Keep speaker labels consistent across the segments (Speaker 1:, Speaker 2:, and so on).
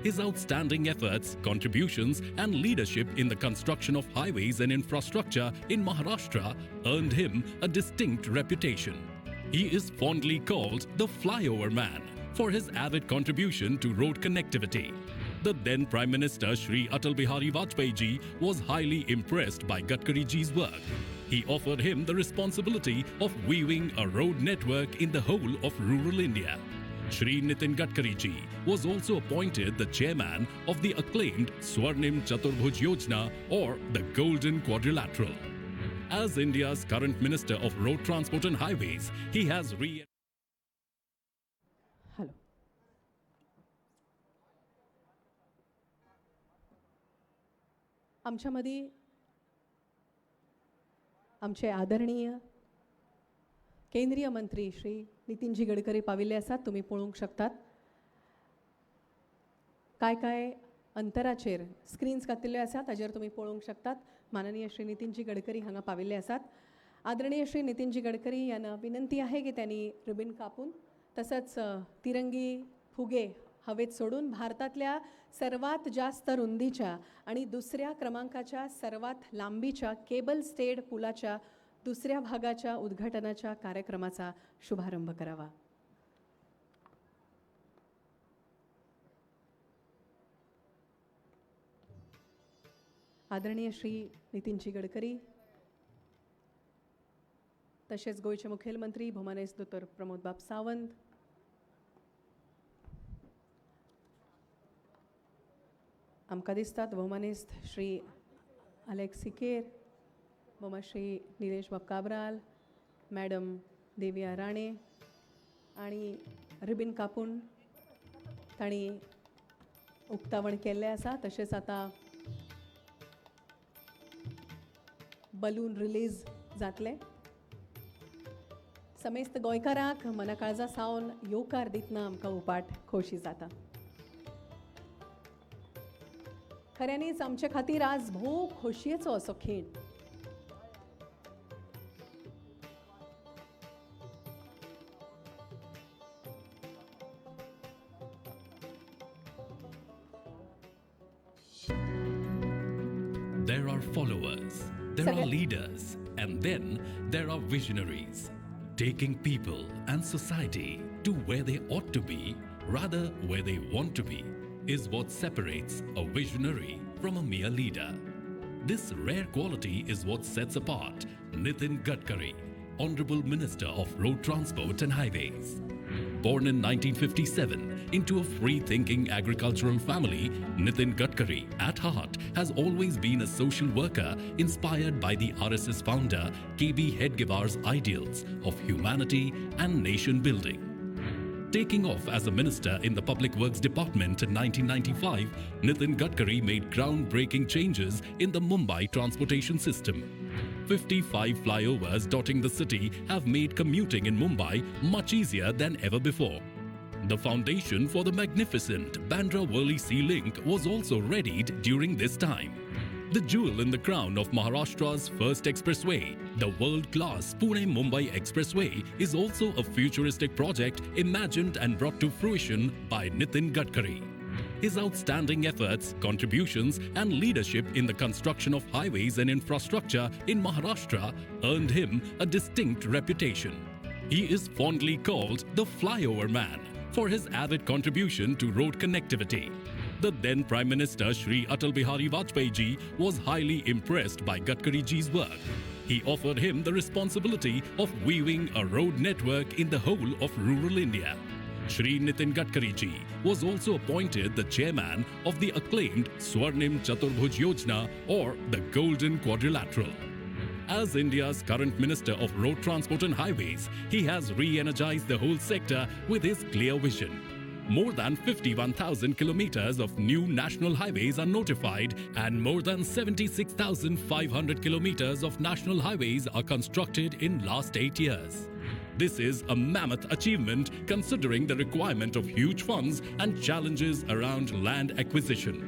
Speaker 1: His outstanding efforts, contributions, and leadership in the construction of highways and infrastructure in Maharashtra earned him a distinct reputation. He is fondly called the Flyover Man for his avid contribution to road connectivity. The then Prime Minister Shri Atal Bihari Vajpayee ji was highly impressed by Gadkari ji's work. He offered him the responsibility of weaving a road network in the whole of rural India. Shri Nitin Gadkari ji was also appointed the chairman of the acclaimed Swarnim Chaturbhuj Yojana or the Golden Quadrilateral. As India's current Minister of Road Transport and Highways, he has re
Speaker 2: hello. आमच्या मदीं आमचे आदरणीय केंद्रीय मंत्री श्री नितीनजी गडकरी पाविल्ले आसात. तुमी पळोवंक शकतात काय काय अंतराचेर स्क्रीन्स घातिल्ल्यो आसात, ताजेर तुमी पळोवंक शकतात. माननीय श्री नितीनजी गडकरी हांगा पाविल्ले आसात. आदरणीय श्री नितीनजी गडकरी यांना विनंती आहे की त्यांनी रिबीन कापून तसंच तिरंगी फुगे हवेत सोडून भारतातल्या सर्वात जास्त रुंदीच्या आणि दुसऱ्या क्रमांकाच्या सर्वात लांबीच्या केबल स्टेड पुलाच्या दुसऱ्या भागाच्या उद्घाटनाच्या कार्यक्रमाचा शुभारंभ करावा. आदरणीय श्री नितीनजी गडकरी तसेच गोंयचे मुखेलमंत्री भोमानेस्त दोतोर प्रमोदबाब सावंत, आमकां दिसतात भोवमानेस्त श्री अलेक्स सिकेर, भोमा श्री निलेश बाब काब्राल, मॅडम देविया राणे आनी रिबीन कापून तांणी उक्तावण केल्लें आसा. तशेंच आतां बलून रिलीज जातलें. समेस्त गोंयकारांक मनाकाळजा सावन येवकार दितना आमकां उपाट खोशी जाता. खऱ्यांनीच आमचे खातीर आज भोव खोशयेचो असो खीण.
Speaker 1: There are followers, there are leaders, and then there are visionaries, taking people and society to where they ought to be, rather where they want to be, is what separates a visionary from a mere leader. This rare quality is what sets apart Nitin Gadkari, Honorable Minister of Road Transport and Highways. Born in 1957 into a free-thinking agricultural family, Nitin Gadkari, at heart, has always been a social worker inspired by the RSS founder K.B. Hedgewar's ideals of humanity and nation building. Taking off as a minister in the Public Works Department in 1995, Nitin Gadkari made groundbreaking changes in the Mumbai transportation system. 55 flyovers dotting the city have made commuting in Mumbai much easier than ever before. The foundation for the magnificent Bandra-Worli Sea Link was also readied during this time. The jewel in the crown of Maharashtra's first expressway, the world-class Pune-Mumbai Expressway, is also a futuristic project imagined and brought to fruition by Nitin Gadkari. His outstanding efforts, contributions, and leadership in the construction of highways and infrastructure in Maharashtra earned him a distinct reputation. He is fondly called the Flyover Man for his avid contribution to road connectivity. The then Prime Minister Shri Atal Bihari Vajpayee ji was highly impressed by Gadkari ji's work. He offered him the responsibility of weaving a road network in the whole of rural India. Shri Nitin Gadkari ji was also appointed the chairman of the acclaimed Swarnim Chaturbhuj Yojana or the Golden Quadrilateral. As India's current Minister of Road Transport and Highways, he has re-energized the whole sector with his clear vision. More than 51,000 kilometers of new national highways are notified and more than 76,500 kilometers of national highways are constructed in last 8 years. This is a mammoth achievement considering the requirement of huge funds and challenges around land acquisition.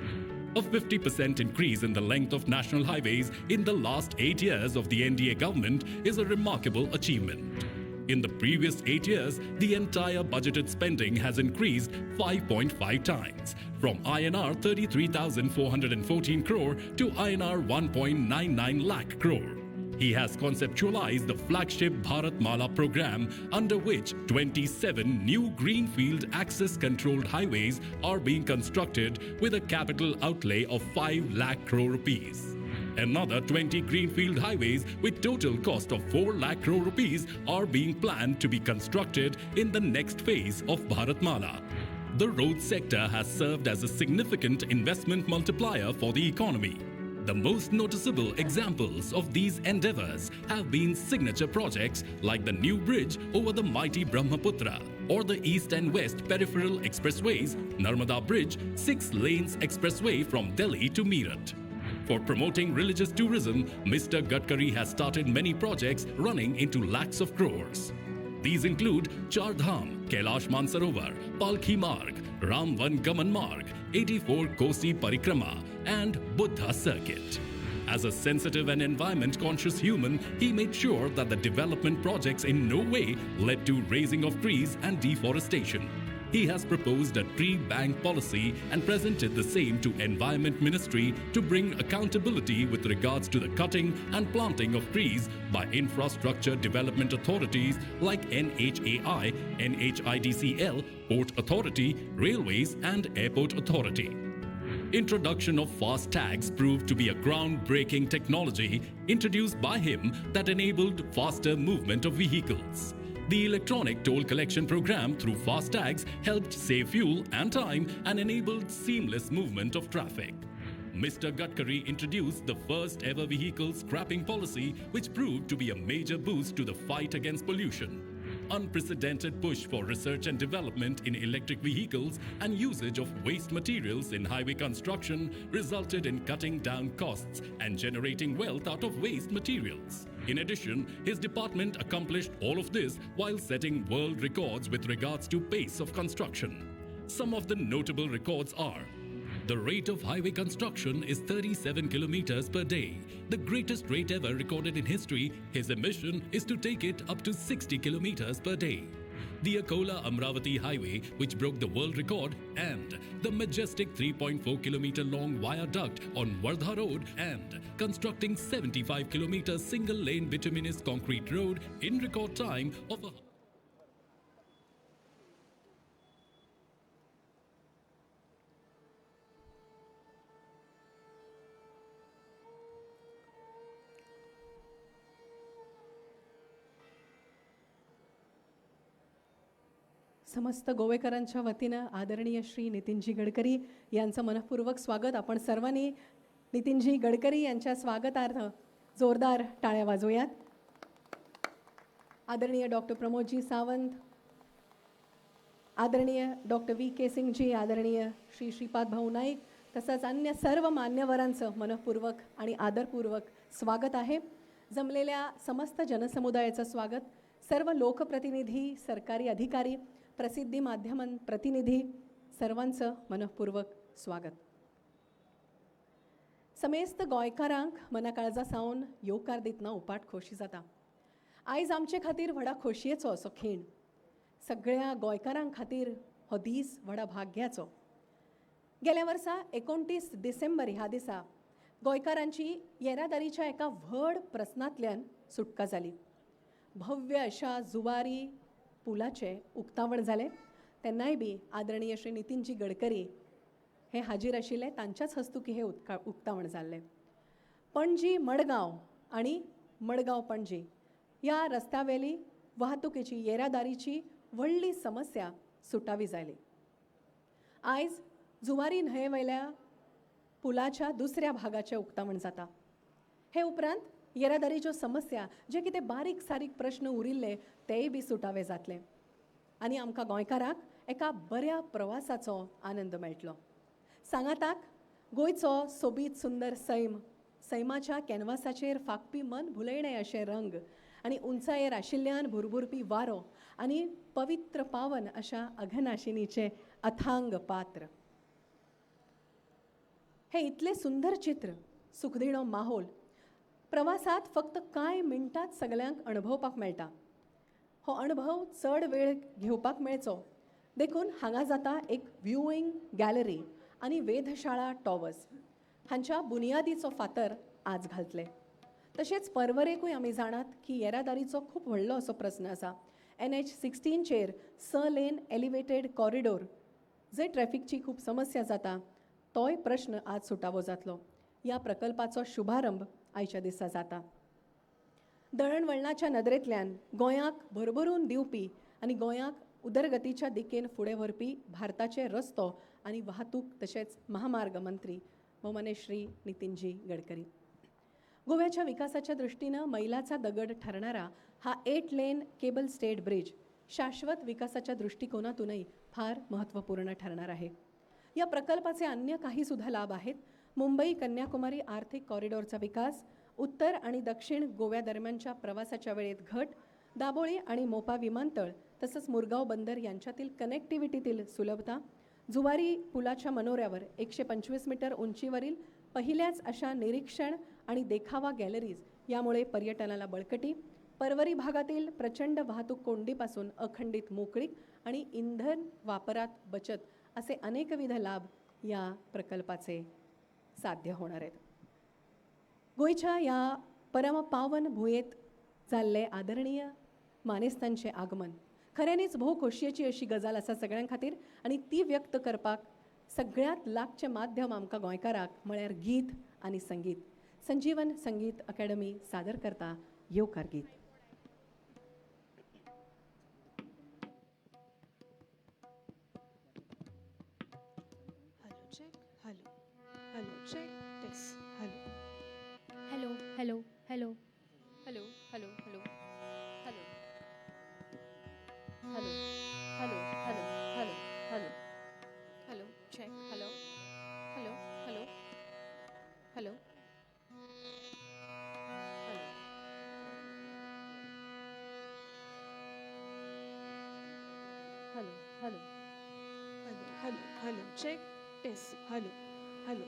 Speaker 1: A 50% increase in the length of national highways in the last 8 years of the NDA government is a remarkable achievement. In the previous 8 years, the entire budgeted spending has increased 5.5 times, from INR 33,414 crore to INR 1.99 lakh crore. He has conceptualized the flagship Bharatmala program, under which 27 new greenfield access-controlled highways are being constructed with a capital outlay of 5 lakh crore rupees. Another 20 greenfield highways with total cost of 4 lakh crore rupees are being planned to be constructed in the next phase of Bharatmala. The road sector has served as a significant investment multiplier for the economy. The most noticeable examples of these endeavors have been signature projects like the new bridge over the mighty Brahmaputra or the East and West Peripheral Expressways, Narmada Bridge, 6 lanes expressway from Delhi to Meerut. For promoting religious tourism, Mr. Gadkari has started many projects running into lakhs of crores. These include Char Dham, Kailash Mansarovar, Palkhi Marg, Ram Van Gaman Marg, 84 Kosi Parikrama, and Buddha Circuit. As a sensitive and environment-conscious human, he made sure that the development projects in no way led to raising of trees and deforestation. He has proposed a tree bank policy and presented the same to Environment Ministry to bring accountability with regards to the cutting and planting of trees by infrastructure development authorities like NHAI, NHIDCL, Port Authority, Railways and Airport Authority. Introduction of fast tags proved to be a groundbreaking technology introduced by him that enabled faster movement of vehicles. The electronic toll collection program through fast tags helped save fuel and time and enabled seamless movement of traffic. Mr. Gadkari introduced the first ever vehicle scrapping policy, which proved to be a major boost to the fight against pollution. Unprecedented push for research and development in electric vehicles and usage of waste materials in highway construction resulted in cutting down costs and generating wealth out of waste materials. In addition, his department accomplished all of this while setting world records with regards to pace of construction. Some of the notable records are: the rate of highway construction is 37 kilometers per day, the greatest rate ever recorded in history. His ambition is to take it up to 60 kilometers per day. The Akola Amravati Highway, which broke the world record, and the majestic 3.4 kilometer long viaduct on Wardha Road, and constructing 75 kilometer single lane bituminous concrete road in record time of a
Speaker 2: समस्त गोवेकरांच्या वतीनं आदरणीय श्री नितीनजी गडकरी यांचं मनःपूर्वक स्वागत. आपण सर्वांनी नितीनजी गडकरी यांच्या स्वागतार्थ जोरदार टाळ्या वाजवूयात. आदरणीय डॉक्टर प्रमोदजी सावंत, आदरणीय डॉक्टर व्ही के सिंगजी, आदरणीय श्री श्रीपाद भाऊ नाईक तसंच अन्य सर्व मान्यवरांचं मनःपूर्वक आणि आदरपूर्वक स्वागत आहे. जमलेल्या समस्त जनसमुदायाचं स्वागत. सर्व लोकप्रतिनिधी, सरकारी अधिकारी, प्रसिद्धी माध्यम प्रतिनिधी सर्वांचं मनःपूर्वक स्वागत. समेस्त गोंयकारांक मनाकाळजा सावन येवकार दितना उपाट खोशी जाता. आयज आमचे खातीर व्हडा खोशयेचो असो खीण, सगळ्या गोंयकारां खातीर हो दीस व्हडा भाग्याचो. गेल्या वर्सा 29 डिसेंबर ह्या दिसा गोंयकारांची येरादारीच्या एका व्हड प्रस्नांतल्यान सुटका जाली. भव्य अशा जुवारी पुलाचें उक्तावण जालें. तेन्नाय बी आदरणीय श्री नितीनजी गडकरी हे हाजीर आशिल्ले, तांच्याच हस्तुकी हे उक्तावण जाल्लें. पणजी मडगांव आनी मडगांव पणजी ह्या रस्त्यावेली वाहतुकीची येरादारीची व्हडली समस्या सुटावी जाली. आयज जुवारी न्हंये वयल्या पुलाच्या दुसऱ्या भागाचें उक्तावण जाता. हे उपरांत येरादारीच्यो समस्या जे कितें बारीक सारीक प्रश्न उरिल्ले तेय बी सुटावे जातले आनी आमकां गोंयकारांक एका बऱ्या प्रवासाचो आनंद मेळटलो. सांगाताक गोंयचो सोबीत सुंदर सैम, सैमाच्या कॅनवासाचेर फांकपी मन भुलयणें अशे रंग आनी उंचायेर आशिल्ल्यान भुरभुरपी वारो आनी पवित्र पावन अशा अघनाशिनीचें अथांग पात्र, हे इतलें सुंदर चित्र, सुखदिणो माहोल प्रवासात फक्त कांय मिनटांत सगल्यांक अणभवपाक मेळटा. हो अणभव चड वेळ घेवपाक मेळचो देखून हांगा जाता एक व्ह्यूइंग गॅलरी आनी वेधशाळा टॉवर्स हांच्या बुनियादीचो फातर आज घालतले. तशेंच पर्वरेकूय आमी जाणात की येरादारीचो खूब व्हडलो असो प्रस्न आसा. NH 16चेर 6 लेन एलिवेटेड कॉरिडोर जंय ट्रॅफिकची खूब समस्या जाता तोय प्रश्न आज सुटावो जातलो. ह्या प्रकल्पाचो शुभारंभ आयच्या दिसा जाता. दळणवळणाच्या नदरेंतल्यान गोंयाक भरभरून दिवपी आनी गोंयाक उदरगतीच्या दिकेन फुडें व्हरपी भारताचे रस्तो आनी वाहतूक तशेंच महामार्ग मंत्री भोवमान्य श्री नितीनजी गडकरी. गोव्याच्या विकासाच्या दृष्टीनं मैलाचा दगड ठरणारा हा 8 लेन केबल स्टेट ब्रिज शाश्वत विकासाच्या दृष्टिकोनातूनही फार महत्त्वपूर्ण ठरणार आहे. या प्रकल्पाचे अन्य काही सुद्धा लाभ आहेत. मुंबई कन्याकुमारी आर्थिक कॉरिडॉरचा विकास, उत्तर आणि दक्षिण गोव्यादरम्यानच्या प्रवासाच्या वेळेत घट, दाबोळी आणि मोपा विमानतळ तसंच मुरगाव बंदर यांच्यातील कनेक्टिव्हिटीतील सुलभता, जुवारी पुलाच्या मनोऱ्यावर 125 मीटर उंचीवरील पहिल्याच अशा निरीक्षण आणि देखावा गॅलरीज यामुळे पर्यटनाला बळकटी, पर्वरी भागातील प्रचंड वाहतूक कोंडीपासून अखंडित मोकळीक आणि इंधन वापरात बचत असे अनेकविध लाभ या प्रकल्पाचे साध्य होणार आहेत. गोंयच्या ह्या परमपावन भुंयेत जाल्ले आदरणीय मानेस्तांचे आगमन खऱ्यांनीच भोव खोशयेची अशी गजाल आसा सगळ्यां खातीर आनी ती व्यक्त करपाक सगळ्यांत लागचें माध्यम आमकां गोंयकाराक म्हळ्यार गीत आनी संगीत. संजीवन संगीत अकॅडमी सादर करता येवकार गीत.
Speaker 3: Hello check, hello, hello check, test, hello.
Speaker 4: Hello, hello, hello.
Speaker 5: Hello, hello, hello, hello, hello, hello, hello, hello, hello, hello check, hello, hello, hello, hello, hello. Hello, hello,
Speaker 3: hello, hello, hello check, test, hello, hello.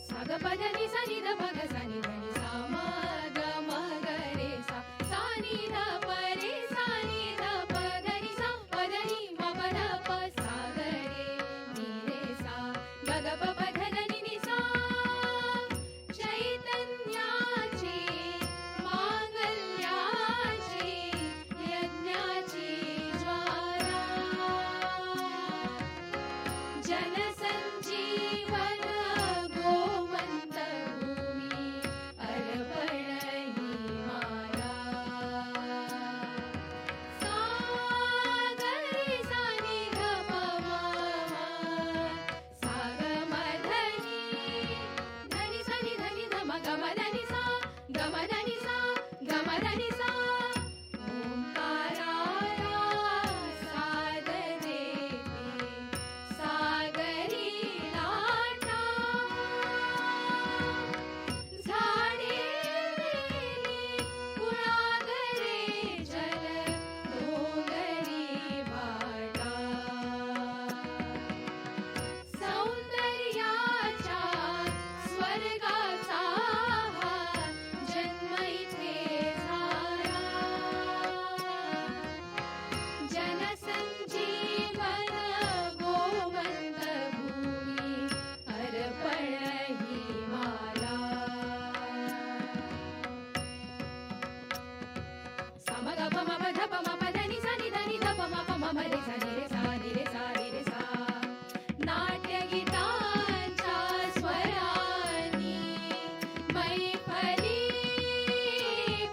Speaker 4: साग पद नि सा नि ध प ग सा नि ध नि सा म ग म ग रे सा सा नि ध प रे सा नि ध प ध नि सा प ध नि म प ध प सा ग रे नि रे सा ग ग प प ध ध नि नि सा. चैतन्याची मांगल्याची यज्ञाची ज्वाला, जनसंजीवन गोमंत भूमी अर्पण ही माला. सागरी सा नि ध प म म सा ग म ध नि ध नि सा नि ध नि ध म ग म ध नि सा ग म ध नि सा ग म ध नि सा. ओंकाराला साद देती सागरी लाटा, झाडे वेली कुळागरे जल डोंगरी वाटा, सौंदर्याच्या स्वर्गाचा हा जन्म इथे झाला. जनसंजीवन गोमंत भूमी अर्पण ही माला. सा म ग प म प ध प म प ध नि सा नि ध नि ध प म प म म रे सा नि रे सा नि रे सा नि रे सा. नाट्यगीतांच्या स्वरांनी मैफली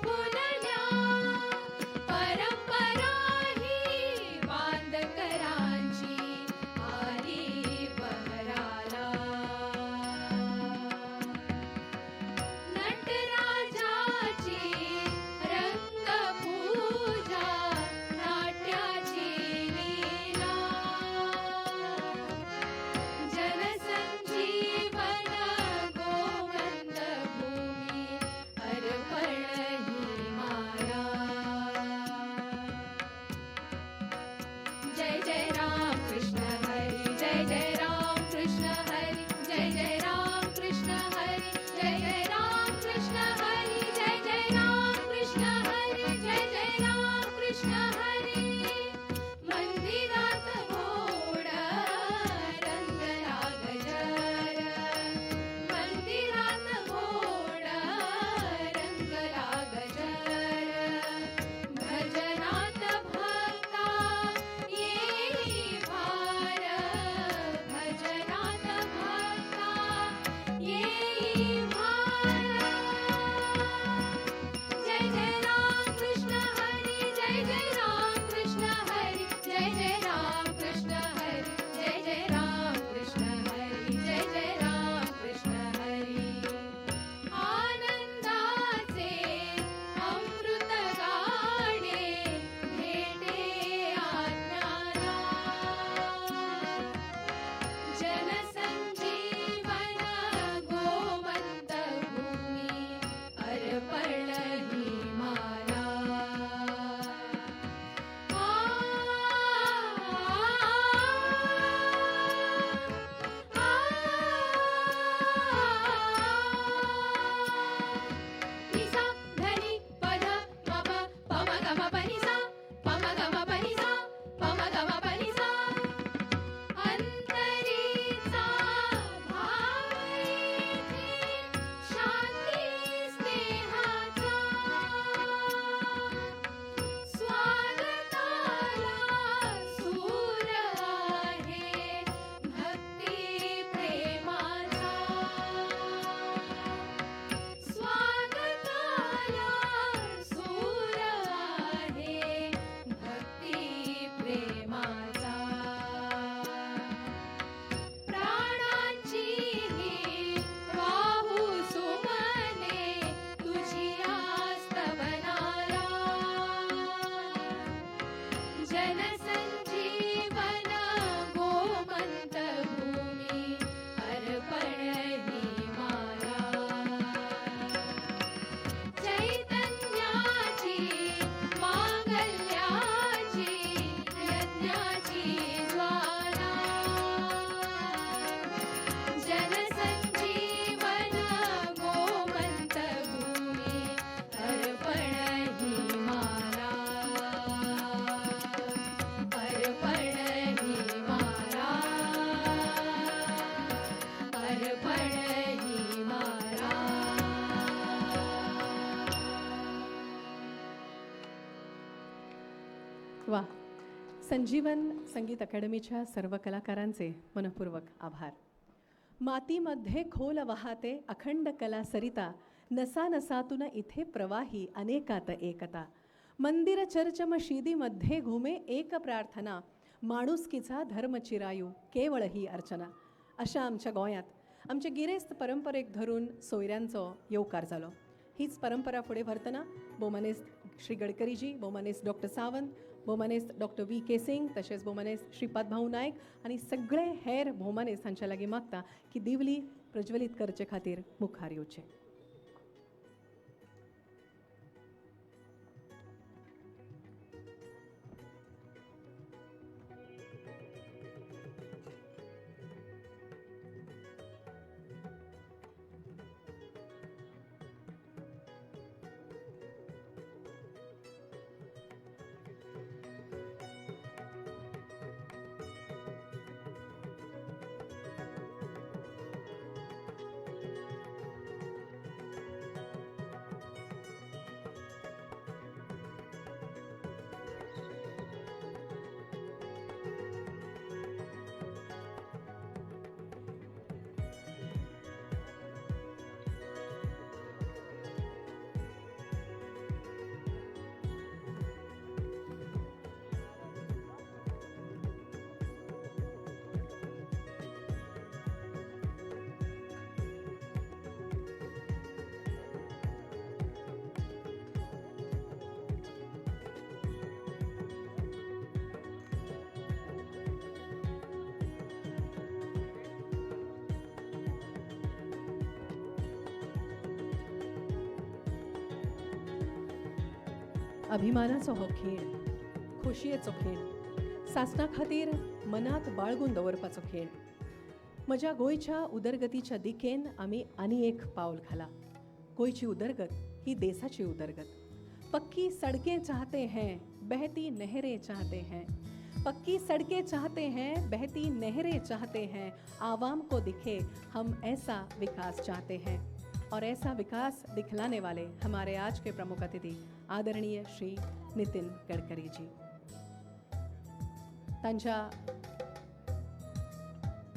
Speaker 4: फुलल्या, परंपरा ही बांदकरांची आली बहराला. नटराजाची रंगपूजा
Speaker 2: वा, संजीवन संगीत अकॅडमीच्या सर्व कलाकारांचे मनपूर्वक आभार. मातीमध्ये खोल वाहते अखंड कला सरिता, नसा नसातून इथे प्रवाही अनेकात एकता. मंदिर चर्च मशिदीमध्ये घुमे एक प्रार्थना, माणुसकीचा धर्म चिरायू केवळ ही अर्चना. अशा आमच्या गोंयांत आमचे गिरेस्त परंपरेक धरून सोयऱ्यांचो येवकार जालो. हीच परंपरा फुडें व्हरतना भोवमानेस्त श्री गडकरीजी, भोवमानेस्त डॉक्टर सावंत, भोवमानेस्त डॉक्टर व्ही के सिंग, तशेंच भोवमानेस्त श्रीपाद भाऊ नायक आनी सगळे हेर भोवमानेस्त हांच्या लागीं मागता की दिवली प्रज्वलीत करचे खातीर मुखार येवचे. अभिमानाचो हो खीण, खोशयेचो खीण, सासणा खातीर मनात बाळगून दवरपाचो खीण. म्हज्या गोंयच्या उदरगतीच्या दिकेन आमी आनी एक पावल घाला. गोंयची उदरगत ही देशाची उदरगत. पक्की सड़कें चाहते हैं, बहती नहरें चाहते हैं, पक्की सड़कें चाहते हैं, बहती नहरें चाहते हैं, आवाम को दिखे हम ऐसा विकास चाहते हैं. और ऐसा विकास दिखलाने वाले हमारे आज के प्रमुख अतिथि आदरणीय श्री नितिन गडकरी जी. तांच्या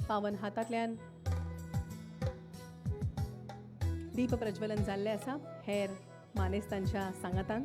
Speaker 2: पावन हातांतल्यान दीप प्रज्वलन जाल्लें आसा. हेर मानेस्तांच्या सांगातान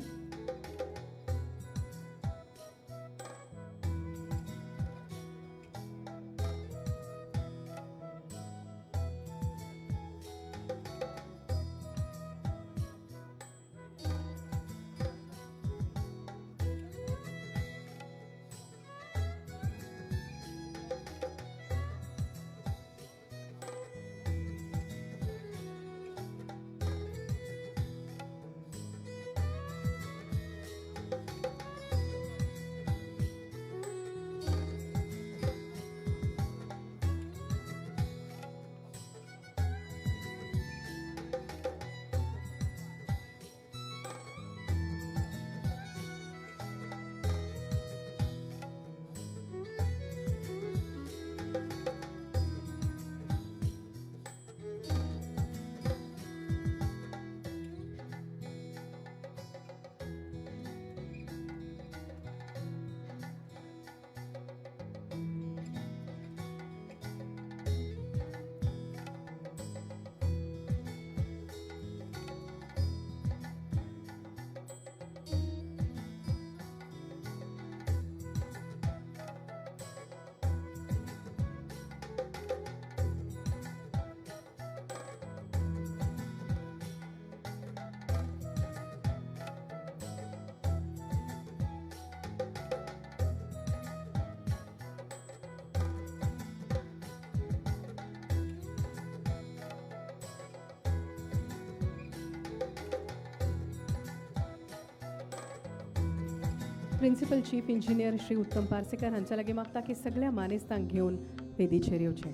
Speaker 2: Principal chief engineer Shri Uttam Parsekar हांच्या लागीं मागता की सगळ्या मानेस्तांक घेवन वेदीचेर येवचें.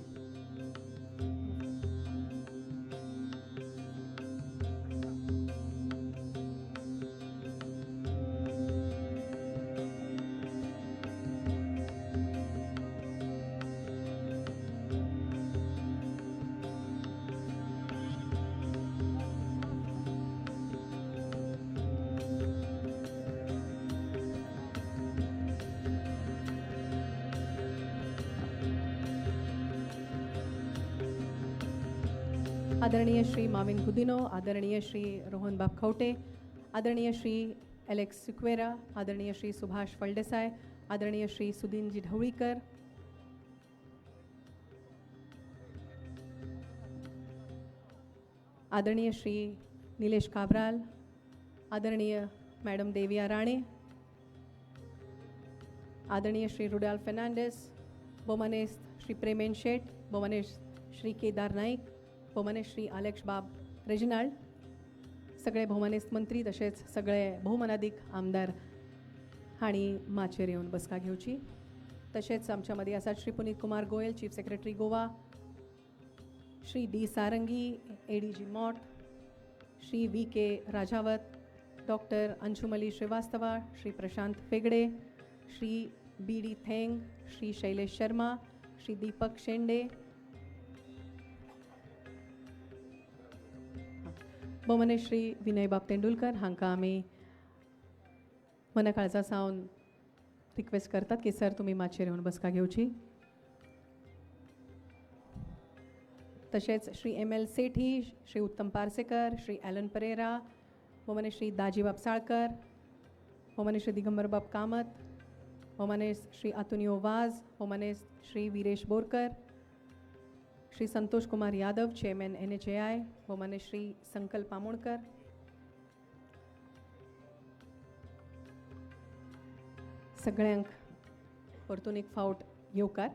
Speaker 2: आदरणीय श्री माविन गुदिनो, आदरणीय श्री रोहन बाब खवटे, आदरणीय श्री एलेक्स सिक्वेरा, आदरणीय श्री सुभाष फळदेसाय, आदरणीय श्री सुदीनजी ढवळीकर, आदरणीय श्री निलेश काब्राल, आदरणीय मॅडम देविया राणे, आदरणीय श्री रुडाल फेर्नांडीस, भोवमानेस्त श्री प्रेमेन शेट, भोवमानेस्त श्री केदार नाईक, भोवमानेस्त श्री आलेक्स बाब रेजिनाल्ड, सगळे भोवमानेस्त मंत्री तशेंच सगळे भोवमानादीक आमदार हांणी माचयेर येवन बसका घेवची. तशेंच आमच्या मदीं आसात Shri Puneet Kumar Goyal, chief secretary Goa, Shri D Sarangi, ADG MOT, Shri V K Rajawat, doctor Anshumali Srivastava, Shri Prashant Fegde, Shri B D Theng, Shri Shailesh Sharma, Shri Deepak Shende, भोवमाने Shri Vinay बाब तेंडुलकर हांकां आमी मना काळजा सावन request करतात की sir तुमी माचयेर येवन बसका घेवची. तशेंच Shri M L Sethi, Shri Uttam Parsekar, Shri Alan Pereira, भोवमाने Shri दाजीबाब Salkar, भोवमाने Shri दिगंबरबाब Kamat, भोवमाने Shri आतुनियो वाज, भोवमाने Shri Viresh Borkar, Shri Santosh Kumar Yadav, chairman NHAI, भोवमाने Shri संकल्प आमोणकर, सगळ्यांक परतून एक फावट येवकार.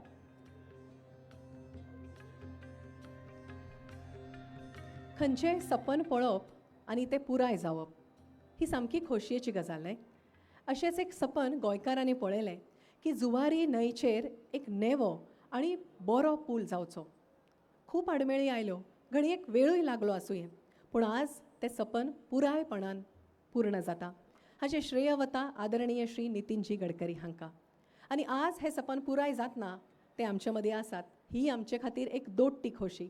Speaker 2: खंयचेंय सपन पळोवप आनी तें पुराय जावप ही सामकी खोशयेची गजाल न्हय. अशेंच एक सपन गोंयकारांनी पळयलें की जुवारी न्हंयचेर एक नेवो आनी बरो पूल जावचो. खूब आडमेळी आयल्यो, घडयेक वेळूय लागलो आसुये, पूण आज तें सपन पुरायपणान पूर्ण जाता. हाचें श्रेय वता आदरणीय श्री नितीनजी गडकरी हांकां. आनी आज हें सपन पुराय जातना ते आमचे मदीं आसात ही आमचे खातीर एक दोट्टी खोशी.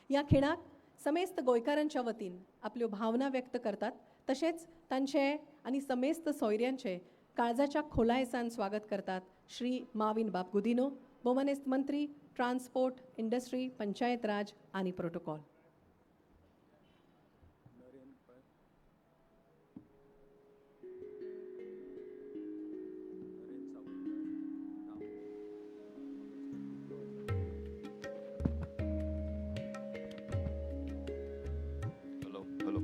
Speaker 2: ह्या खिणाक समेस्त गोंयकारांच्या वतीन आपल्यो भावना व्यक्त करतात, तशेंच तांचे आनी समेस्त सोयऱ्यांचे काळजाच्या खोलायेसान स्वागत करतात श्री माविन बाब गुदिनो, भोवमानेस्त मंत्री, ट्रान्सपोर्ट, इंडस्ट्री, पंचायत राज आनी protocol.
Speaker 6: Hello, hello.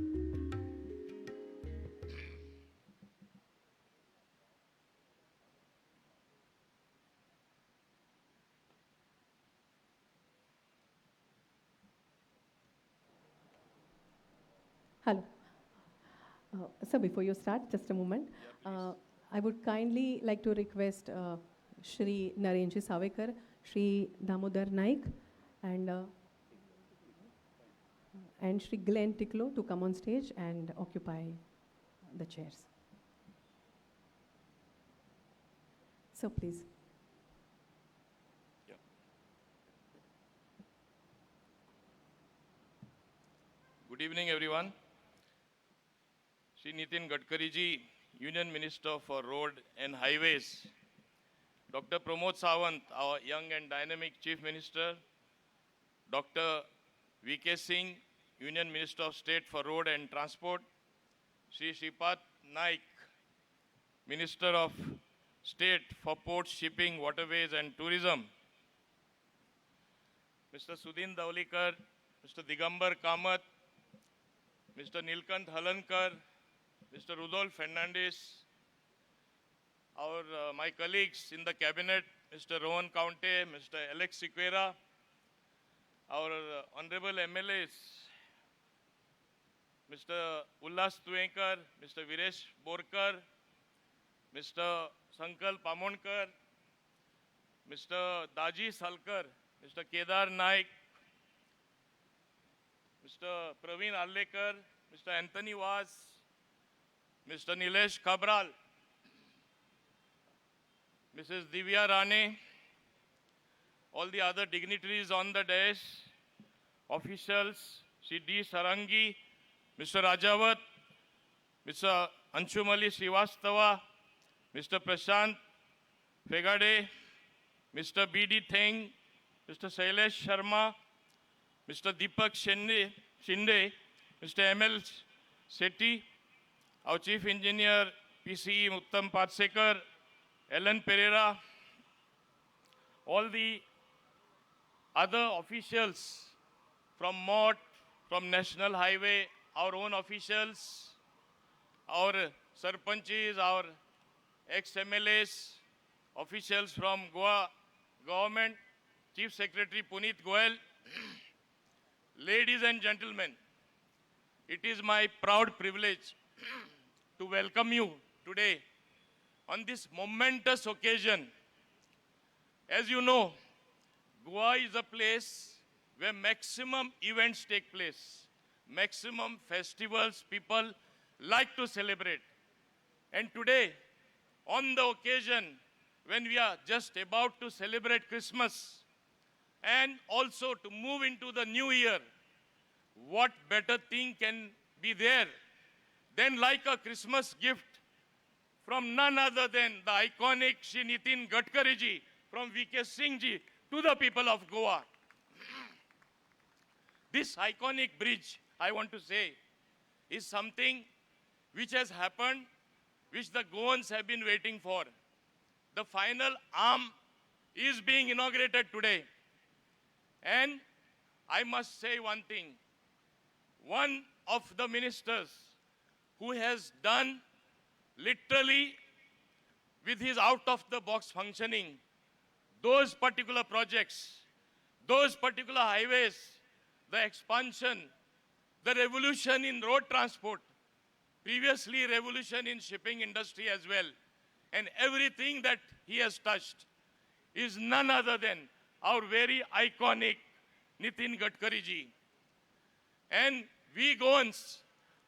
Speaker 2: Hello. Sir, before you start, just a moment.
Speaker 6: Yeah,
Speaker 2: I would kindly like to request Shri Narenji Savekar, Shri Damodar Naik, and Shri Glenn Tiklo to come on stage and occupy the chairs. So please.
Speaker 6: Yeah. Good evening, everyone. Shri Nitin Gadkari ji, Union Minister for Road and Highways. Dr. Pramod Sawant, our young and dynamic Chief Minister. Dr. V.K. Singh, Union Minister of State for Road and Transport. Shri Shripad Naik, Minister of State for Ports, Shipping, Waterways and Tourism. Mr. Sudin Dhavalikar, Mr. Digambar Kamath, Mr. Nilkanth Halarnkar, Mr. Rudolph Fernandez, our my colleagues in the cabinet, Mr. Rohan Khaunte, Mr. Alex Sequeira, our honorable MLAs, Mr. Ulhas Tuyenkar, Mr. Viresh Borkar, Mr. Sankalp Amonkar, Mr. Daji Salkar, Mr. Kedar Naik, Mr. Praveen Arlekar, Mr. Anthony Vaz, Mr. Nilesh Cabral, Mrs. Divya Rane, all the other dignitaries on the dais, officials, Shri D. Sarangi, Mr. Rajawat, Mr. Anshumali Srivastava, Mr. Prashant Fegade, Mr. B.D. Theng, Mr. Shailesh Sharma, Mr. Deepak Shende, Shinde, Mr. M.L. Sethi, our Chief Engineer P.C.E. Uttam Parsekar, Ellen Pereira, all the other officials from MOT, from National Highway, our own officials, our sarpanches, our ex-MLAs, officials from Goa government, Chief Secretary Puneet Goel, ladies and gentlemen, it is my proud privilege to welcome you today on this momentous occasion. As you know, Goa is a place where maximum events take place, maximum festivals people like to celebrate. And today, on the occasion when we are just about to celebrate Christmas and also to move into the new year, what better thing can be there than like a Christmas gift from none other than the iconic Shri Nitin Gadkari ji, from V.K. Singh ji to the people of Goa. This iconic bridge, I want to say, is something which has happened, which the Goans have been waiting for. The final arm is being inaugurated today. And I must say one thing. One of the ministers who has done literally with his out-of-the-box functioning, those particular projects, those particular highways, the expansion, the revolution in road transport, previously revolution in shipping industry as well, and everything that he has touched is none other than our very iconic Nitin Gadkari ji. And we Goans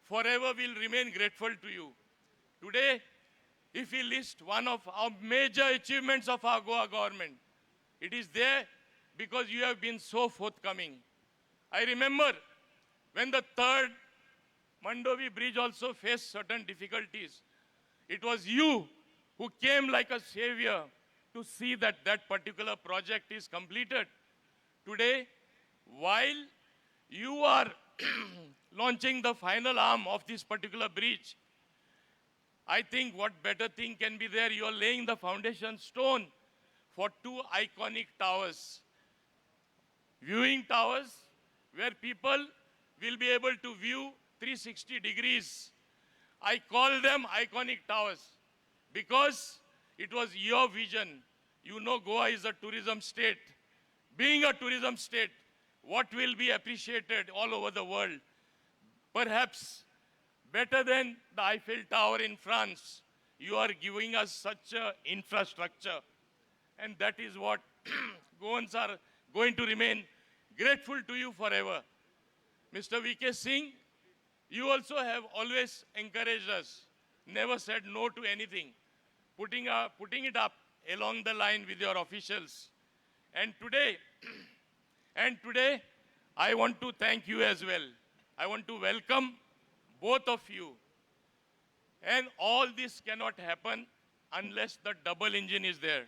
Speaker 6: forever will remain grateful to you. Today, if we list one of our major achievements of our Goa government, it is there because you have been so forthcoming. I remember when the third Mandovi Bridge also faced certain difficulties. It was you who came like a savior to see that that particular project is completed. Today, while you are launching the final arm of this particular bridge, I think what better thing can be there? You are laying the foundation stone for two iconic towers, viewing towers where people will be able to view 360 degrees. I call them iconic towers because it was your vision. You know Goa is a tourism state. Being a tourism state, what will be appreciated all over the world? Perhaps better than the Eiffel Tower in France. You are giving us such an infrastructure. And that is what Goans are going to remain grateful to you forever. Mr. V.K. Singh, you also have always encouraged us, never said no to anything, putting it up along the line with your officials. And today, I want to thank you as well. I want to welcome both of you. And all this cannot happen unless the double engine is there.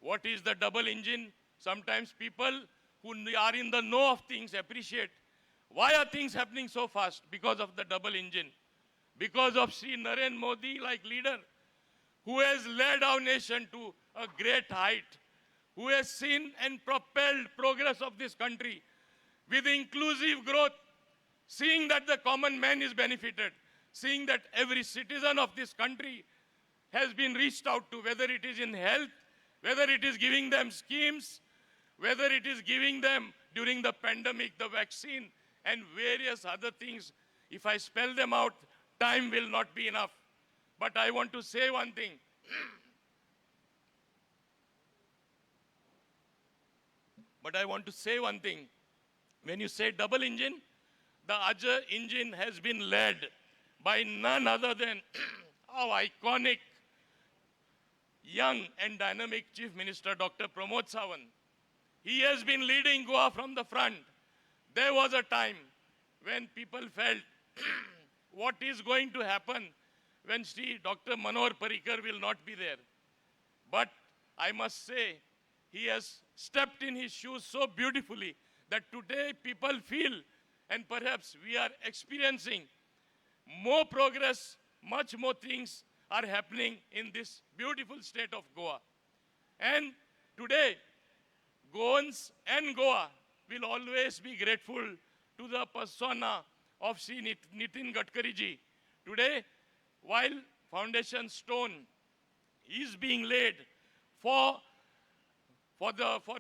Speaker 6: What is the double engine? Sometimes people who are in the know of things appreciate. Why are things happening so fast? Because of the double engine. Because of Shri Narendra Modi like leader, who has led our nation to a great height, who has seen and propelled progress of this country with inclusive growth, seeing that the common man is benefited, seeing that every citizen of this country has been reached out to, whether it is in health, whether it is giving them schemes, whether it is giving them during the pandemic the vaccine and various other things. If I spell them out, time will not be enough. But I want to say one thing. But I want to say one thing. When you say double engine, the other engine has been led by none other than our iconic, young and dynamic Chief Minister, Dr. Pramod Sawant. He has been leading Goa from the front. There was a time when people felt what is going to happen when Shri Dr. Manohar Parrikar will not be there. But I must say, he has stepped in his shoes so beautifully that today people feel And perhaps we are experiencing more progress, much more things are happening in this beautiful state of Goa. And today, Goans and Goa will always be grateful to the persona of Shri Nitin Gadkari ji. Today, while foundation stone is being laid for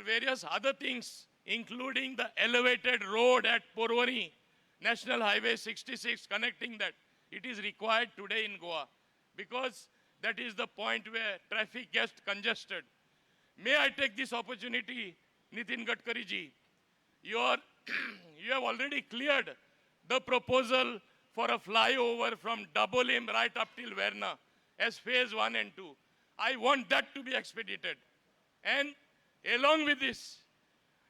Speaker 6: various other things, including the elevated road at Porvorim, National Highway 66 connecting that. It is required today in Goa because that is the point where traffic gets congested. May I take this opportunity, Nitin Gadkari ji, you have already cleared the proposal for a flyover from Dabolim right up till Verna as phase 1 and 2. I want that to be expedited. And along with this,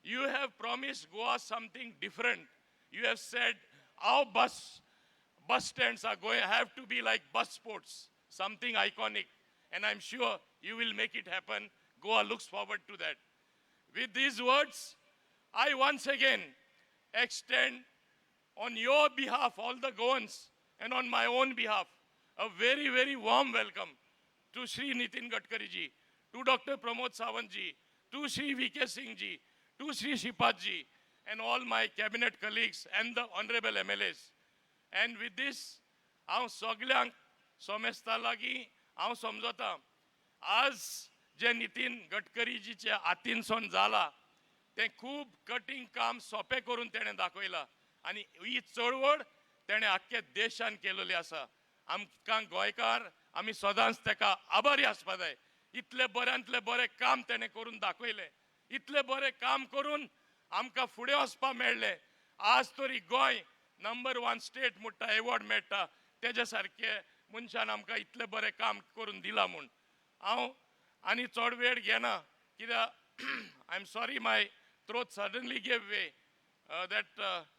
Speaker 6: you have promised Goa something different. You have said our bus stands are going have to be like bus ports, something iconic. And I'm sure you will make it happen. Goa looks forward to that. With these words, I once again extend on your behalf, all the Goans, and on my own behalf, a very, very warm welcome to Shri Nitin Gadkari ji, to Dr. Pramod Sawant ji, to Shri V.K. Singh ji, to Shri Shripad ji, and all my cabinet colleagues and the honorable MLAs. And with this, हांव सगल्यांक सोमेस्ता लागीं हांव समजता आज जे नितीन गडकरीजीच्या हातीनसून जाला तें खूब कठीण काम सोंपें करून तेणें दाखयलां आनी ही चळवळ तेणें आख्ख्या देशान केलेली आसा. आमकां गोंयकार आमी सदांच तेका आभारी आसपा जाय. इतलें बऱ्यांतलें बरें काम तेणें करून दाखयलें, इतलें बरें काम करून आमकां फुडें वचपाक मेळ्ळें. आज तरी गोंय नंबर 1 स्टेट म्हणटा एवॉर्ड मेळटा तेज्या सारके मनशान आमकां इतलें बरें काम करून दिलां म्हूण हांव आनी चड वेळ घेना कित्याक I am sorry my throat suddenly gave way that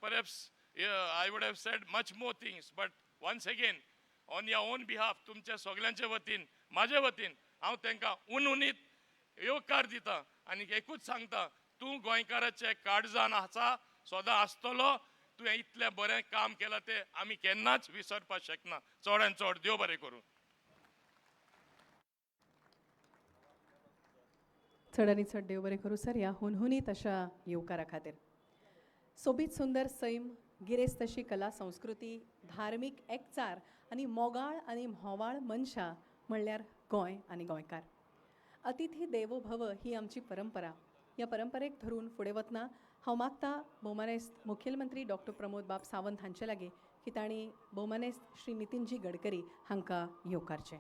Speaker 6: perhaps I would have said much more things, but once again on your own behalf तुमच्या सगल्यांचे वतीन म्हाजे वतीन हांव तांकां उनउनीत येवकार दिता आनी एकूच सांगता, तूं गोंयकाराचे काळजान आसा, सदां आसतलो. तुवें इतलें बरें काम केलां तें आमी केन्नाच विसरपाक शकना. चड आनी चड देव बरें करूं.
Speaker 2: चड आनी चड देव बरें करूं सर ह्या हुनहुनीत अशा येवकारा खातीर. सोबीत सुंदर सैम, गिरेस्त अशी कला संस्कृती, धार्मीक एकचार आनी मोगाळ आनी म्होंवाळ मनशां म्हणल्यार गोंय आनी गोंयकार. अतिथी देवो भव ही आमची परंपरा. ह्या परंपरेक धरून फुडें वतना हांव मागता भोवमानेस्त मुखेलमंत्री डॉक्टर प्रमोद बाब सावंत हांचे लागीं की तांणी भोवमानेस्त श्री नितीनजी गडकरी हांकां येवकारचें.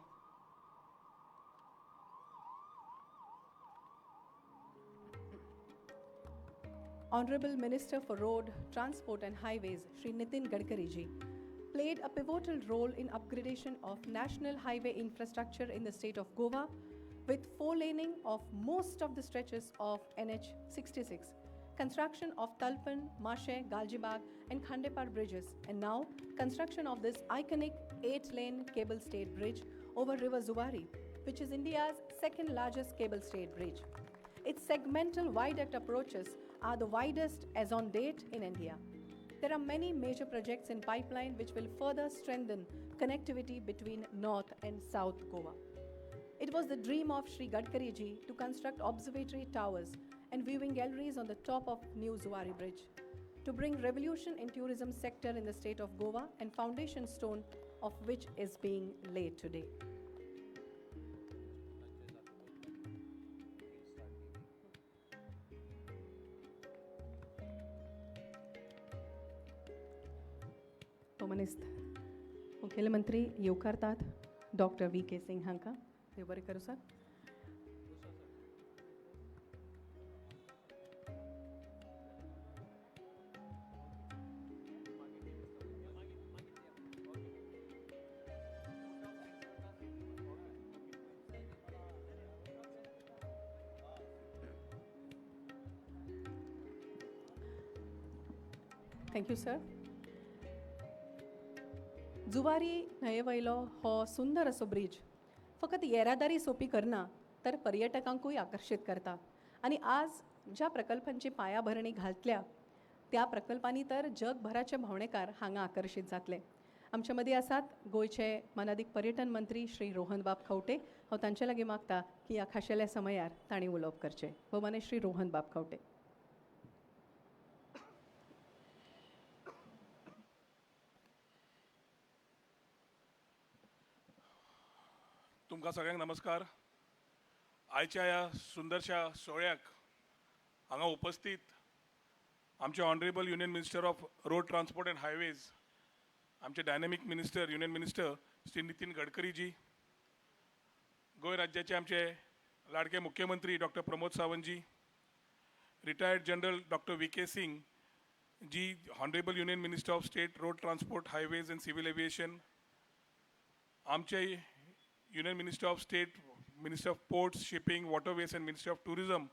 Speaker 2: Honorable Minister for Road, Transport and Highways, Shri Nitin Gadkari ji, played a pivotal role in upgradation of national highway infrastructure in the state of Goa with four-laning of most of the stretches of NH 66, construction of Talpan, Mashe, Galgibag and Khandepar bridges, and now construction of this iconic 8-lane cable state bridge over River Zuari, which is India's second largest cable state bridge. Its segmental viaduct approaches are the widest as on date in India. There are many major projects in pipeline which will further strengthen connectivity between North and South Goa. It was the dream of Shri Gadkari ji to construct observatory towers and viewing galleries on the top of New Zuari Bridge, to bring revolution in tourism sector in the state of Goa, and foundation stone of which is being laid today. मुखेलमंत्री येवकारतात doctor V K Singh हांकां. देव बरें करूं sir. Thank you sir. Zuari न्हंये वयलो हो सुंदर असो ब्रिज फकत येरादारी सोंपी करना तर पर्यटकांकूय आकर्शीत करता आनी आज ज्या प्रकल्पांची पायाभरणी घातल्या त्या प्रकल्पांनी तर जगभराचे भोंवडेकार हांगा आकर्शीत जातले. आमचे मदीं आसात गोंयचे मानादीक पर्यटन मंत्री श्री रोहनबाब खंवटे. हांव तांचे लागीं मागता की ह्या खाशेल्या समयार तांणी उलोवप करचें. भोवमाने श्री रोहनबाब खंवटे.
Speaker 7: तुमकां सगळ्यांक नमस्कार. आयच्या ह्या सुंदरशा सोहळ्याक हांगा उपस्थित आमचे Honourable Union Minister of Road Transport and Highways, आमचे dynamic minister, union minister Shri Nitin Gadkariji, Goem राज्याचे आमचे लाडके मुख्यमंत्री doctor Pramod Sawantji, retired general doctor V K Singh ji, Honourable Union Minister of State, Road Transport, Highways and Civil Aviation, आमचे Union Minister of State, Minister of Ports, Shipping, Waterways and Minister of Tourism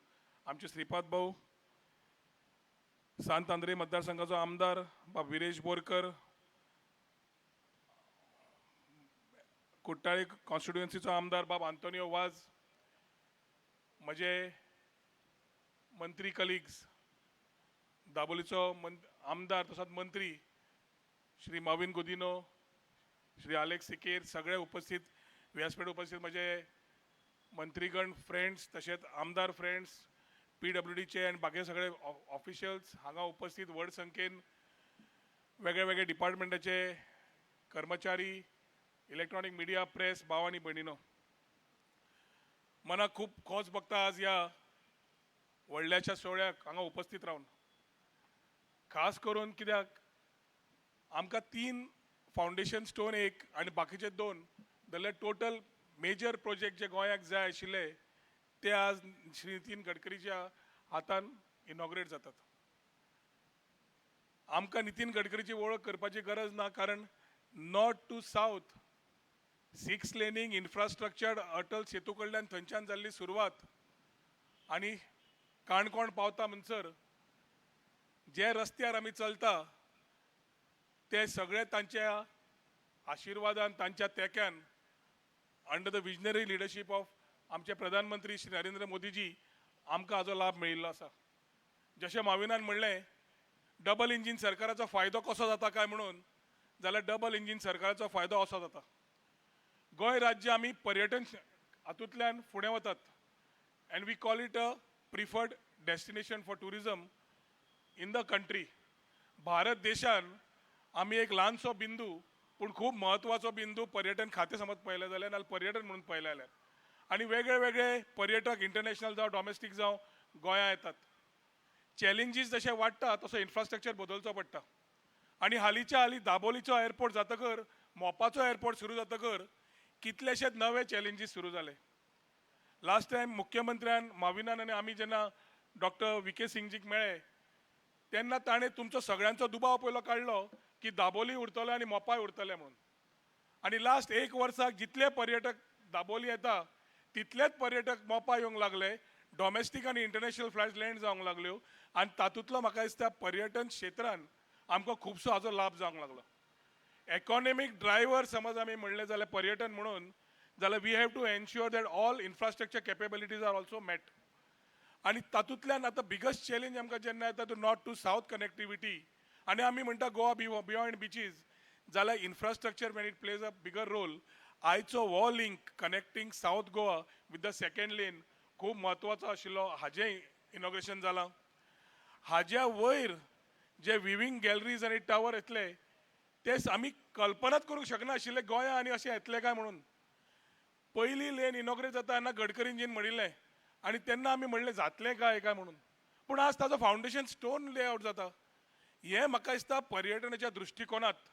Speaker 7: आमचे श्रीपाद भाऊ, सांत आंद्रे मतदारसंघाचो आमदार बाब विरेश बोरकर, कुट्टाळे कॉन्स्टिट्युएन्सीचो आमदार बाब आंतोनियो वाज, म्हजे मंत्री कलिग्स, दाबोलीचो आमदार तसोच मंत्री श्री माविन गुदिनो, श्री आलेक्स सिकेर, सगळे उपस्थित व्यासपीठ उपस्थित म्हजे मंत्रीगण फ्रेंड्स, तशेंच आमदार फ्रेंड्स, पीडब्ल्यूडीचे आनी बाकी सगळे ऑफिशियल्स हांगा उपस्थित, व्हड संख्येन वेगळे वेगळे डिपार्टमेंटाचे कर्मचारी, इलेक्ट्रॉनिक मिडिया, प्रेस भाव आनी भयणीनो, मनाक खूब खोस भोगता आज ह्या व्हडल्याच्या सोहळ्याक हांगा उपस्थित रावन. खास करून कित्याक आमकां तीन फावंडेशन स्टोन एक आनी बाकीचे दोन जाल्यार टोटल मेजर प्रोजेक्ट जे गोंयाक जाय आशिल्ले ते आज श्री नितीन गडकरीच्या हातान इनॉग्रेट जातात. आमकां नितीन गडकरीची वळख करपाची गरज ना, कारण north to south six laning infrastructure Atal Setu कडल्यान थंयच्यान जाल्ली सुरवात आनी काणकोण पावता म्हणसर जे रस्त्यार आमी चलता ते सगळे तांच्या आशिर्वादान, तांच्या तेंक्यान, under the visionary leadership of आमचे प्रधानमंत्री श्री नरेंद्र मोदीजी आमकां हाजो लाभ मेळिल्लो आसा. जशें माविनान म्हणलें, डबल इंजीन सरकाराचो फायदो कसो जाता काय म्हणून, जाल्यार डबल इंजीन सरकाराचो फायदो असो जाता, गोंय राज्य आमी पर्यटन हातूंतल्यान फुडें वतात and we call it a preferred destination for tourism in the country. Bharat देशान आमी एक ल्हानसो बिंदू पूण खूब म्हत्वाचो बिंदू पर्यटन खातें समज पळयलें जाल्यार, नाल्यार पर्यटन म्हणून पळयलें जाल्यार, आनी वेगळे वेगळे पर्यटक इंटरनॅशनल जावं डॉमेस्टीक जावं गोंया येतात. चॅलेंजीस जशे वाडटा तसो इन्फ्रास्ट्रक्चर बदलचो पडटा आनी हालींच्या हालीं दाबोलीचो एअरपोर्ट जातकर, मोपाचो एअरपोर्ट सुरू जातकर कितलेशेच नवे चॅलेंजीस सुरू जाले. लास्ट टायम मुख्यमंत्र्यान, माविनान आनी आमी जेन्ना डॉक्टर वी के सिंगजीक मेळ्ळे तेन्ना ताणें तुमचो सगळ्यांचो दुबाव पयलो काडलो की दाबोली उरतले आनी मोपाय उरतले म्हणून. आनी लास्ट एक वर्साक जितले पर्यटक दाबोली येता तितलेच पर्यटक मोपा येवंक लागले, डॉमेस्टीक आनी इंटरनॅशनल फ्लायट्स लँड जावंक लागल्यो आनी तातूंतलो म्हाका दिसता पर्यटन क्षेत्रान आमकां खुबसो हाजो लाभ जावंक लागलो. इकॉनॉमीक ड्रायव्हर समज आमी म्हणलें जाल्यार पर्यटन म्हणून जाल्यार we have to ensure that all infrastructure capabilities are also met. आनी तातूंतल्यान आतां बिगस्ट चॅलेंज आमकां जेन्ना येता तो नॉर्थ टू सावथ कनेक्टिविटी आनी आमी म्हणटा गोवा बियॉन्ड बिचीज, जाल्यार infrastructure when it plays a bigger role. आयचो हो link connecting South Goa with the second lane खूब म्हत्वाचो आशिल्लो, हाजें इनॉग्रेशन जालां. हाज्या वयर जे विविंग गॅलरीज आनी टावर येतले ते आमी कल्पनाच करूंक शकनाशिल्ले गोंया आनी अशें येतले काय म्हणून. पयली लेन इनॉग्रेट जाता तेन्ना गडकरीजीन म्हणिल्लें आनी तेन्ना आमी म्हणलें जातलें काय काय म्हणून, पूण आज ताजो फावंडेशन स्टोन लेआउट जाता. हें म्हाका दिसता पर्यटनाच्या दृश्टिकोनात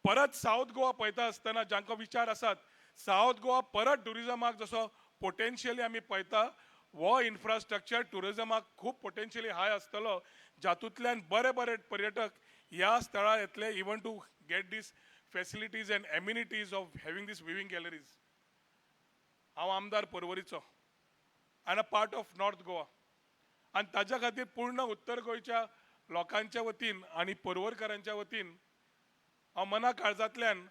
Speaker 7: परत सावथ गोवा पळयता आसतना जांकां विचार आसात सावथ गोवा परत ट्युरिजमाक जसो पोटेन्शियली आमी पळयता हो इन्फ्रास्ट्रक्चर ट्युरिजमाक खूब पोटेन्शियली हाय आसतलो, जातूंतल्यान बरे बरे पर्यटक ह्या स्थळार येतले even to get these facilities and amenities of having these viewing galleries. हांव आमदार पर्वरीचो and a part of North Goa आनी ताज्या खातीर पूर्ण उत्तर गोंयच्या लोकांच्या वतीन आनी पर्वरकारांच्या वतीन हांव मना काळजांतल्यान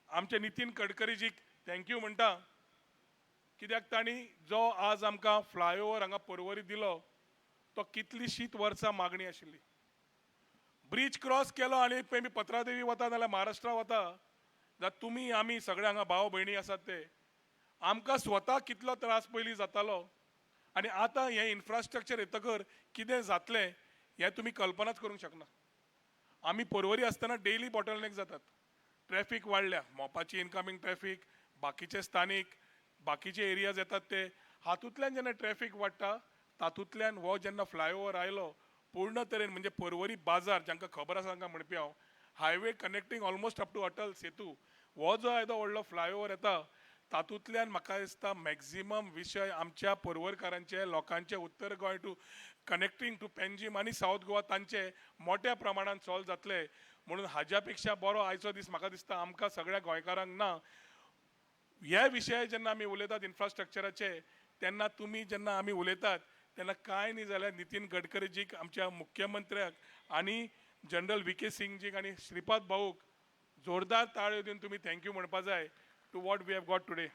Speaker 7: आमचे नितीन गडकरीजीक thank you म्हणटा, कित्याक तांणी जो आज आमकां फ्लायओवर हांगा पर्वरी दिलो तो कितलीशींच वर्सां मागणी आशिल्ली. ब्रीज क्रॉस केलो आनी पळय पत्रादेवी वता नाल्यार महाराष्ट्रा वता जाल्यार तुमी आमी सगळे हांगा भाव भयणी आसात ते आमकां स्वता कितलो त्रास पयलीं जातालो आनी आतां हें इन्फ्रास्ट्रक्चर येतकर कितें जातलें हें तुमी कल्पनाच करूंक शकना. आमी पर्वरी आसतना डेली बॉटलनेक जातात, ट्रॅफीक वाडल्या, मोपाची इनकमींग ट्रॅफीक, बाकीचे स्थानीक बाकीचे एरियाज येतात ते हातूंतल्यान जेन्ना ट्रॅफीक वाडटा तातूंतल्यान हो जेन्ना फ्लायओवर आयलो पूर्ण तरेन म्हणजे पर्वरी बाजार जांकां खबर आसा तांकां म्हणपी हांव highway connecting almost up to Atal Setu हो जो येदो व्हडलो फ्लायओवर येता तातूंतल्यान म्हाका दिसता मॅक्झिमम विशय आमच्या पर्वरकारांचे लोकांचे उत्तर Goa to connecting to Panjim आनी सावथ गोवा तांचे मोठ्या प्रमाणान सॉल्व जातले. म्हणून हाज्या पेक्षा बरो आयचो दीस म्हाका दिसता आमकां सगळ्या गोंयकारांक ना. हे विशय जेन्ना आमी उलयतात इन्फ्रास्ट्रक्चराचे तेन्ना तुमी जेन्ना आमी उलयतात तेन्ना कांय न्ही जाल्यार नितीन गडकरीजीक आमच्या मुख्यमंत्र्याक आनी जनरल व्ही के सिंगजीक आनी श्रीपाद भाऊक जोरदार ताळयो दिवन तुमी thank you म्हणपा जाय to what we have got today.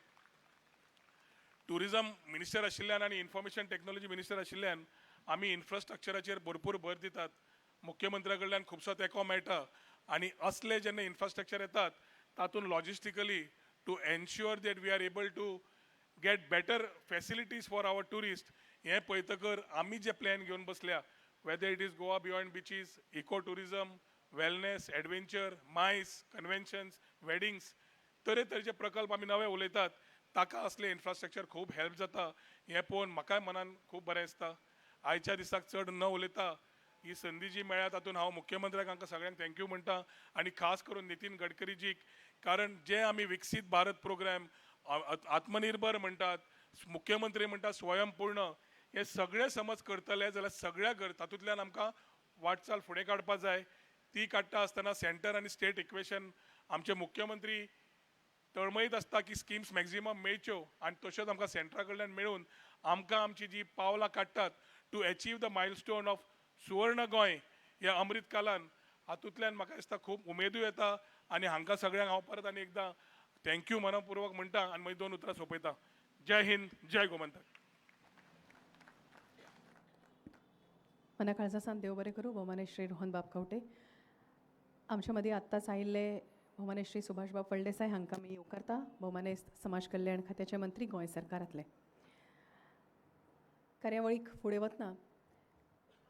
Speaker 7: Tourism minister आशिल्ल्यान आनी इन्फॉर्मेशन टॅक्नॉलॉजी मिनिस्टर आशिल्ल्यान आमी इन्फ्रास्ट्रक्चराचेर भरपूर भर दितात. मुख्यमंत्र्या कडल्यान खुबसो तेंको मेळटा आनी असले जेन्ना इन्फ्रास्ट्रक्चर येतात तातूंत logistically to ensure that we are able to get better facilities for our tourist हें पळयतकर आमी जे प्लॅन घेवन बसल्या whether it is Goa beyond beaches, eco tourism, wellness, adventure, MICE, conventions, weddings, तरेतरेचे प्रकल्प आमी नवे उलयतात ताका असलें इन्फ्रास्ट्रक्चर खूब हेल्प जाता. हें पळोवन म्हाकाय मनान खूब बरें दिसता. आयच्या दिसाक चड न उलयता ही संदी जी मेळ्ळ्या तातूंत हांव मुख्यमंत्र्याक हांकां सगळ्यांक thank you म्हणटा आनी खास करून नितीन गडकरीजीक, कारण जे आमी विकसीत भारत प्रोग्राम, आत्मनिर्भर म्हणटात, मुख्यमंत्री म्हणटा स्वयंपूर्ण, हे सगळे समज करतले जाल्यार सगळ्या तातूंतल्यान आमकां वाटचाल फुडें काडपा जाय. ती काडटा आसतना सेंटर आनी स्टेट इक्वेशन आमचे मुख्यमंत्री तळमळीत आसता की स्किम्स मॅक्झिमम मेळच्यो आनी तश्योच आमकां सेंटरा कडल्यान मेळून आमकां आमची जी पावलां काडटात to achieve the milestone of Suvarna Goa ह्या अमृत कालान हातूंतल्यान म्हाका दिसता खूब उमेदूय येता आनी हांकां सगळ्यांक हांव परत आनी एकदां thank you मनपूर्वक म्हणटा आनी मागीर दोन उतरां सोंपयता. जय हिंद, जय गोमंतक.
Speaker 2: मना काळजासान देव बरें करूं. भोवमाने श्री रोहनबाब खंवटे, आमच्या मदीं आत्ताच आयिल्ले भोवमाने श्री सुभाषबाब फळदेसाय हांकां आमी येवकारता. भोवमाने समाज कल्याण खात्याचे मंत्री गोंय सरकारांतले. कार्यावळीक फुडें वतना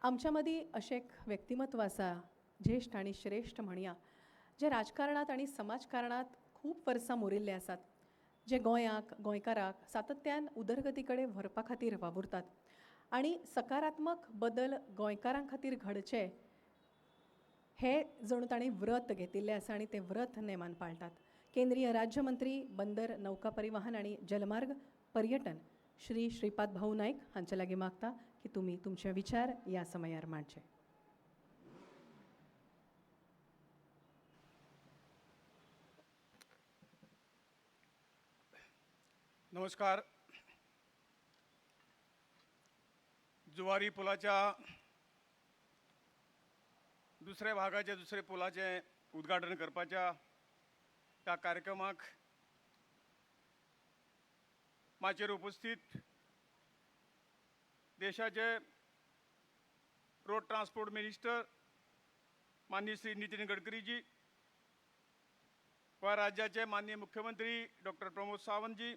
Speaker 2: आमच्या मदीं अशें एक व्यक्तिमत्व आसा, ज्येश्ठ आनी श्रेश्ठ म्हणया, जे राजकारणांत आनी समाजकारणांत खूब वर्सां मुरिल्ले आसात, जे गोंयाक गोंयकाराक सातत्यान उदरगती कडेन व्हरपा खातीर वावुरतात आनी सकारात्मक बदल गोंयकारां खातीर घडचे हे जणू तांणी व्रत घेतिल्लें आसा आनी तें व्रत नेमान पाळटात. केंद्रीय राज्यमंत्री बंदर, नौका परिवहन आनी जलमार्ग पर्यटन श्री श्रीपाद भाऊ नायक हांचे लागीं मागता की तुमी तुमचे विचार ह्या समयार मांडचे.
Speaker 8: नमस्कार. जुवारी पुलाच्या दुसऱ्या भागाचे दुसरे पुलाचे उद्घाटन करपाच्या त्या कार्यक्रमाक माचयेर उपस्थित देशाचे रोड ट्रान्सपोर्ट मिनिस्टर माननीय श्री नितीन गडकरीजी, गोवा राज्याचे माननीय मुख्यमंत्री doctor Pramod Sawantji,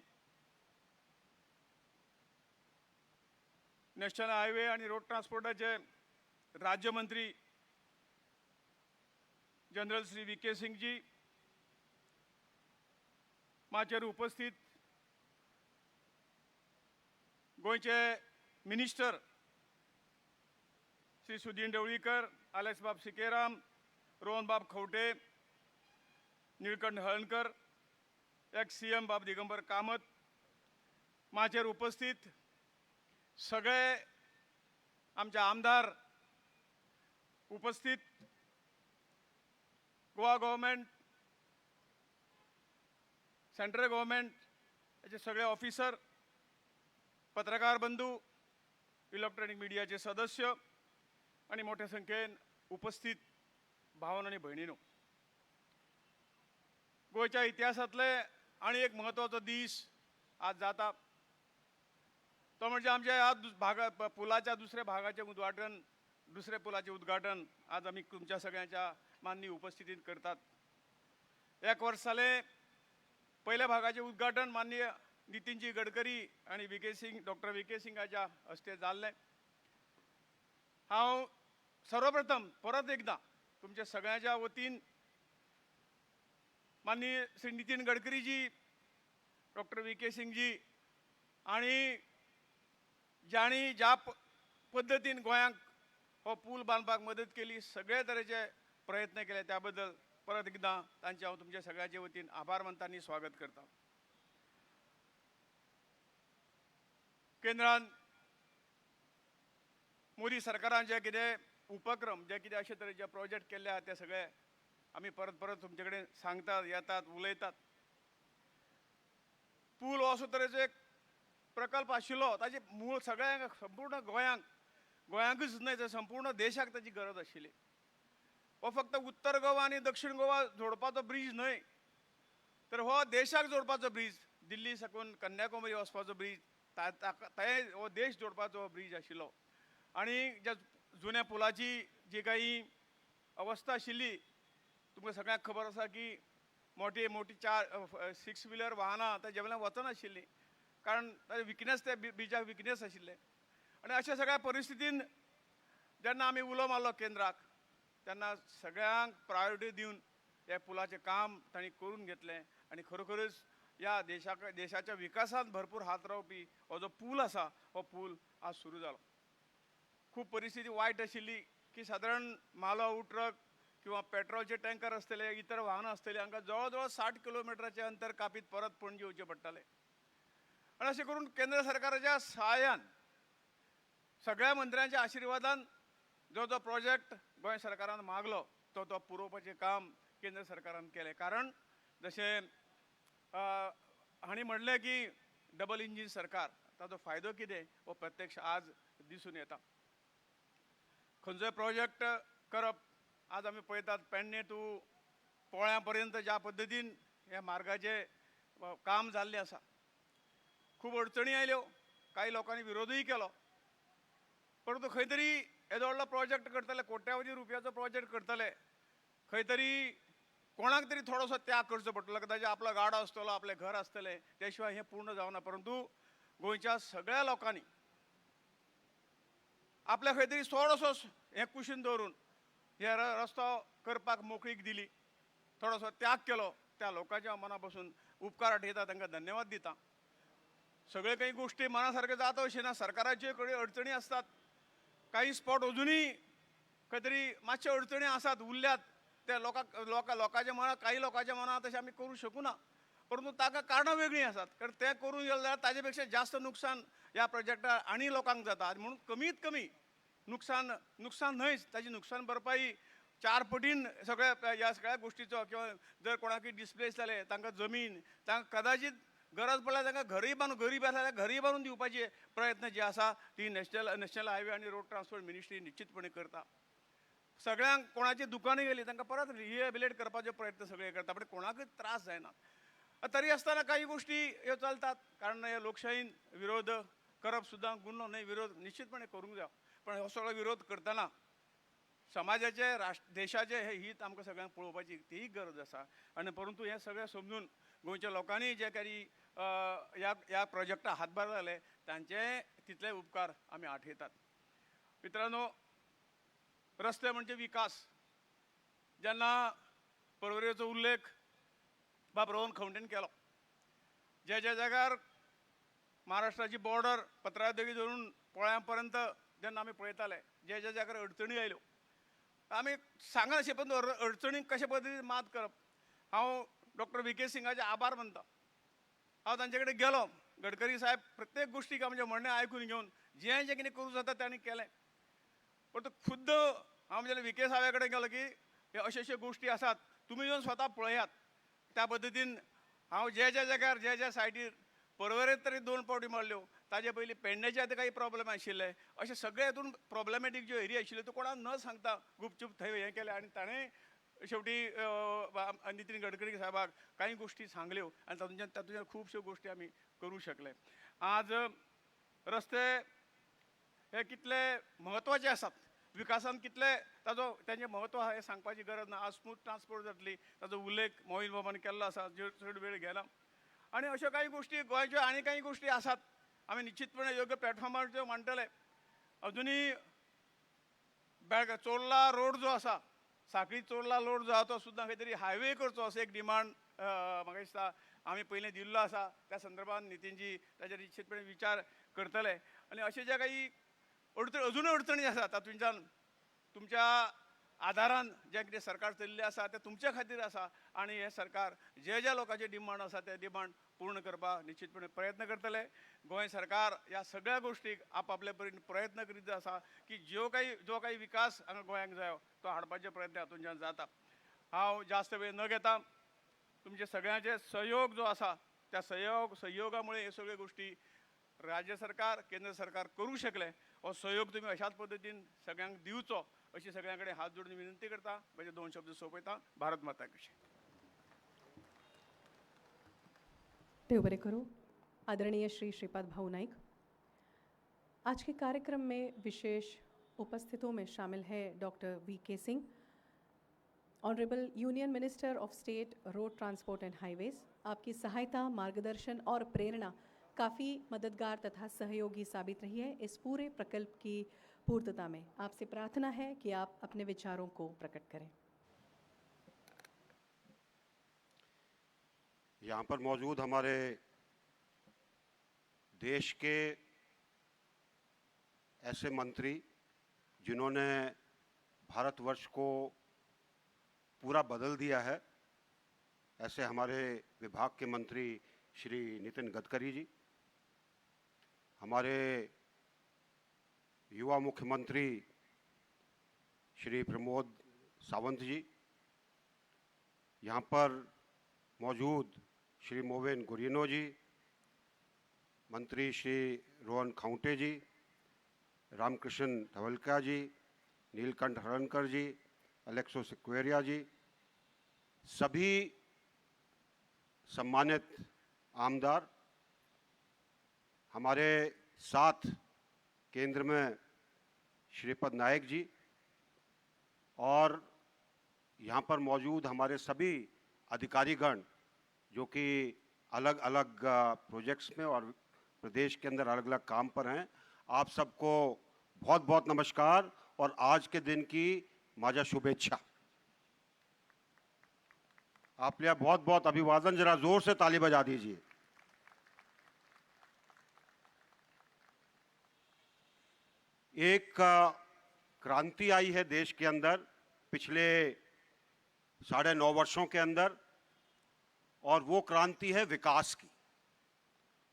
Speaker 8: national highway आणि रोड ट्रान्सपोर्टाचे राज्यमंत्री general Shri V K Singhji, माचयेर उपस्थित गोंयचे मिनिस्टर श्री सुदीन ढवळीकर, आलेक्सबाब सिकेराम, रोहनबाब Khaunte, Nilkanth Halarnkar, ex C M बाब दिगंबर कामत, माचयेर उपस्थित सगळे आमचे आमदार उपस्थित, गोवा गव्हर्मेंट, सेंट्रल गव्हर्मेंट याचे सगळे ऑफिसर, पत्रकार बंधू, इलेक्ट्रॉनिक मिडियाचे सदस्य आणि मोठ्या संख्येन उपस्थित भावांनो आणि भयणीनो, गोंयच्या इतिहासांतले आनी एक म्हत्वाचो दीस आज जाता तो म्हणजे आमच्या ह्या भागा पुलाच्या दुसऱ्या भागाचें उद्घाटन दुसऱ्या पुलाचें उद्घाटन आज आमी तुमच्या सगळ्यांच्या माननीय उपस्थितीत करतात. एक वर्स जालें पहिल्या भागाचें उद्घाटन माननीय नितीनजी गडकरी आनी V K Singh, doctor V K सिंगाच्या हस्ते जाल्लें. हांव सर्वप्रथम परत एकदां तुमच्या सगळ्यांच्या वतीन माननीय Shri Nitin Gadkariji, doctor V K Singhji आनी जांणी ज्या पद्दतीन गोंयांक हो पूल बांदपाक मदत केली, सगळे तरेचे प्रयत्न केले, त्या बद्दल परत एकदां तांचे हांव तुमच्या सगळ्यांचे वतीन आभार मानता आनी स्वागत करता. केंद्रान मोदी सरकारान जे कितें उपक्रम, जे कितें अशे तरेचे प्रोजेक्ट केल्ले आहा ते सगळे आमी परत परत तुमचे कडेन सांगतात, येतात, उलयतात. पूल हो असो तरेचो एक प्रकल्प आशिल्लो, ताजे मूळ सगळ्यांक, संपूर्ण गोंयांक, गोंयांकूच न्हय तर संपूर्ण देशाक ताची गरज आशिल्ली. हो फक्त उत्तर गोवा आनी दक्षिण गोवा जोडपाचो ब्रीज न्हय, तर हो देशाक जोडपाचो ब्रीज, दिल्ली साकून कन्याकुमारी वचपाचो ब्रीज, ते हो देश जोडपाचो ब्रीज आशिल्लो. आनी ज्या जुन्या पुलाची जी काही अवस्था आशिल्ली तुमकां सगळ्यांक खबर आसा की मोठी मोठी 4 6 व्हिलर वाहनां ताजे वयल्यान वचनाशिल्लीं, कारण ताजे विकनेस, त्या ब्रिजाक विकनेस आशिल्ले. आनी अशा सगळ्या परिस्थितीन जेन्ना आमी उलो मारलो केंद्राक, तेन्ना सगळ्यांक प्रायोरिटी दिवन ह्या पुलाचें काम तांणी करून घेतलें. आनी खरोखरच ह्या देशाच्या विकासांत भरपूर हात रावपी हो जो पूल आसा, हो पूल आज सुरू जालो. खूब परिस्थिती वायट आशिल्ली की सादारण मालो ट्रक किंवा पेट्रोलचे टँकर आसतले, इतर वाहनां आसतली, हांकां जवळ जवळ 60 किलोमिटराचें अंतर कापीत परत पणजे वचचें पडटालें. आनी अशें करून केंद्र सरकाराच्या सहाय्यान, सगळ्या मंत्र्यांच्या आशिर्वादान जो जो प्रोजेक्ट गोंय सरकारान मागलो तो तो पुरोवपाचें काम केंद्र सरकारान केलें. कारण जशें हांणी म्हणलें की डबल इंजीन सरकार, ताचो फायदो कितें हो प्रत्यक्ष आज दिसून येता. खंयचोय प्रोजेक्ट करप, आज आमी पळयतात पेडणे टू पोळ्या पर्यंत ज्या पद्दतीन ह्या मार्गाचें काम जाल्लें आसा, खूब अडचणी आयल्यो, कांय लोकांनी विरोधूय केलो, परंतु खंय तरी येदो व्हडलो प्रोजेक्ट करतले, कोट्यावधी रुपयाचो प्रोजेक्ट करतले, खंय तरी कोणाक तरी थोडोसो त्याग करचो पडटलो, कदाचित आपलो गाडो आसतलो, आपलें घर आसतलें, त्या शिवाय हें पूर्ण जावना. परंतु गोंयच्या सगळ्या लोकांनी आपल्या खंय तरी थोडोसो हें कुशीन दवरून हे रस्तो करपाक मोकळीक दिली, थोडोसो त्याग केलो, त्या लोकांच्या मना पासून उपकार आठयता, तांकां धन्यवाद दिता. सगळे काही गोष्टी मनासारखे जाता अशें ना, सरकाराच्यो कडेन अडचणी आसतात, काही स्पॉट अजुनूय खंय तरी मातश्यो अडचणी आसात, उरल्यात, त्या लोकांच्या मनात, काही लोकांच्या मनात तशें आमी करूं शकूना, परंतु ताका कारणां वेगळीं आसात, कारण तें करूंक गेलें जाल्यार ताजे पेक्षा जास्त नुकसान ह्या प्रोजेक्टार आनी लोकांक जाता. आनी म्हणून कमीत कमी नुकसान, नुकसान न्हयच, ताजी नुकसान भरपाई 4 पटीन सगळ्या ह्या सगळ्या गोश्टीचो, किंवा जर कोणाकूय डिस्प्लेस जाले तांकां जमीन, तांकां कदाचित गरज पडल्यार तांकां घरूय बांदून, गरीब आसा जाल्यार घरूय बांदून दिवपाचे प्रयत्न जे आसा ती नॅशनल हायवे आनी रोड ट्रान्सपोर्ट मिनिस्ट्री निश्चितपणे करता. सगळ्यांक कोणाची दुकानां गेली तांकां परत रिहेबिलेट करपाचे प्रयत्न सगळे करता, पण कोणाकूच त्रास जायना. तरी आसतना काही गोश्टी ह्यो चलतात, कारण हे लोकशाहीन विरोध करप सुद्दां गुन्हो न्हय, विरोध निश्चितपणे करूंक जाय, पण हो सगळो विरोध करतना समाजाचे, देशाचे हे हित आमकां सगळ्यांक पळोवपाची तीय गरज आसा. आनी परंतु हें सगळें समजून गोंयच्या लोकांनी जे काही ह्या प्रोजेक्टाक हातभार लायले तांचे तितले उपकार आमी आठयतात. मित्रांनो, रस्ते म्हणजे विकास. जेन्ना पर्वरेचो उल्लेख बाब रोहन खवंटेन केलो, ज्या ज्या जाग्यार महाराष्ट्राची बॉर्डर पत्रादेवी धरून पोळ्या पर्यंत जेन्ना आमी पळयताले, ज्या ज्या जाग्यार अडचणी आयल्यो, आमी सांगनाशे पण अडचणीक कशे पद्दतीन मात करप. हांव डॉक्टर व्ही के सिंगाचे आभार मानता. हांव तांचे कडेन गेलो, गडकरी साहेब प्रत्येक गोश्टीक आमचें म्हणणें आयकून घेवन जें जें कितें करूं जाता तांणी केलें. परंतु खुद्द हांव म्हणजे व्ही के साहेबा कडेन गेलो की हे अश्यो अश्यो गोश्टी आसात, तुमी येवन स्वता पळयात. त्या पद्दतीन हांव ज्या ज्या जाग्यार, ज्या ज्या सायटीर पर्वरेंत तरी 2 फावटी मारल्यो, ताजे पयलीं पेडण्याचे आतां काही प्रॉब्लेम आशिल्ले, अशे सगळे हातून प्रॉब्लेमॅटीक ज्यो एरिया आशिल्ल्यो त्यो कोणाक न सांगता गुपचूप थंय हें केलें. आनी ताणें शेवटी नितीन गडकरी साहेबाक कांय गोश्टी सांगल्यो आनी तातूंतल्यान खुबश्यो गोश्टी आमी करूं शकले. आज रस्ते हे कितले म्हत्वाचे आसात, विकासान कितले ताजो तेंचें म्हत्व आहा हें सांगपाची गरज ना. आज स्मूथ ट्रान्सपोर्ट जातली ताजो उल्लेख मोहील बाबान केल्लो आसा, चड वेळ गेला. आनी अश्यो कांय गोश्टी गोंयच्यो आनी कांय गोश्टी आसात, आमी निश्चितपणे योग्य प्लॅटफॉर्मार त्यो मांडटले. अजुनूय बेळगांव चोर्ला रोड जो आसा, साखळी चोर्ला रोड जो आसा तो सुद्दां खंय तरी हायवे करचो असो एक डिमांड म्हाका दिसता आमी पयलीं दिल्लो आसा. त्या संदर्भात नितीनजी ताजेर निश्चितपणे विचार करतले. आनी अशे जे काही अजुनूय अडचणी आसा तातूंतल्यान तुमच्या आदारान जें कितें सरकार चलिल्लें आसा तें तुमच्या खातीर आसा. आनी हें सरकार जे ज्या लोकांचे डिमांड आसा ते डिमांड पूर्ण करपाक निश्चितपणे प्रयत्न करतले. गोंय सरकार ह्या सगळ्या गोश्टीक आपआपले परीन प्रयत्न करीत आसा की जो काही विकास हांगा गोंयांक जायो तो हाडपाचे प्रयत्न हातूंतल्यान जाता. हांव जास्त वेळ न घेता तुमचे सगळ्यांचे सहयोग जो आसा त्या सहयोगा मुळे हे सगळ्यो गोश्टी राज्य सरकार केंद्र सरकार करूं शकले. हो सहयोग तुमी अशाच पद्दतीन सगळ्यांक दिवचो अशी सगळ्यां कडेन हात जोडून विनंती करता. म्हजे दोन शब्द सोंपयता. भारत माता की जय.
Speaker 2: देव बरें करूं. आदरणीय श्री श्रीपाद भाऊ नाइक, आज के कार्यक्रम में विशेष उपस्थितों में शामिल है doctor V K Singh, honourable union minister of state road transport and highways. आपकी सहायता, मार्गदर्शन और प्रेरणा काफ़ी मददगार तथा सहयोगी साबित रही है इस पूरे प्रकल्प की पूर्तता में। आपसे प्रार्थना है कि आप अपने विचारों को प्रकट करें।
Speaker 9: यहाँ पर मौजूद हमारे देश के ऐसे मंत्री जिन्होंने भारतवर्ष को पूरा बदल दिया है, ऐसे हमारे विभाग के मंत्री श्री नितिन गडकरी जी, हमारे युवा मुख्यमंत्री श्री प्रमोद सावंत जी, यहाँ पर मौजूद श्री मोवेन गुरिनो जी, मंत्री श्री रोहन खाउंटे जी, रामकृष्ण धवलका जी, नीलकंठ हरणकर जी, अलेक्सो सिक्वेरिया जी, सभी सम्मानित आमदार, हमारे साथ केंद्र में श्रीपद नायक जी और यहाँ पर मौजूद हमारे सभी अधिकारीगण जो कि अलग अलग प्रोजेक्ट्स में और प्रदेश के अंदर अलग अलग काम पर हैं, आप सबको बहुत बहुत नमस्कार और आज के दिन की माझ्या शुभेच्छा। आप लिया बहुत बहुत अभिवादन, जरा जोर से ताली बजा दीजिए। एक क्रांति आई है देश के अंदर पिछले 9.5 वर्षों के अंदर, और वो क्रांति है विकास की।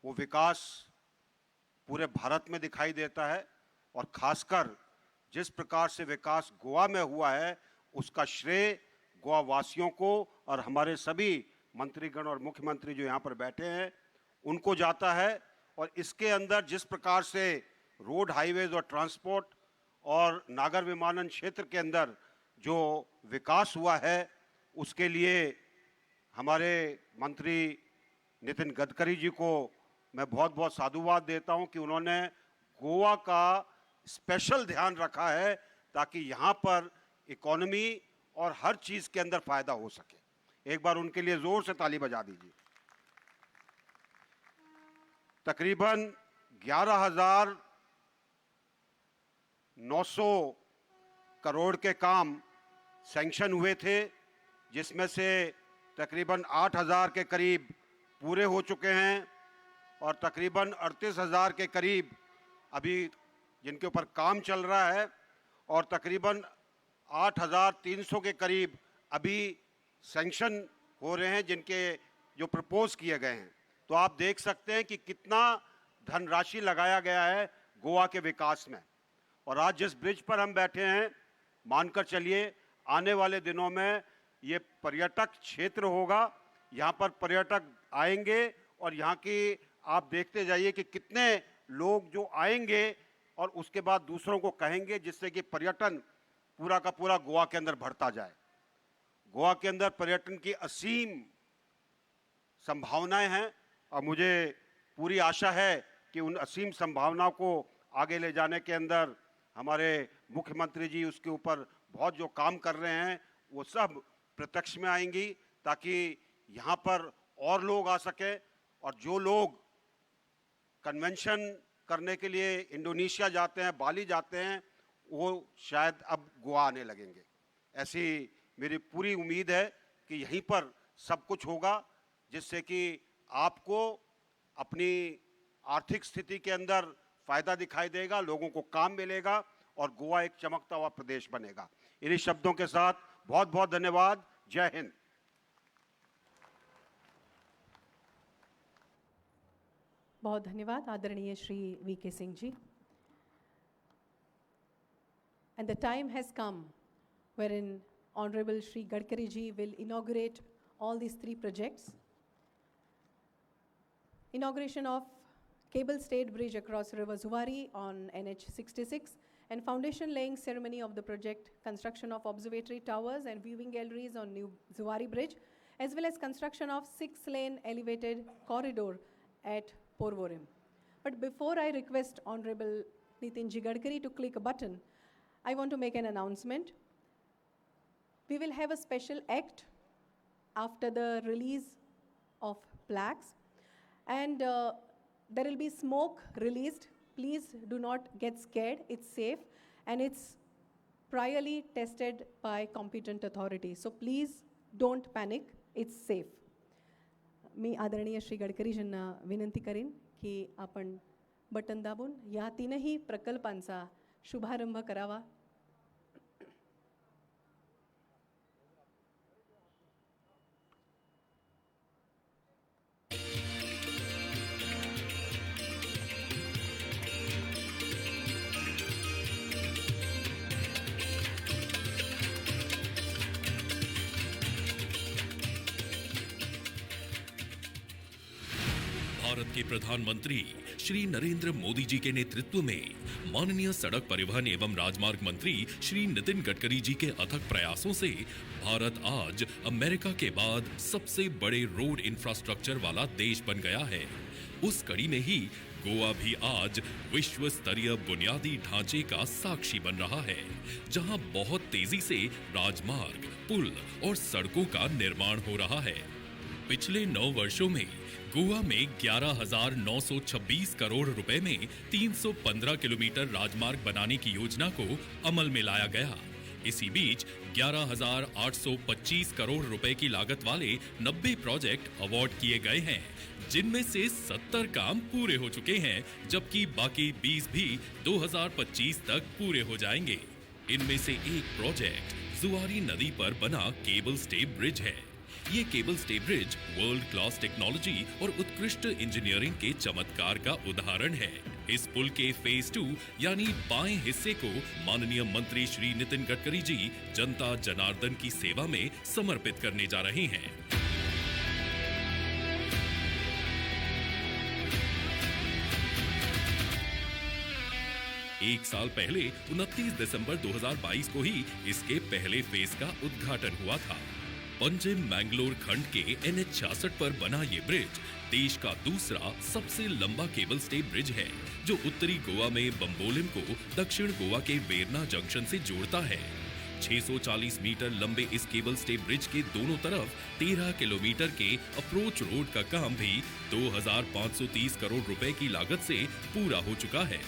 Speaker 9: वो विकास पूरे भारत में दिखाई देता है और खासकर जिस प्रकार से विकास गोवा में हुआ है उसका श्रेय गोवा वासियों को और हमारे सभी मंत्रीगण और मुख्यमंत्री जो यहाँ पर बैठे हैं उनको जाता है। और इसके अंदर जिस प्रकार से रोड, हाईवेज और ट्रांसपोर्ट और नागर विमानन क्षेत्र के अंदर जो विकास हुआ है उसके लिए हमारे मंत्री नितिन गडकरी जी को मैं बहुत बहुत साधुवाद देता हूं कि उन्होंने गोवा का स्पेशल ध्यान रखा है ताकि यहाँ पर इकोनॉमी और हर चीज़ के अंदर फ़ायदा हो सके। एक बार उनके लिए ज़ोर से ताली बजा दीजिए। तकरीबन 11,900 करोड़ के काम सैंक्शन हुए थे, जिसमें से तकरीबन 8,000 के करीब पूरे हो चुके हैं और तकरीबन 38,000 के करीब अभी जिनके ऊपर काम चल रहा है और तकरीबन 8,300 के करीब अभी सैंक्शन हो रहे हैं जिनके जो प्रपोज किए गए हैं। तो आप देख सकते हैं कि कितना धनराशि लगाया गया है गोवा के विकास में। और आज जिस ब्रिज पर हम बैठे हैं, मानकर चलिए आने वाले दिनों में ये पर्यटक क्षेत्र होगा। यहाँ पर पर्यटक आएंगे और यहाँ की आप देखते जाइए कि कितने लोग जो आएंगे और उसके बाद दूसरों को कहेंगे, जिससे कि पर्यटन पूरा का पूरा गोवा के अंदर बढ़ता जाए। गोवा के अंदर पर्यटन की असीम संभावनाएं हैं और मुझे पूरी आशा है कि उन असीम संभावनाओं को आगे ले जाने के अंदर हमारे मुख्यमंत्री जी उसके ऊपर बहुत जो काम कर रहे हैं वो सब प्रत्यक्ष में आएंगी, ताकि यहाँ पर और लोग आ सकें। और जो लोग कन्वेंशन करने के लिए इंडोनेशिया जाते हैं, बाली जाते हैं, वो शायद अब गोवा आने लगेंगे। ऐसी मेरी पूरी उम्मीद है कि यहीं पर सब कुछ होगा, जिससे कि आपको अपनी आर्थिक स्थिति के अंदर फ़ायदा दिखाई देगा, लोगों को काम मिलेगा और गोवा एक चमकता हुआ प्रदेश बनेगा। इन्हीं शब्दों के साथ बहुत बहुत धन्यवाद। जय हिंद।
Speaker 2: बहुत धन्यवाद आदरणीय Shri V K Singh ji. And the time has come wherein Honorable Shri Gadkari ji will inaugurate all these three projects. Inauguration of cable state bridge across River Zuari on NH 66 and foundation laying ceremony of the project, construction of observatory towers and viewing galleries on New Zuari Bridge, as well as construction of 6-lane elevated corridor at Porvorim. But before I request Honorable Nitin Ji Gadkari to click a button, I want to make an announcement. We will have a special act after the release of plaques, and there will be smoke released. Please do not get scared. It's safe and it's priorly tested by competent authority. So please don't panic. It's safe. मी आदरणीय श्री गडकरीजींना विनंती करीन की आपण button दाबून या तीनही प्रकल्पांचा शुभारंभ करावा.
Speaker 1: भारत के प्रधानमंत्री श्री नरेंद्र मोदी जी के नेतृत्व में माननीय सड़क परिवहन एवं राजमार्ग मंत्री श्री नितिन गडकरी जी के अथक प्रयासों से भारत आज अमेरिका के बाद सबसे बड़े रोड इंफ्रास्ट्रक्चर वाला देश बन गया है। उस कड़ी में ही गोवा भी आज विश्व स्तरीय बुनियादी ढांचे का साक्षी बन रहा है, जहां बहुत तेजी से राजमार्ग, पुल और सड़कों का निर्माण हो रहा है। पिछले 9 वर्षों में गोवा में 11,926 करोड़ रुपए में 315 किलोमीटर राजमार्ग बनाने की योजना को अमल में लाया गया। इसी बीच 11,825 करोड़ रुपए की लागत वाले 90 प्रोजेक्ट अवार्ड किए गए हैं, जिनमें से 70 काम पूरे हो चुके हैं, जबकि बाकी 20 भी 2025 तक पूरे हो जाएंगे। इनमें से एक प्रोजेक्ट जुआरी नदी पर बना केबल स्टे ब्रिज है। ये cable stay bridge world class technology और उत्कृष्ट इंजीनियरिंग के चमत्कार का उदाहरण है। इस पुल के फेज 2 यानी बाएं हिस्से को माननीय मंत्री श्री नितिन गडकरी जी जनता जनार्दन की सेवा में समर्पित करने जा रहे हैं। एक साल पहले 29 दिसंबर 2022 को ही इसके पहले फेज का उद्घाटन हुआ था। पंजिम मैंगलोर खंड के NH 66 पर बना ये ब्रिज देश का दूसरा सबसे लंबा केबल स्टे ब्रिज है, जो उत्तरी गोवा में बम्बोलिम को दक्षिण गोवा के वेरना जंक्शन से जोड़ता है। 640 मीटर लंबे इस केबल स्टे ब्रिज के दोनों तरफ 13 किलोमीटर के अप्रोच रोड का काम भी 2,530 करोड़ रुपए की लागत से पूरा हो चुका है।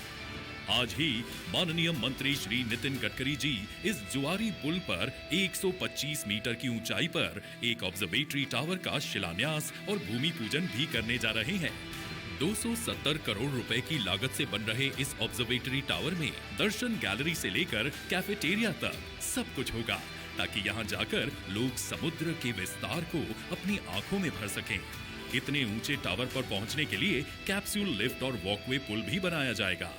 Speaker 1: आज ही माननीय मंत्री श्री नितिन गडकरी जी इस जुआरी पुल पर 125 मीटर की ऊंचाई पर एक ऑब्जर्वेटरी टावर का शिलान्यास और भूमि पूजन भी करने जा रहे हैं। 270 करोड़ रुपए की लागत से बन रहे इस ऑब्जर्वेटरी टावर में दर्शन गैलरी से लेकर कैफेटेरिया तक सब कुछ होगा, ताकि यहां जाकर लोग समुद्र के विस्तार को अपनी आंखों में भर सकें। इतने ऊंचे टावर पर पहुंचने के लिए कैप्सूल लिफ्ट और वॉकवे पुल भी बनाया जाएगा।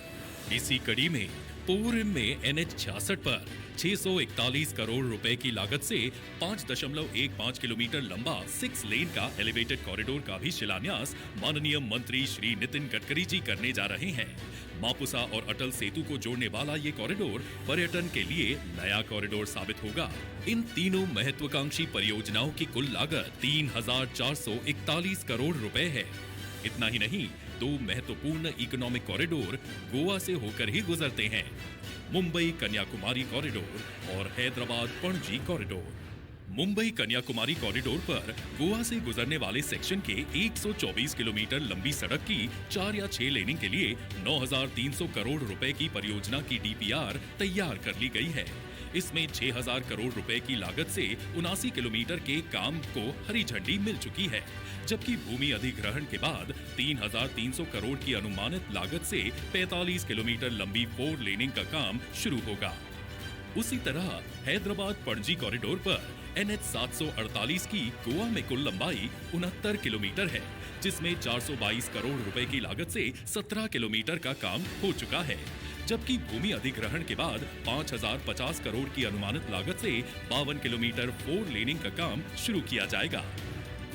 Speaker 1: इसी कड़ी में पोवरिम में NH 66 पर 641 करोड़ रुपए की लागत से 5.15 किलोमीटर लंबा 6 लेन का एलिवेटेड कॉरिडोर का भी शिलान्यास माननीय मंत्री श्री नितिन गडकरी जी करने जा रहे हैं। मापुसा और अटल सेतु को जोड़ने वाला ये कॉरिडोर पर्यटन के लिए नया कॉरिडोर साबित होगा। इन तीनों महत्वाकांक्षी परियोजनाओं की कुल लागत 3,441 करोड़ रुपए है। इतना ही नहीं, दो महत्वपूर्ण इकोनॉमिक कॉरिडोर गोवा से होकर ही गुजरते हैं, मुंबई कन्याकुमारी कॉरिडोर और हैदराबाद पणजी कॉरिडोर। मुंबई कन्याकुमारी कॉरिडोर पर गोवा से गुजरने वाले सेक्शन के 124 किलोमीटर लंबी सड़क की 4 या 6 लेनिंग के लिए 9,300 करोड़ रुपए की परियोजना की डीपीआर तैयार कर ली गई है। इसमें 6,000 करोड़ रुपए की लागत से 79 किलोमीटर के काम को हरी झंडी मिल चुकी है, जबकि भूमि अधिग्रहण के बाद 3,300 करोड़ की अनुमानित लागत से 45 किलोमीटर लंबी 4 लेनिंग का काम शुरू होगा। उसी तरह हैदराबाद पणजी कॉरिडोर पर NH 748 की गोवा में कुल लंबाई 69 किलोमीटर है, जिसमें 422 करोड़ रुपए की लागत से 17 किलोमीटर का काम हो चुका है, जबकि भूमि अधिग्रहण के बाद 5,050 करोड़ की अनुमानित लागत से 52 किलोमीटर 4 लेनिंग का काम शुरू किया जाएगा।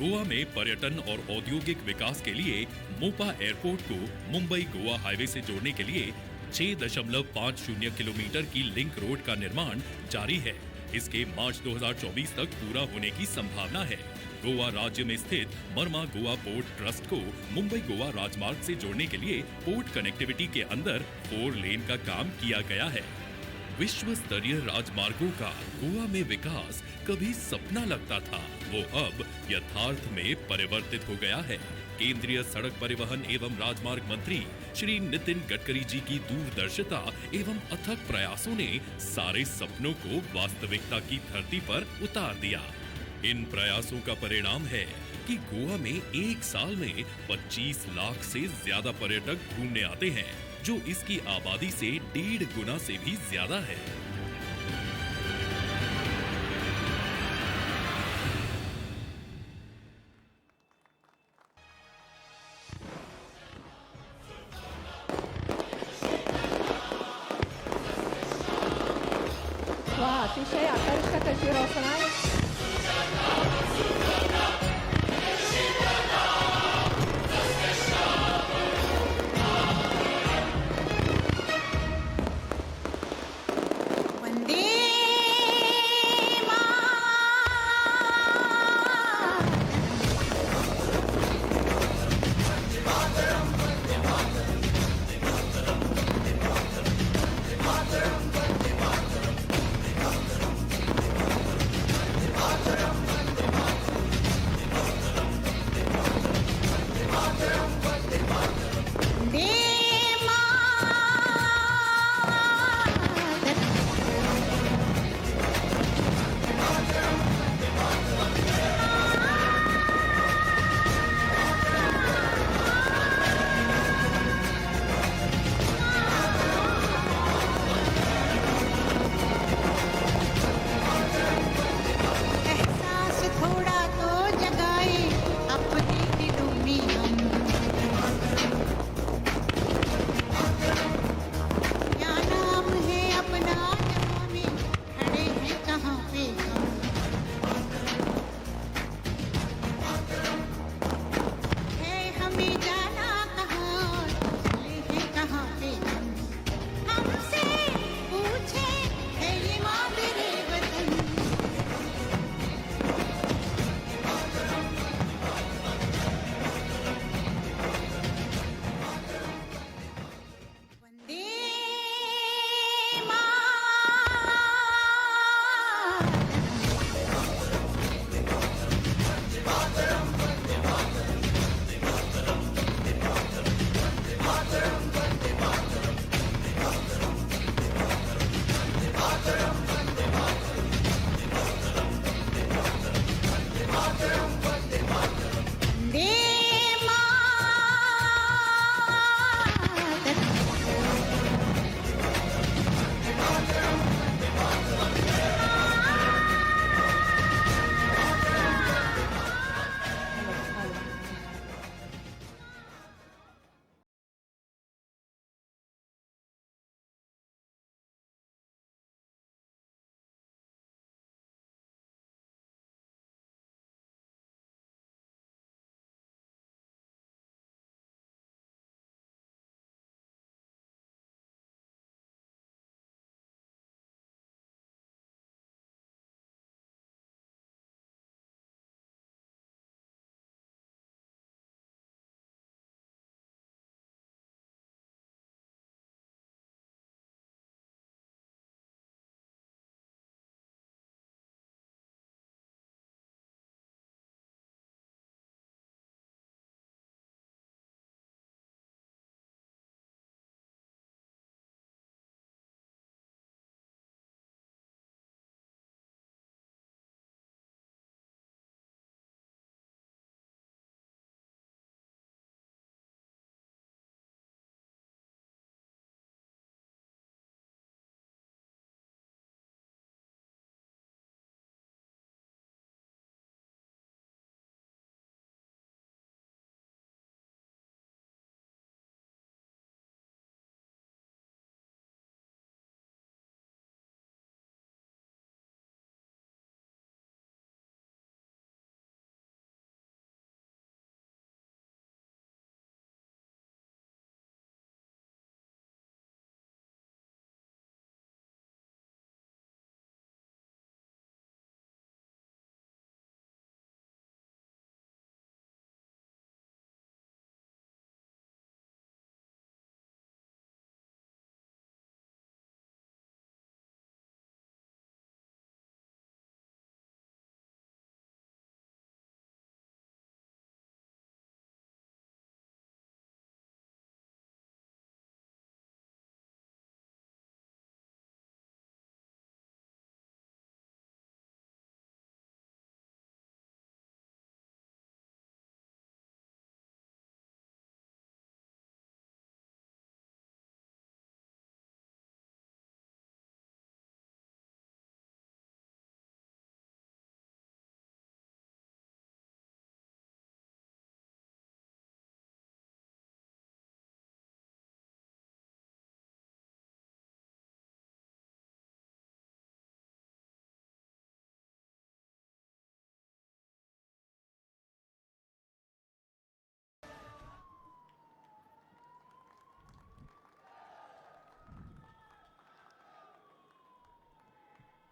Speaker 1: गोवा में पर्यटन और औद्योगिक विकास के लिए मोपा एयरपोर्ट को मुंबई गोवा हाईवे से जोड़ने के लिए 6.50 किलोमीटर की लिंक रोड का निर्माण जारी है। इसके मार्च 2024 तक पूरा होने की संभावना है। गोवा राज्य में स्थित मर्मा गोवा पोर्ट ट्रस्ट को मुंबई गोवा राजमार्ग से जोड़ने के लिए पोर्ट कनेक्टिविटी के अंदर 4 लेन का काम किया गया है। विश्व स्तरीय राजमार्गों का गोवा में विकास कभी सपना लगता था, वो अब यथार्थ में परिवर्तित हो गया है। केंद्रीय सड़क परिवहन एवं राजमार्ग मंत्री श्री नितिन गडकरी जी की दूरदर्शिता एवं अथक प्रयासों ने सारे सपनों को वास्तविकता की धरती पर उतार दिया। इन प्रयासों का परिणाम है कि गोवा में एक साल में 25 लाख से ज्यादा पर्यटक घूमने आते हैं, जो इसकी आबादी से 1.5 गुना से भी ज्यादा है।
Speaker 2: वा, अतिशय आकर्षक अशी रोषणाई.
Speaker 10: वंदे मातरम्.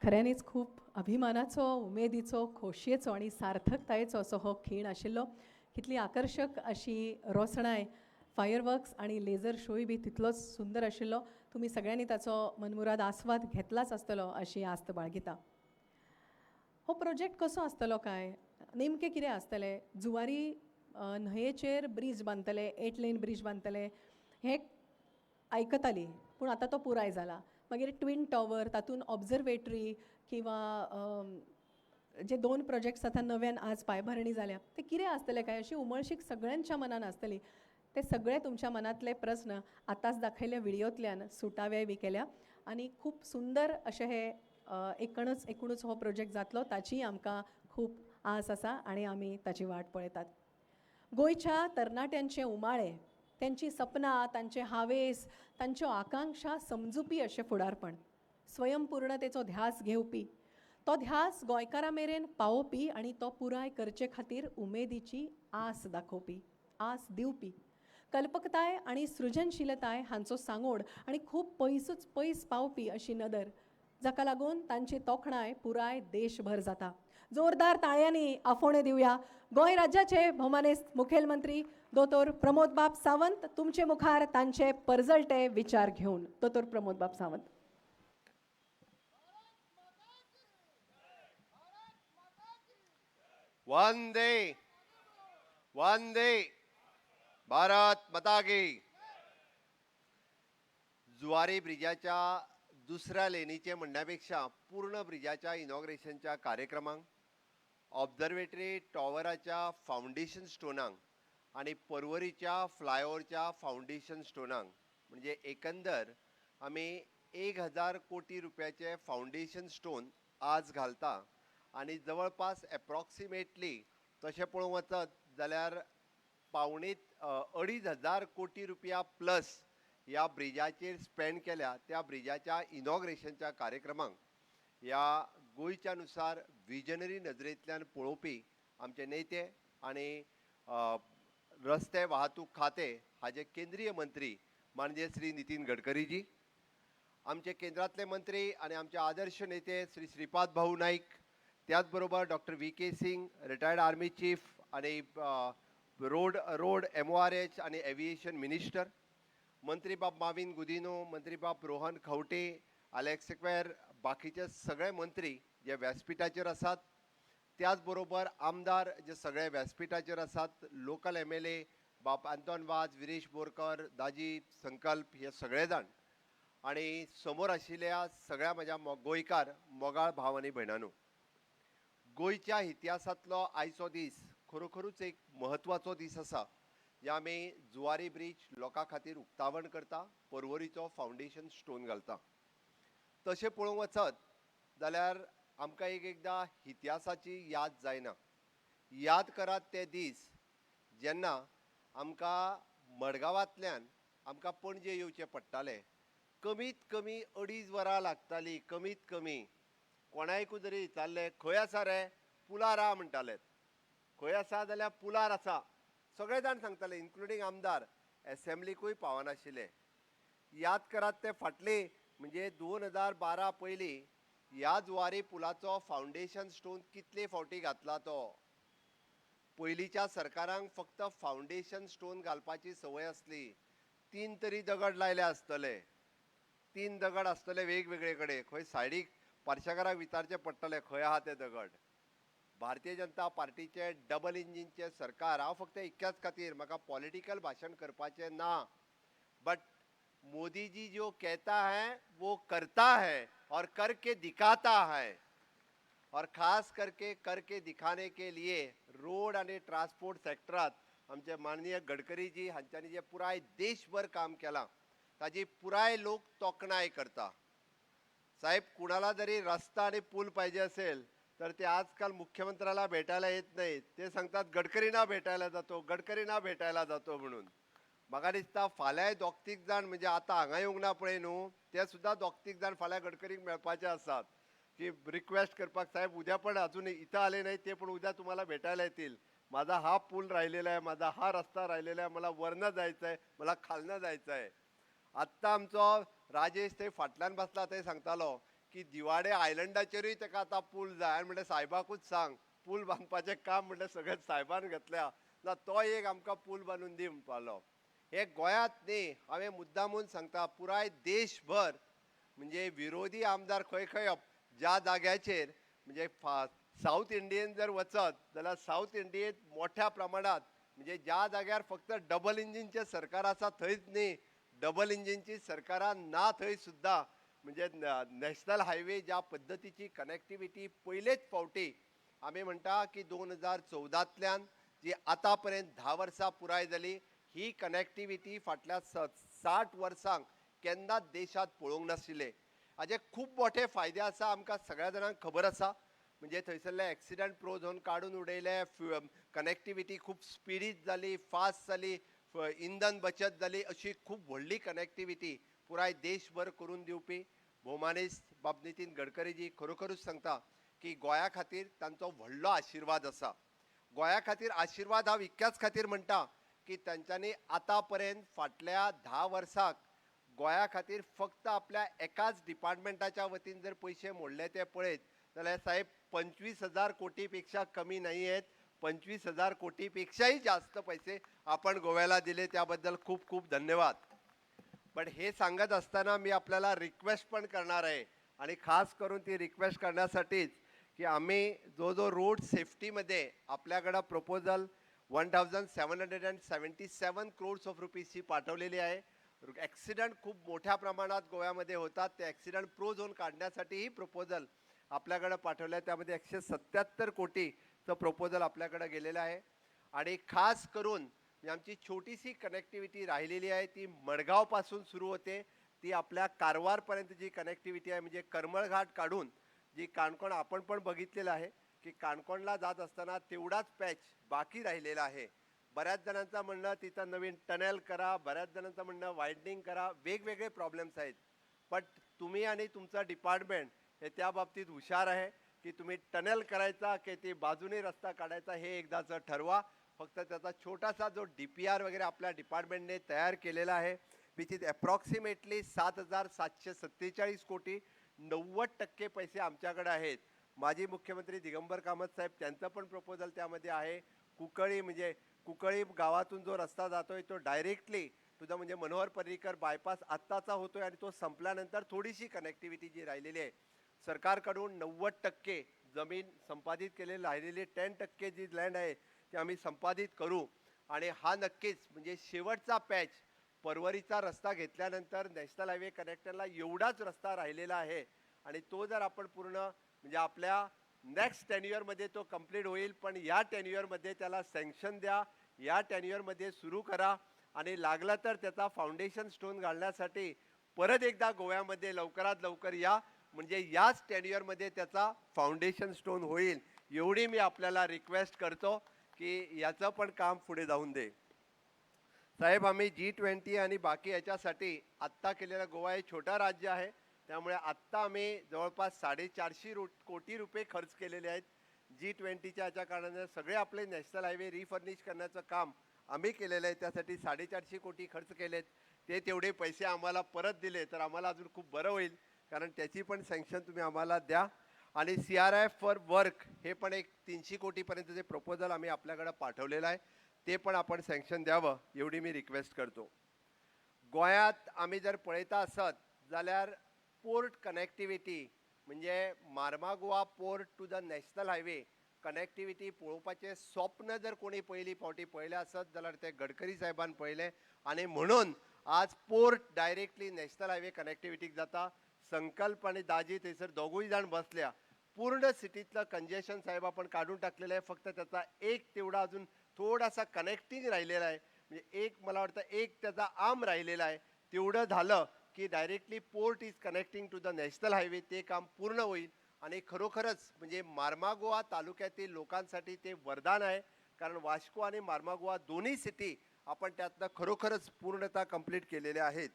Speaker 2: खऱ्यांनीच खूब अभिमानाचो, उमेदीचो, खोशयेचो आनी सार्थकतायेचो असो हो खीण आशिल्लो. कितली आकर्शक अशी रोसणाय, फायरवर्क्स आनी लेझर शोय बी तितलोच सुंदर आशिल्लो. तुमी सगळ्यांनी ताचो मनमुराद आस्वाद घेतलाच आसतलो अशी आस्त बाळगिता. हो प्रोजेक्ट कसो आसतलो काय, नेमकें कितें आसतलें? जुवारी न्हंयेचेर ब्रीज बांदतले, 8 लेन ब्रीज बांदतले हें आयकताली, पूण आतां तो पुराय जाला. मागीर ट्विन टॉवर, तातूंत ऑब्जर्वेटरी किंवा जे 2 प्रोजेक्ट्स आतां नव्यान आज पांयभरणी जाल्या ते कितें आसतले काय अशी उमळशीक सगळ्यांच्या मनान आसतली. ते सगळे तुमच्या मनांतले प्रस्न आतांच दाखयल्ल्या व्हिडियोंतल्यान सुटावे बी केल्या आनी खूब सुंदर अशें हे एकुणूच हो प्रोजेक्ट जातलो ताची आमकां खूब आस आसा आनी आमी ताची वाट पळयतात. गोंयच्या तरणाट्यांचे उमाळे, त्यांची सपनां, तांचे हावेस, तांच्यो आकांक्षा समजुपी अशें फुडारपण, स्वयंपूर्णतेचो ध्यास घेवपी, तो ध्यास गोंयकारां मेरेन पावोवपी आनी तो पुराय करचे खातीर उमेदीची आस दाखोवपी, आस दिवपी, कल्पकताय आनी सृजनशीलताय हांचो सांगोड आनी खूब पयसूच पयस पावपी अशी नदर, जाका लागून तांची तोखणाय पुराय देशभर जाता. जोरदार ताळयांनी आफोवणें दिवया गोंय राज्याचे भोवमानेस्त मुखेलमंत्री दोतोर प्रमोदबाब सावंत तुमचे मुखार तांचे परजळटे विचार घेवन. दोतोर प्रमोदबाब सावंत.
Speaker 10: वंदे वंदे भारत माता की. जुवारी ब्रिजाच्या दुसऱ्या लेनीचे म्हणण्यापेक्षा पूर्ण ब्रिजाच्या इनॉग्रेशनच्या कार्यक्रमांक, ऑब्जर्वेटरी टॉवराच्या फावंडेशन स्टोनांक आनी पर्वरीच्या फ्लायओवरच्या फावंडेशन स्टोनांक, म्हणजे एकंदर आमी 1000 कोटी रुपयाचे फावंडेशन स्टोन आज घालता आनी जवळपास एप्रॉक्सिमेटली तशें पळोवंक वचत जाल्यार 2,500 कोटी रुपया प्लस ह्या ब्रिजाचेर स्पेंड केल्या. त्या ब्रिजाच्या इनॉग्रेशनच्या कार्यक्रमांक ह्या गोंयच्या नुसार विजनरी नजरेंतल्यान पळोवपी आमचे नेते आनी रस्ते वाहतूक खाते हाजे केंद्रीय मंत्री माननीय श्री नितीन गडकरीजी, आमचे केंद्रातले मंत्री आनी आमचे आदर्श नेते श्री श्रीपाद भाऊ नाईक, त्याच बरोबर doctor V K Singh retired army chief आनी रोड रोड MORH आनी एविएशन मिनिस्टर, मंत्री बाब माविन गुदिनो, मंत्री बाब रोहन खंवटे, आलेक्स सिक्वेर, बाकीचे सगळे मंत्री जे व्यासपिठाचेर आसात, त्याच बरोबर आमदार जे सगळे व्यासपिठाचेर आसात, लोकल MLA बाब आंतोन वाज, विरेश बोरकर, दाजी संकल्प हे सगळे जाण आनी समोर आशिल्ल्या सगळ्या म्हज्या गोंयकार मोगाळ भाव आनी भयणांनो, गोंयच्या इतिहासांतलो आयचो दीस खरोखरूच एक म्हत्वाचो दीस आसा. जे आमी जुवारी ब्रीज लोकां खातीर उक्तावण करता, पर्वरीचो फावंडेशन स्टोन घालता. तशें पळोवंक वचत जाल्यार आमकां एक एकदां इतिहासाची याद जायना. याद करात ते दीस जेन्ना आमकां मडगांवांतल्यान आमकां पणजे येवचें पडटालें. कमीत कमी 2.5 वरां लागतालीं, कमीत कमी. कोणायकूय जरी विचारलें खंय आसा रे, पुलार आहा म्हणटाले. खंय आसा जाल्यार पुलार आसा, सगळे जाण सांगताले, इन्क्लुडींग आमदार. एसेंब्लीकूय पावनाशिल्ले. याद करात ते फाटली म्हणजे 2012 पयलीं ह्या जुवारी पुलाचो फावंडेशन स्टोन कितले फावटी घातला तो. पयलींच्या सरकारांक फक्त फावंडेशन स्टोन घालपाची संवय आसली. 3 तरी दगड लायले आसतले, 3 दगड आसतले वेगवेगळे कडेन. खंय सायडीक पार्शेकाराक विचारचें पडटलें खंय आहा ते दगड. भारतीय जनता पार्टीचे डबल इंजिनचे सरकार, हांव फक्त इतक्याच खातीर म्हाका पॉलिटिकल भाशण करपाचें ना, बट मोदी जी जो कहता है वो करता है और करके दिखाता है. और खास करके करके दिखाने के लिए रोड आनी ट्रान्सपोर्ट सेक्टरात आमचे माननीय गडकरीजी हांच्यांनी जे पुराय देशभर काम केलां ताजी पुराय लोक तोखणाय करता. साहेब, कुणाला जरी रस्ता आणि पूल पाहिजे असेल तर ते आजकाल मुख्यमंत्र्याला भेटायला येत नाही, ते सांगतात गडकरींना भेटायला जातो, गडकरींना भेटायला जातो म्हणून. म्हाका दिसता फाल्यांय 2-3 जाण, म्हणजे आतां हांगा येवंक ना पळय न्हू, ते सुद्दां 2-3 जाण फाल्यां गडकरीक मेळपाचे आसात की रिक्वेस्ट करपाक, साहेब उद्या पण अजून इथं आले नाही ते पण उद्या तुम्हाला भेटायला येतील, माझा हा पूल राहिलेला आहे, माझा हा रस्ता राहिलेला आहे, मला वरनं जायचं आहे, मला खालनं जायचं आहे. आत्तां आमचो राजेश थंय फाटल्यान बसला, थंय सांगतालो की दिवाडे आयलंडाचेरूय ताका आतां पूल जाय. आनी म्हणलें सायबाकूच सांग, पूल बांदपाचें काम म्हणलें सगळें सायबान घेतल्या ना, तो एक आमकां पूल बांदून दी म्हणपालो. हे गोंयांत न्ही, हांवें मुद्दामून सांगता, पुराय देशभर म्हणजे विरोधी आमदार खंय खंय ज्या जाग्याचेर म्हणजे सावथ इंडियन जर वचत जाल्यार सावथ इंडियेंत मोठ्या प्रमाणात म्हणजे ज्या जाग्यार फक्त डबल इंजिनचें सरकार आसा थंयच न्ही, डबल इंजिनची सरकारां ना थंय सुद्दां म्हणजे नॅशनल हायवे ज्या पद्दतीची कनेक्टिविटी पयलेच फावटी आमी म्हणटा की 2014तल्यान जी आतां पर्यंत 10 वर्सां पुराय जाली, ही कनेक्टिविटी फाटल्या 60 वर्सांक केन्नाच देशांत पळोवंक नाशिल्ले. हाजे खूब मोठे फायदे आसा, आमकां सगळ्या जाणांक खबर आसा. म्हणजे थंयसरले एक्सिडंट प्रो झोन काडून उडयले, कनेक्टिविटी खूब स्पिडीत जाली, फास्ट जाली, इंधन बचत जाली, अशी खूब व्हडली कनेक्टिविटी पुराय देशभर करून दिवपी भोवमानेस्त बाब नितीन गडकरीजी खरोखरूच सांगता की गोंया खातीर तांचो व्हडलो आशिर्वाद आसा. गोंया खातीर आशिर्वाद हांव इतक्याच खातीर म्हणटा की तांच्यांनी आतां पर्यंत फाटल्या 10 वर्साक गोंया खातीर फक्त आपल्या एकाच डिपार्टमेंटाच्या वतीन जर पयशे मोडले ते पळयत जाल्यार साहेब 25,000 कोटीपेक्षा कमी नाही आहेत, 25,000 कोटीपेक्षाही जास्त पैसे आपण गोव्याला दिले, त्याबद्दल खूप खूप धन्यवाद. पण हे सांगत असताना मी आपल्याला रिक्वेस्ट पण करणार आहे, आणि खास करून ती रिक्वेस्ट करण्यासाठीच की आम्ही जो जो रोड सेफ्टीमध्ये आपल्याकडं प्रपोजल 1777 क्रोड्स ऑफ रुपीजची पाठवलेली आहे. ॲक्सिडंट खूप मोठ्या प्रमाणात गोव्यामध्ये होतात, ते ॲक्सिडंट प्रो झोन काढण्यासाठीही प्रपोजल आपल्याकडं पाठवलं आहे, त्यामध्ये 177 कोटीचं प्रपोजल आपल्याकडं गेलेलं आहे. आणि खास करून आमची छोटीशी कनेक्टिव्हिटी राहिलेली आहे ती मडगावपासून सुरू होते, ती आपल्या कारवारपर्यंत जी कनेक्टिव्हिटी आहे म्हणजे करमळघाट काढून जी काणकोण आपण पण बघितलेलं आहे की काणकोणला जात असताना तेवढाच पॅच बाकी राहिलेला आहे. बऱ्याच जणांचं म्हणणं तिथं नवीन टनेल करा, बऱ्याच जणांचं म्हणणं वायडनिंग करा, वेगवेगळे प्रॉब्लेम्स आहेत. बट तुम्ही आणि तुमचं डिपार्टमेंट हे त्या बाबतीत हुशार आहे की तुम्ही टनेल करायचा की ते बाजूने रस्ता काढायचा हे एकदाचं ठरवा. फक्त त्याचा छोटासा जो DPR वगैरे आपल्या डिपार्टमेंटने तयार केलेला आहे which is approximately 7,747 कोटी, 90% पैसे आमच्याकडे आहेत. माजी मुख्यमंत्री दिगंबर कामत साहेब त्यांचं पण प्रपोजल त्यामध्ये आहे. कुकळी म्हणजे कुकळी गावातून जो रस्ता जातोय तो डायरेक्टली तुझा म्हणजे मनोहर पर्रीकर बायपास आत्ताचा होतोय आणि तो संपल्यानंतर थोडीशी कनेक्टिव्हिटी जी राहिलेली आहे, सरकारकडून 90% जमीन संपादित केलेली राहिलेली 10% जी लँड आहे ती आम्ही संपादित करू. आणि हा नक्कीच म्हणजे शेवटचा पॅच परवरीचा रस्ता घेतल्यानंतर नॅशनल हायवे कनेक्टरला एवढाच रस्ता राहिलेला आहे आणि तो जर आपण पूर्ण म्हणजे आपल्या नेक्स्ट टेन्युअरमध्ये तो कंप्लीट होईल, पण या टेन्युअरमध्ये त्याला सँक्शन द्या, या टेन्युअरमध्ये सुरू करा आणि लागला तर त्याचा फाउंडेशन स्टोन घालण्यासाठी परत एकदा गोव्यामध्ये लवकरात लवकर या, म्हणजे याच टेन्युअरमध्ये त्याचा फाउंडेशन स्टोन होईल. एवढी मी आपल्याला रिक्वेस्ट करतो की याचं पण काम पुढे जाऊन दे. साहेब, आम्ही G20 आणि बाकी याच्यासाठी आत्ता केलेलं, गोवा हे छोटा राज्य आहे त्यामुळे आत्ता आम्ही जवळपास 450 कोटी रुपये खर्च केलेले आहेत G20च्या याच्या कारणाने. सगळे आपले नॅशनल हायवे रिफर्निश करण्याचं काम आम्ही केलेलं आहे, त्यासाठी 450 कोटी खर्च केलेत. ते तेवढे पैसे आम्हाला परत दिले तर आम्हाला अजून खूप बरं होईल, कारण त्याची पण सँक्शन तुम्ही आम्हाला द्या. आणि CRIF for work हे पण एक 300 कोटीपर्यंतचे प्रपोजल आम्ही आपल्याकडं पाठवलेलं आहे, ते पण आपण सँक्शन द्यावं एवढी मी रिक्वेस्ट करतो. गोंयांत आमी जर पळयता आसत जाल्यार पोर्ट कनेक्टिविटी म्हणजे Marmagoa port to the national highway connectivity पळोवपाचें स्वप्न जर कोणी पयली फावटी पळयलें आसत जाल्यार ते गडकरी साहेबान पळयलें आनी म्हणून आज पोर्ट डायरेक्टली नॅशनल हायवे कनेक्टिविटीक जाता. संकल्प आनी दाजी थंयसर दोगूय जाण बसल्या. पूर्ण सिटीतलं कंजेशन साहेब आपण काढून टाकलेलं आहे, फक्त त्याचा एक तेवढा अजून थोडासा कनेक्टिंग राहिलेला आहे, म्हणजे एक मला वाटतं एक त्याचा आर्म राहिलेला आहे, तेवढं झालं की directly port is connecting to the national highway, ते काम पूर्ण होईल. आणि खरोखरच म्हणजे मार्मागोवा तालुक्यातील लोकांसाठी ते वरदान आहे, कारण वास्को आणि मार्मागोवा दोन्ही सिटी आपण त्यातनं खरोखरच पूर्णतः कंप्लीट केलेल्या आहेत.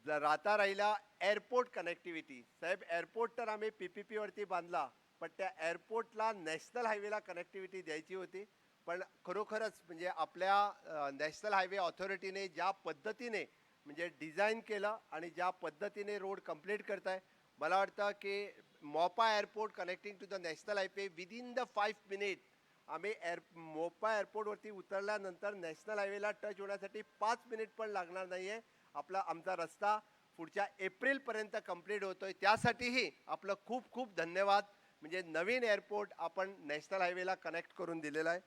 Speaker 10: राहता राहिला एअरपोर्ट कनेक्टिव्हिटी, साहेब एअरपोर्ट तर आम्ही PPPवरती बांधला, पण त्या एअरपोर्टला नॅशनल हायवेला कनेक्टिव्हिटी द्यायची होती. पण खरोखरच म्हणजे आपल्या नॅशनल हायवे ऑथॉरिटीने ज्या पद्धतीने म्हणजे डिझाईन केलं आणि ज्या पद्धतीने रोड कंप्लीट करताय, मला वाटतं की Mopa airport connecting to the national highway within the 5 minute. आम्ही मोपा एअरपोर्टवरती उतरल्यानंतर नॅशनल हायवेला टच होण्यासाठी 5 मिनिट पण लागणार नाही आहे. आपला आमचा रस्ता पुढच्या एप्रिलपर्यंत कंप्लीट होतोय, त्यासाठीही आपलं खूप खूप धन्यवाद. म्हणजे नवीन एअरपोर्ट आपण नॅशनल हायवेला कनेक्ट करून दिलेला आहे.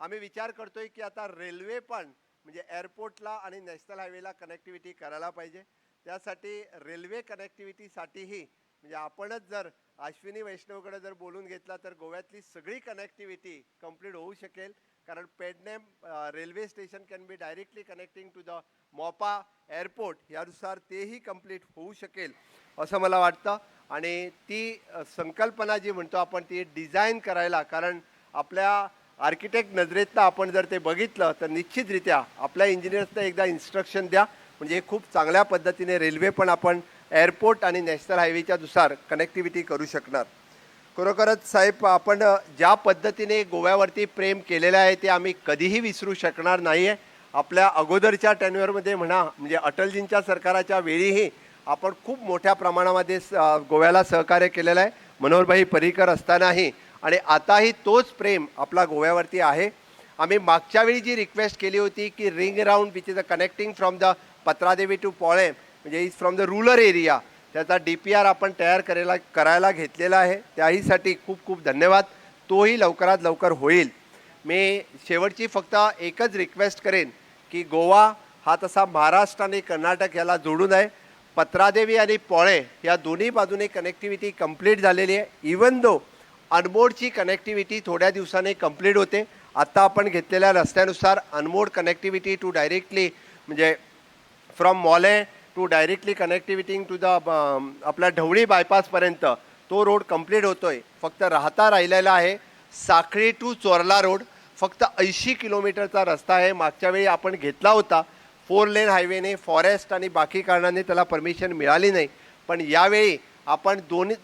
Speaker 10: आम्ही विचार करतोय की आता रेल्वे पण म्हणजे एअरपोर्टला आणि नॅशनल हायवेला कनेक्टिव्हिटी करायला पाहिजे. त्यासाठी रेल्वे कनेक्टिव्हिटीसाठीही म्हणजे आपणच जर अश्विनी वैष्णवकडे जर बोलून घेतला तर गोव्यातली सगळी कनेक्टिव्हिटी कंप्लीट होऊ शकेल, कारण Pernem railway station can be directly connecting to the Mopa airport. यानुसार तेही कंप्लीट होऊ शकेल असं मला वाटतं. आणि ती संकल्पना जी म्हणतो आपण, ती डिझाईन करायला, कारण आपल्या आर्किटेक्ट नजरेतनं आपण जर ते बघितलं तर निश्चितरित्या आपल्या इंजिनियर्सना एकदा इन्स्ट्रक्शन द्या, म्हणजे खूप चांगल्या पद्धतीने रेल्वे पण आपण एअरपोर्ट आणि नॅशनल हायवेच्या नुसार कनेक्टिव्हिटी करू शकणार. खरोखरच साहेब, आपण ज्या पद्धतीने गोव्यावरती प्रेम केलेलं आहे ते आम्ही कधीही विसरू शकणार नाही आहे. आपल्या अगोदरच्या टेन्युअरमध्ये म्हणा, म्हणजे अटलजींच्या सरकाराच्या वेळीही आपण खूप मोठ्या प्रमाणामध्ये गोव्याला सहकार्य केलेलं आहे, मनोहरभाई पर्रीकर असतानाही, आणि आताही तोच प्रेम आपला गोव्यावरती आहे. आम्ही मागच्या वेळी जी रिक्वेस्ट केली होती की ring round which is a connecting from the Patradevi to Polem, म्हणजे is from the rural area, त्याचा डीपीआर आपण तयार करायला घेतलेला आहे. त्याहीसाठी खूप खूप धन्यवाद. तोही लवकरात लवकर होईल. मी शेवटची फक्त एकच रिक्वेस्ट करेन की गोवा हा तसा महाराष्ट्र आणि कर्नाटक याला जोडून आहे. पत्रादेवी आणि पोळे या दोन्ही बाजूने कनेक्टिव्हिटी कंप्लीट झालेली आहे. इवन दो अनमोडची कनेक्टिव्हिटी थोड्या दिवसांनी कंप्लीट होते, आत्ता आपण घेतलेल्या रस्त्यानुसार अनमोड कनेक्टिव्हिटी टू डायरेक्टली, म्हणजे from Mollem to directly connectivity to the आपल्या ढवळी बायपासपर्यंत तो रोड कंप्लीट होतोय. फक्त राहता राहिलेला आहे साखळी टू चोरला रोड. फक्त 80 किलोमीटरचा रस्ता आहे. मागच्या वेळी आपण घेतला होता फोर लेन हायवेने, फॉरेस्ट आणि बाकी कारणाने त्याला परमिशन मिळाली नाही. पण यावेळी आपण दोन्ही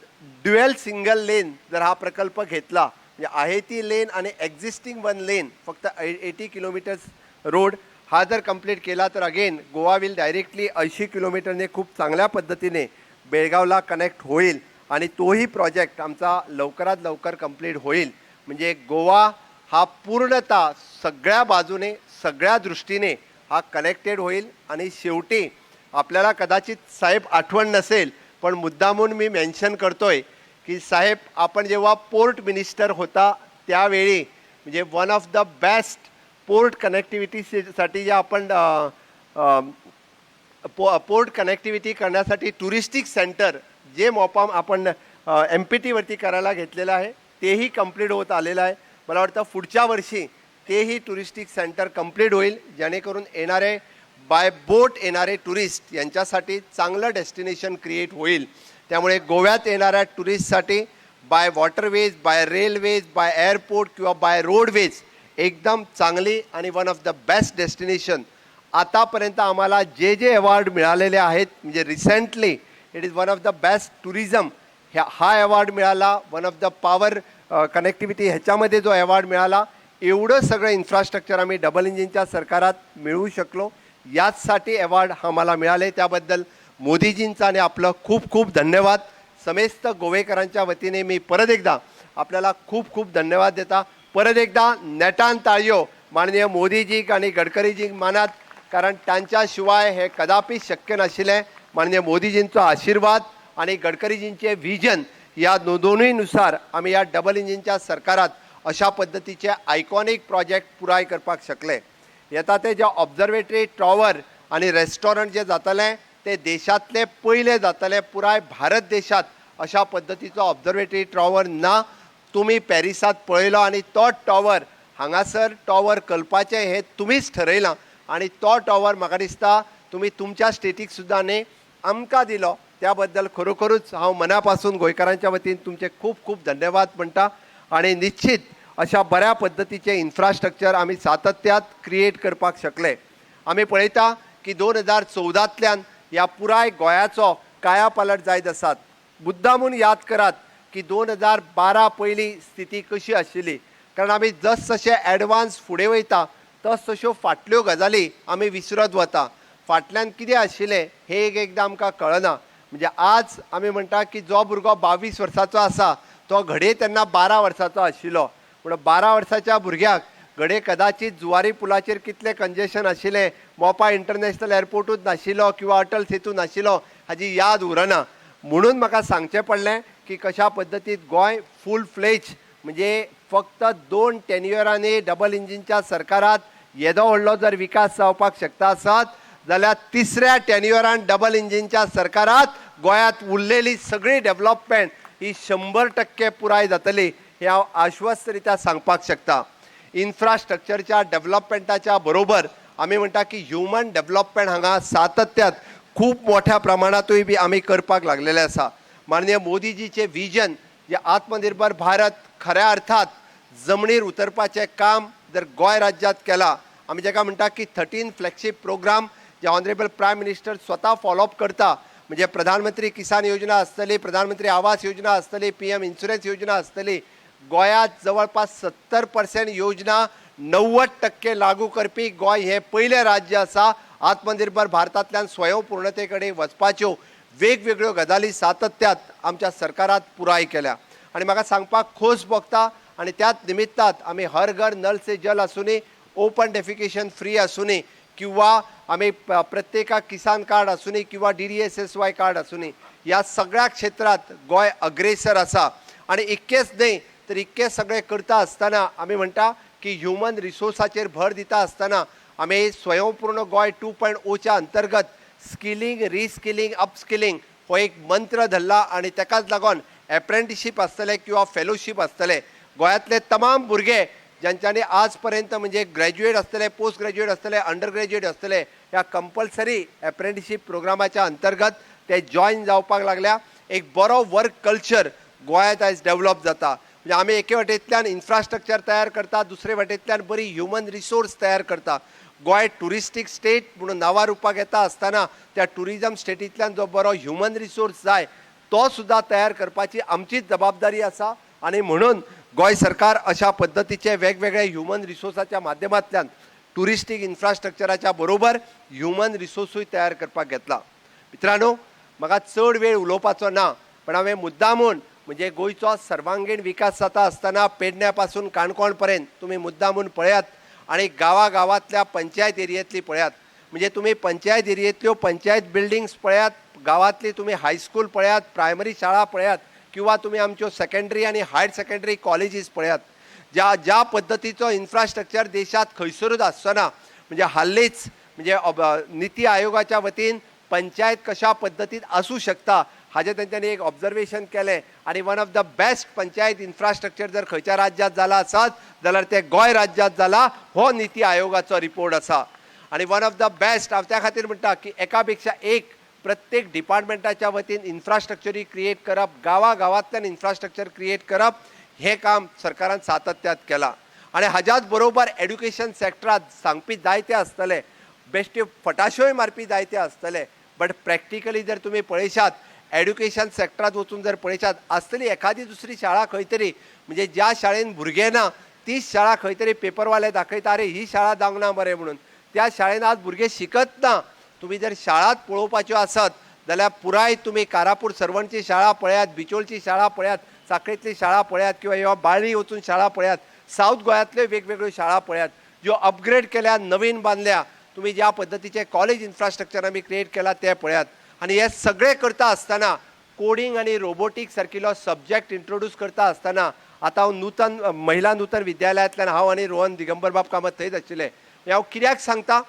Speaker 10: ड्युएल सिंगल लेन जर हा प्रकल्प घेतला, म्हणजे आहे ती लेन आणि एक्झिस्टिंग वन लेन, फक्त 80 किलोमीटर्स रोड हा जर कंप्लीट केला तर अगेन गोवा will directly 80 किलोमीटरने खूप चांगल्या पद्धतीने बेळगावला कनेक्ट होईल आणि तोही प्रोजेक्ट आमचा लवकरात लवकर कंप्लीट होईल. म्हणजे गोवा हा पूर्णतः सगळ्या बाजूने, सगळ्या दृष्टीने हा कनेक्टेड होईल. आणि शेवटी आपल्याला कदाचित साहेब आठवण नसेल, पण मुद्दामून मी मेन्शन करतोय की साहेब, आपण जेव्हा पोर्ट मिनिस्टर होता त्यावेळी म्हणजे one of the best port कनेक्टिव्हिटीसाठी जे आपण अ, अ, पो पोर्ट कनेक्टिव्हिटी करण्यासाठी टुरिस्टिक सेंटर जे मोपा आपण एमपीटीवरती करायला घेतलेलं आहे, तेही कंप्लीट होत आलेलं आहे. मला वाटतं पुढच्या वर्षी तेही टुरिस्टिक सेंटर कंप्लीट होईल, जेणेकरून येणारे बाय बोट येणारे टुरिस्ट यांच्यासाठी चांगलं डेस्टिनेशन क्रिएट होईल. त्यामुळे गोव्यात येणाऱ्या टुरिस्टसाठी by waterways, by railways, by airport किंवा बाय रोडवेज एकदम चांगली आणि one of the best destination. आतापर्यंत आम्हाला जे जे अवॉर्ड मिळालेले आहेत, म्हणजे recently it is one of the best tourism हा अवॉर्ड मिळाला, one of the power connectivity ह्याच्यामध्ये जो अवॉर्ड मिळाला, एवढं सगळं इन्फ्रास्ट्रक्चर आम्ही डबल इंजिनच्या सरकारात मिळवू शकलो, याचसाठी अवॉर्ड आम्हाला मिळाले. त्याबद्दल मोदीजींचा आणि आपलं खूप खूप धन्यवाद. समेस्त गोवेकरांच्या वतीने मी परत एकदा आपल्याला खूप खूप धन्यवाद देता. परत एकदा नेटान ताळयो माननीय मोदीजीक आणि गडकरीजीक मानात, कारण त्यांच्याशिवाय हे कदापि शक्य नाशिल्लें. माननीय मोदीजींचो आशीर्वाद आणि गडकरीजींचे विजन या दोनूय नुसार आमी ह्या डबल इंजिनच्या सरकारात अशा पद्दतीचे आयकॉनीक प्रोजेक्ट पुराय करपाक शकले. येता ते जे ऑब्जर्वेटरी टॉवर आणि रेस्टॉरंट जे जातलें ते देशांतले पयले जातले. पुराय भारत देशात अशा पद्दतीचो ऑब्जर्वेटरी टॉवर ना. तुमी पॅरिसात पळयलो आनी तो टॉवर हांगासर टॉवर करपाचें हें तुमीच ठरयलां आनी तो टॉवर म्हाका दिसता तुमी तुमच्या स्टेटीक सुद्दां न्ही आमकां दिलो. त्या बद्दल खरोखरूच हांव मना पासून गोंयकारांच्या वतीन तुमचे खूब खूब धन्यवाद म्हणटा. आनी निश्चित अशा बऱ्या पद्दतीचें इन्फ्रास्ट्रक्चर आमी सातत्यात क्रिएट करपाक शकले. आमी पळयता की 2014तल्यान ह्या पुराय गोंयाचो कायापालट जायत आसात. मुद्दामून याद करात की 2012 पयलीं स्थिती कशी आशिल्ली, कारण आमी जस जशे एडवान्स फुडें वयता तस तश्यो फाटल्यो गजाली आमी विसरत वता. फाटल्यान कितें आशिल्लें हें एक एकदां आमकां कळना. म्हणजे आज आमी म्हणटा की जो भुरगो 22 वर्साचो आसा तो घडये तेन्ना 12 वर्साचो आशिल्लो, पूण 12 वर्साच्या भुरग्याक घडये कदाचित जुवारी पुलाचेर कितलें कंजेशन आशिल्लें, मोपा इंटरनॅशनल एअरपोर्टूच नाशिल्लो किंवा अटल सेतू नाशिल्लो हाजी याद उरना. म्हणून म्हाका सांगचें पडलें की कशा पद्दतीन गोंय फूल फ्लेज म्हणजे फक्त 2 टेन्युअरांनी डबल इंजिनच्या सरकारात येदो व्हडलो जर विकास जावपाक शकता आसत जाल्यार तिसऱ्या टेन्युअरान डबल इंजिनच्या सरकारात गोंयांत उरलेली सगळी डेव्हलपमेंट ही 100% पुराय जातली हें हांव आश्वस्त रित्या सांगपाक शकता. इन्फ्रास्ट्रक्चरच्या डेव्हलपमेंटाच्या बरोबर आमी म्हणटा की ह्युमन डेव्हलपमेंट हांगा सातत्यात खूब मोठ्या प्रमाणांतूय बी आमी करपाक लागलेले आसा. माननीय मोदीजीचें विजन जे आत्मनिर्भर भारत खऱ्या अर्थात जमनीर उतरपाचें काम जर गोंय राज्यांत केलां, आमी जाका म्हणटा की 13 फ्लॅगशीप प्रोग्राम जे ऑनरेबल प्रायम मिनिस्टर स्वता फॉलोअप करता, म्हणजे प्रधानमंत्री किसान योजना आसतली, प्रधानमंत्री आवास योजना आसतली, PM insurance योजना आसतली, गोंयांत जवळपास 70% योजना 90% लागू करपी गोंय हें पयलें राज्य आसा. आत्मनिर्भर भारतांतल्यान स्वयंपूर्णते कडेन वचपाच्यो वेगवेगळ्यो गजाली सातत्यात आमच्या सरकारात पुराय केल्या आनी म्हाका सांगपाक खोस भोगता. आनी त्याच निमित्तात आमी हर घर नल से जल आसूनी, ओपन डेफिकेशन फ्री आसूनी, किंवा आमी प्रत्येकाक किसान कार्ड आसूनी किंवा DDSSY card आसूनी, ह्या सगळ्या क्षेत्रांत गोंय अग्रेसर आसा. आनी इतकेंच न्हय तर इतकें सगळें करता आसतना आमी म्हणटा की ह्युमन रिसोर्साचेर भर दिता आसतना आमी स्वयंपूर्ण गोंय 2.0च्या अंतर्गत स्किलिंग, रिस्किलिंग, अपस्किलिंग हो एक मंत्र धरला आनी तेकाच लागून एप्रेंटिशीप आसतलें किंवा फेलोशीप आसतलें. गोंयांतले तमाम भुरगे ज्यांच्यांनी आज पर्यंत म्हणजे ग्रॅज्युएट आसतले, पोस्ट ग्रॅज्युएट आसतले, अंडर ग्रॅज्युएट आसतले, ह्या कंपल्सरी एप्रेंटिशीप प्रोग्रामाच्या अंतर्गत ते जॉयन जावपाक लागल्या. एक बरो वर्क कल्चर गोंयांत आयज डेवलप जाता. म्हणजे आमी एके वटेंतल्यान इन्फ्रास्ट्रक्चर तयार करता, दुसरे वटेंतल्यान बरी ह्युमन रिसोर्स तयार करता. गोंय ट्युरिस्टीक स्टेट म्हणून नांवा रुपाक येता आसतना त्या ट्युरिजम स्टेटींतल्यान जो बरो ह्युमन रिसोर्स जाय तो सुद्दां तयार करपाची आमचीच जबाबदारी आसा. आनी म्हणून गोंय सरकार अशा पद्दतीचे वेगवेगळे ह्युमन रिसोर्साच्या माध्यमांतल्यान ट्युरिस्टीक इन्फ्रास्ट्रक्चराच्या बरोबर ह्युमन रिसोर्सूय तयार करपाक घेतला. मित्रांनो, म्हाका चड वेळ उलोवपाचो ना, पण हांवें मुद्दामून म्हणजे गोंयचो सर्वांगीण विकास जाता आसतना पेडण्या पासून काणकोण पर्यंत तुमी मुद्दामून पळयात आनी गांवागांवांतल्या पंचायत एरियेंतली पळयात. म्हणजे तुमी पंचायत एरियेंतल्यो पंचायत बिल्डिंग्स पळयात, गांवांतली तुमी हायस्कूल पळयात, प्रायमरी शाळा पळयात, किंवा तुमी आमच्यो सेकंडरी आनी हायर सेकंडरी कॉलेजीस पळयात. ज्या ज्या पद्दतीचो इन्फ्रास्ट्रक्चर देशांत खंयसरूच आसचो ना. म्हणजे हाल्लीच म्हणजे निती आयोगाच्या वतीन पंचायत कशा पद्दतीन आसूं शकता हाजें तेंच्यांनी एक ऑब्जर्वेशन केलें आनी one of the best panchayat infrastructure जर खंयच्या राज्यांत जाला आसत जाल्यार तें गोंय राज्यांत जाला, हो निती आयोगाचो रिपोर्ट आसा. आनी वन ऑफ the best हांव त्या खातीर म्हणटा की एका पेक्षा एक प्रत्येक डिपार्टमेंटाच्या वतीन इन्फ्रास्ट्रक्चरूय क्रिएट करप, गांवागांवांतल्यान इन्फ्रास्ट्रक्चर क्रिएट करप हें काम सरकारान सातत्यात केलां. आनी हाज्याच बरोबर एड्युकेशन सॅक्टरांत सांगपी जायते आसतले, बेश्टे फटाश्योय मारपी जायते आसतले, बट प्रॅक्टिकली जर तुमी पळयशात एड्युकेशन सॅक्टरांत वचून जर पळयशात आसतली एखादी दुसरी शाळा खंय तरी, म्हणजे ज्या शाळेन भुरगे ना तीच शाळा खंय तरी पेपरवाले दाखयता, अरे ही शाळा जावंक ना मरे म्हणून, त्या शाळेन आज भुरगे शिकत ना. तुमी जर शाळाच पळोवपाच्यो आसत जाल्यार पुराय तुमी कारापूर सर्वणची शाळा पळयात, बिचोलची शाळा पळयात, साखळेंतली शाळा पळयात, किंवा ह्या बाळी वचून शाळा पळयात, सावथ गोंयांतल्यो वेगवेगळ्यो शाळा पळयात ज्यो अपग्रेड केल्या, नवीन बांदल्या. तुमी ज्या पद्दतीचे कॉलेज इन्फ्रास्ट्रक्चर आमी क्रिएट केला तें पळयात. आनी हे सगळें करता आसतना कोडींग आनी रोबोटीक सारकिलो सब्जॅक्ट इंट्रोड्यूस करता आसतना आतां हांव नूतन महिला नूतन विद्यालयांतल्यान हांव आनी रोहन दिगंबर बाब कामत थंयच आशिल्ले. हांव कित्याक सांगता,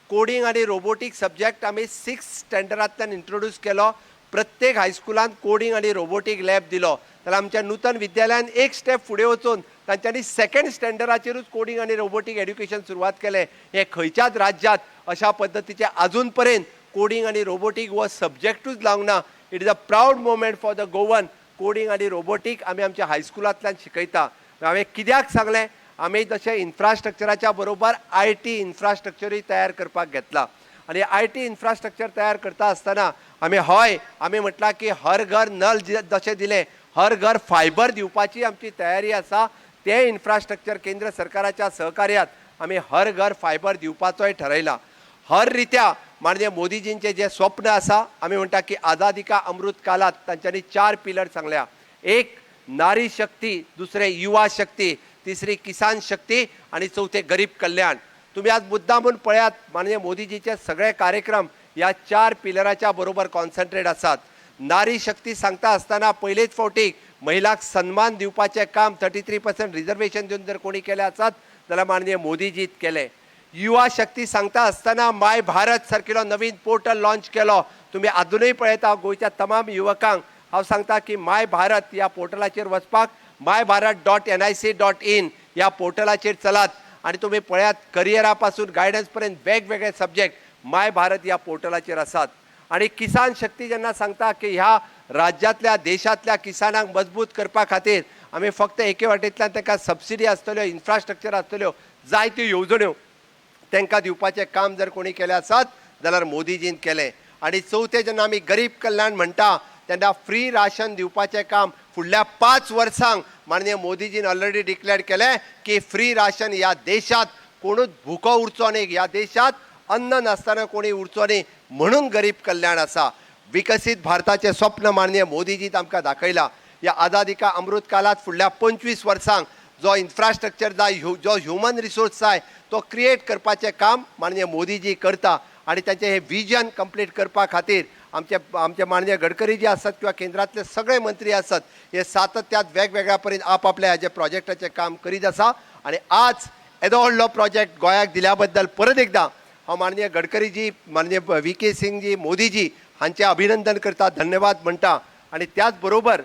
Speaker 10: कोडींग आनी रोबोटीक सब्जॅक्ट आमी 6th स्टँडर्डांतल्यान इंट्रोड्यूस केलो. प्रत्येक हायस्कुलांत कोडींग आनी रोबोटीक लॅब दिलो. जाल्यार आमच्या नूतन विद्यालयान एक स्टेप फुडें वचून तांच्यांनी 2nd स्टँडर्डाचेरूच कोडींग आनी रोबोटीक एड्युकेशन सुरवात केलें. हें खंयच्याच राज्यांत अशा पद्दतीचें आजून पर्यंत कोडींग आनी रोबोटीक हो सब्जॅक्टूच लावंक ना. It is a proud moment for the Goan. Coding आनी रोबोटीक आमी आमच्या हायस्कुलांतल्यान शिकयता. हांवें कित्याक सांगलें, आमी जशें इन्फ्रास्ट्रक्चराच्या बरोबर IT इन्फ्रास्ट्रक्चरूय तयार करपाक घेतला. आनी IT infrastructure तयार करता आसतना आमी हय आमी म्हटलां की हर घर नल जशें दिलें, हर घर फायबर दिवपाची आमची तयारी आसा. तें इन्फ्रास्ट्रक्चर केंद्र सरकाराच्या सहकार्यात आमी हर घर फायबर दिवपाचोय ठरयला. हर रित्या माननीय मोदीजींचे जे स्वप्न आसा, आमी म्हणटा की आझादी का अमृत कालात तांच्यांनी 4 पिलर सांगल्या. एक नारी शक्ती, दुसरे युवा शक्ती, तिसरी किसान शक्ती आनी चवथे गरीब कल्याण. तुम्ही आज मुद्दामून पळयात, माननीय मोदीजीचे सगळे कार्यक्रम ह्या 4 पिलराच्या बरोबर कॉन्सन्ट्रेट आसात. नारी शक्ती सांगता आसतना पयलेच फावटी महिलांक सन्मान दिवपाचें काम 33% रिजर्वेशन दिवन जर कोणी केलें आसत जाल्यार माननीय मोदीजीत केलें. युवा शक्ती सांगता आसतना माय भारत सारकिलो नवीन पोर्टल लॉन्च केलो. तुमी आजुनूय पळयता गोंयच्या तमाम युवकांक हांव सांगता की माय भारत ह्या पोर्टलाचेर वचपाक mybharat.nic.in ह्या पोर्टलाचेर चलात आनी तुमी पळयात करियरा पासून गायडन्स पर्यंत वेगवेगळे सब्जेक्ट माय भारत ह्या पोर्टलाचेर आसात. आनी किसान शक्ती जेन्ना सांगता की ह्या राज्यांतल्या देशांतल्या किसानांक मजबूत करपा खातीर आमी फक्त एके वाटेंतल्यान तांकां सबसिडी आसतल्यो, इन्फ्रास्ट्रक्चर आसतल्यो, जायत्यो येवजण्यो तांकां दिवपाचें काम जर कोणी केलें आसत जाल्यार मोदीजीन केलें. आनी चवथें जेन्ना आमी गरीब कल्याण म्हणटा तेन्ना फ्री राशन दिवपाचें काम फुडल्या 5 वर्सांक माननीय मोदीजीन ऑलरेडी डिक्लेअर केलें की फ्री राशन ह्या देशांत कोणूच भुको उरचो न्ही, ह्या देशांत अन्न नासतना कोणी उरचो न्ही म्हणून गरीब कल्याण आसा. विकसीत भारताचें स्वप्न माननीय मोदीजीन आमकां दाखयलां. ह्या आझादी का अमृत कालात फुडल्या 25 वर्सांक जो इन्फ्रास्ट्रक्चर जाय, जो ह्युमन रिसोर्स जाय तो क्रिएट करपाचें काम माननीय मोदीजी करता आनी तांचें हें विजन कंप्लीट करपा खातीर आमचे आमचे माननीय गडकरी जे आसात किंवा केंद्रांतले सगळे मंत्री आसात हे सातत्यात वेगवेगळ्या परीन आपआपल्या हाजे प्रोजेक्टाचें काम करीत आसा. आनी आज येदो व्हडलो प्रोजेक्ट गोंयाक दिल्या बद्दल परत एकदां हांव माननीय गडकरीजी, माननीय व्ही के सिंगजी, मोदीजी हांचें अभिनंदन करता, धन्यवाद म्हणटा. आनी त्याच बरोबर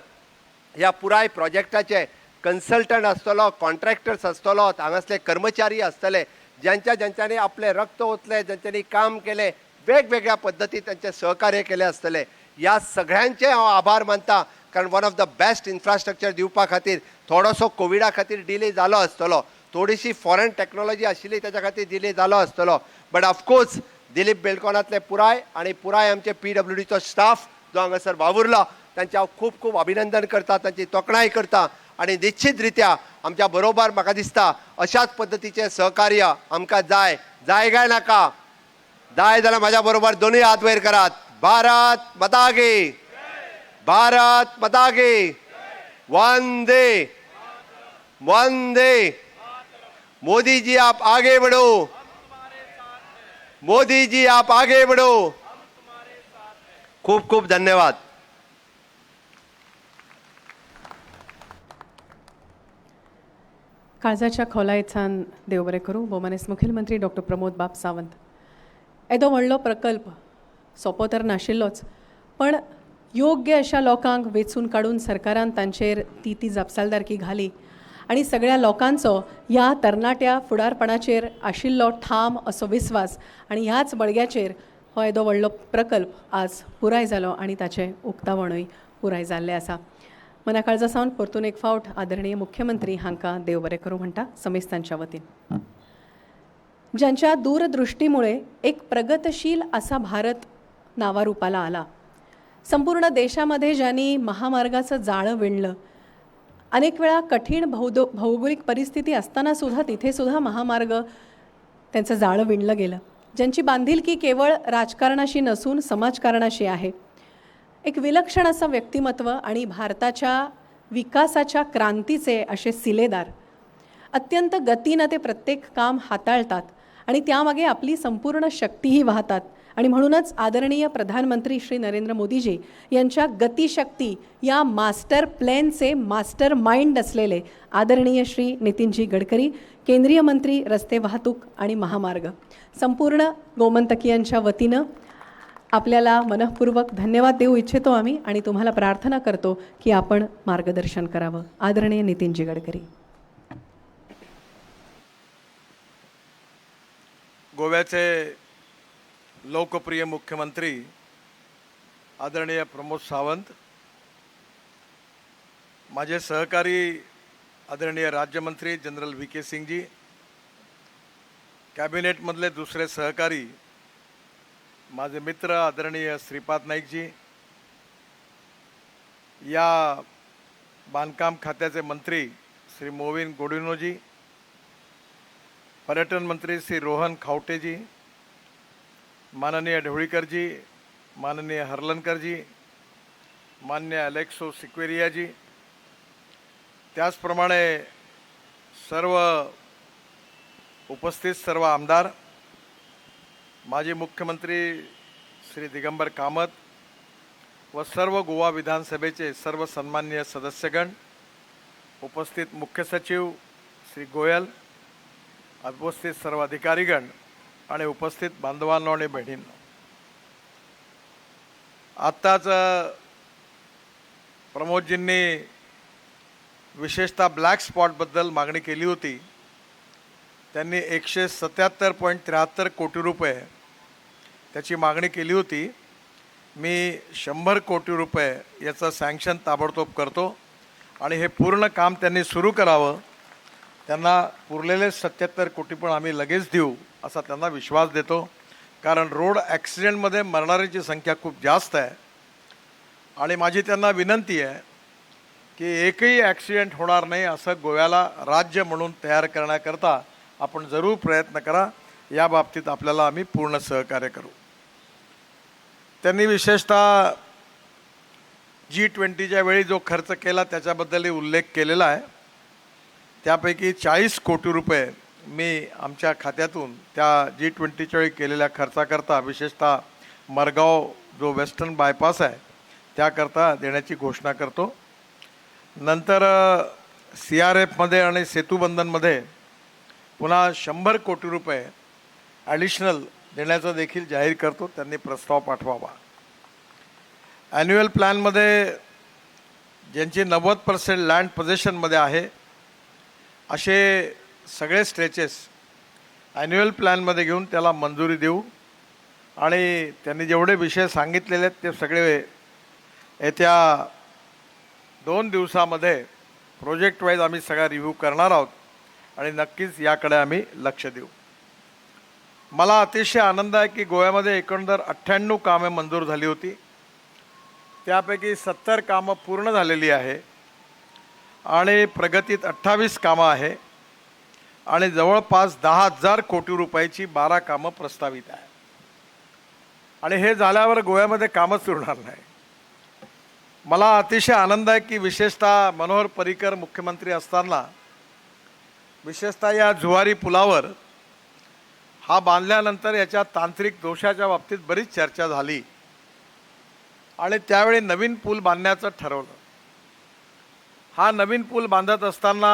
Speaker 10: ह्या पुराय प्रोजेक्टाचे कन्सल्टंट आसतलो, कॉन्ट्रॅक्टर्स आसतलो, हांगासले कर्मचारी आसतले, ज्यांच्या ज्यांच्यांनी आपलें रक्त ओतलें, ज्यांच्यांनी काम केलें, वेगवेगळ्या पद्दती तांचें सहकार्य केलें आसतलें, ह्या सगळ्यांचे हांव आभार मानता. कारण one of the best infrastructure दिवपा खातीर थोडोसो कोविडा खातीर डिले जालो आसतलो, थोडीशी फॉरेन टॅक्नॉलॉजी आशिल्ली ताच्या खातीर डिले जालो आसतलो, बट ऑफकोर्स दिलीप बेलकॉनांतले पुराय आनी पुराय आमचे PWDचो स्टाफ जो हांगासर वावुरला तांचें हांव खूब खूब अभिनंदन करता, तांची तोखणाय करता. आनी निश्चित रित्या आमच्या बरोबर म्हाका दिसता अशाच पद्दतीचें सहकार्य आमकां जाय. जाय काय नाका? जाय जाल्यार म्हाज्या बरोबर दोनूय हात वयर करात. भारत माता की, भारत माता की, वंदे वंदे. मोदी जी आप आगे बढ़ो, मोदी जी आप आगे बढ़ो. खूब खूब धन्यवाद.
Speaker 2: काळजाच्या खोलायेसान देव बरें करूं. भोवमानेस्त मुखेलमंत्री डॉक्टर प्रमोद बाब सावंत. येदो व्हडलो प्रकल्प सोंपो तर नाशिल्लोच, पण योग्य अशा लोकांक वेंचून काडून सरकारान तांचेर ती ती जापसालदारकी घाली आनी सगळ्या लोकांचो ह्या तरणाट्या फुडारपणाचेर आशिल्लो ठाम असो विस्वास आनी ह्याच बळग्याचेर हो येदो व्हडलो प्रकल्प आज पुराय जालो आनी ताचें उक्तावणूय पुराय जाल्लें आसा. मना काळजा सावन परतून एक फावट आदरणीय मुख्यमंत्री हांकां देव बरें करूं म्हणटा समेस्तांच्या वतीन. ज्यांच्या दूरदृष्टीमुळे एक प्रगतशील असा भारत नावारूपाला आला, संपूर्ण देशामध्ये ज्यांनी महामार्गाचं जाळं विणलं, अनेक वेळा कठीण भौगोलिक परिस्थिती असताना सुद्धा तिथे सुद्धा महामार्ग त्यांचं जाळं विणलं गेलं, ज्यांची बांधिलकी केवळ राजकारणाशी नसून समाजकारणाशी आहे, एक विलक्षण असं व्यक्तिमत्व आणि भारताच्या विकासाच्या क्रांतीचे असे सिलेदार, अत्यंत गतीनं ते प्रत्येक काम हाताळतात आणि त्यामागे आपली संपूर्ण शक्तीही वाहतात. आणि म्हणूनच आदरणीय प्रधानमंत्री श्री नरेंद्र मोदीजी यांच्या गतिशक्ती या मास्टर प्लॅनचे मास्टर माइंड असलेले आदरणीय श्री नितीनजी गडकरी, केंद्रीय मंत्री रस्ते वाहतूक आणि महामार्ग, संपूर्ण गोमंतकीयांच्या वतीनं आपल्याला मनःपूर्वक धन्यवाद देऊ इच्छितो आम्ही आणि तुम्हाला प्रार्थना करतो की आपण मार्गदर्शन करावं. आदरणीय नितीनजी गडकरी.
Speaker 11: गोव्याचे लोकप्रिय मुख्यमंत्री आदरणीय प्रमोद सावंत, माझे सहकारी आदरणीय राज्यमंत्री जनरल व्ही के सिंगजी, कॅबिनेटमधले दुसरे सहकारी माझे मित्र आदरणीय श्रीपाद नाईकजी, या बांधकाम खात्याचे मंत्री श्री मोविन गोडिनोजी, पर्यटन मंत्री श्री रोहन खावटेजी, माननीय ढवळीकरजी, माननीय हर्लनकरजी, मान्य अलेक्सो सिक्वेरियाजी, त्याचप्रमाणे सर्व उपस्थित सर्व आमदार, माजी मुख्यमंत्री श्री दिगंबर कामत व सर्व गोवा विधानसभेचे सर्व सन्माननीय सदस्यगण, उपस्थित मुख्य सचिव श्री गोयल, उपस्थित सर्व अधिकारीगण आणि उपस्थित बांधवांनो आणि बहिणींनो, आत्ताच प्रमोदजींनी विशेषतः ब्लॅक स्पॉटबद्दल मागणी केली होती. त्यांनी 177.73 कोटी रुपये त्याची मागणी केली होती. मी 100 कोटी रुपये याचं सँक्शन ताबडतोब करतो आणि हे पूर्ण काम त्यांनी सुरू करावं. त्यांना पुरलेले 77 कोटी पण आम्ही लगेच देऊ असा त्यांना विश्वास देतो, कारण रोड ॲक्सिडेंटमध्ये मरणाऱ्याची संख्या खूप जास्त आहे आणि माझी त्यांना विनंती आहे की एकही ॲक्सिडेंट होणार नाही असं गोव्याला राज्य म्हणून तयार करण्याकरता आपण जरूर प्रयत्न करा. या बाबतीत आपल्याला आम्ही पूर्ण सहकार्य करू. त्यांनी विशेषतः जी 20च्या वेळी जो खर्च केला त्याच्याबद्दलही उल्लेख केलेला आहे. त्यापैकी 40 कोटी रुपये मी आमच्या खात्यातून त्या जी 20च्या वेळी केलेल्या खर्चाकरता, विशेषतः मरगाव जो वेस्टर्न बायपास आहे त्याकरता देण्याची घोषणा करतो. नंतर सीआरएफमध्ये आणि सेतुबंधनमध्ये पुन्हा 100 कोटी रुपये ॲडिशनल देण्याचं देखील जाहीर करतो. त्यांनी प्रस्ताव पाठवावा. ॲन्युअल प्लॅनमध्ये ज्यांची 90% लँड पझेशनमध्ये आहे असे सगळे स्ट्रेचेस ॲन्युअल प्लॅनमध्ये घेऊन त्याला मंजुरी देऊ आणि त्यांनी जेवढे विषय सांगितलेले आहेत ते सगळे येत्या 2 दिवसामध्ये प्रोजेक्ट वाईज आम्ही सगळा रिव्ह्यू करणार आहोत आणि नक्कीच याकडे आम्ही लक्ष देऊ. मला अतिशय आनंद आहे की गोव्यामध्ये एकंदर 98 कामे मंजूर झाली होती. त्यापैकी 70 कामं पूर्ण झालेली आहे आणि प्रगतीत 28 कामं आहे आणि जवळपास 10,000 कोटी रुपयाची 12 कामं प्रस्तावित आहे आणि हे झाल्यावर गोव्यामध्ये कामच उरणार नाही. मला अतिशय आनंद आहे की विशेषतः मनोहर पर्रीकर मुख्यमंत्री असताना विशेषतः या जुवारी पुलावर, हा बांधल्यानंतर याच्या तांत्रिक दोषाच्या बाबतीत बरीच चर्चा झाली आणि त्यावेळी नवीन पूल बांधण्याचं ठरवलं. हा नवीन पूल बांधत असताना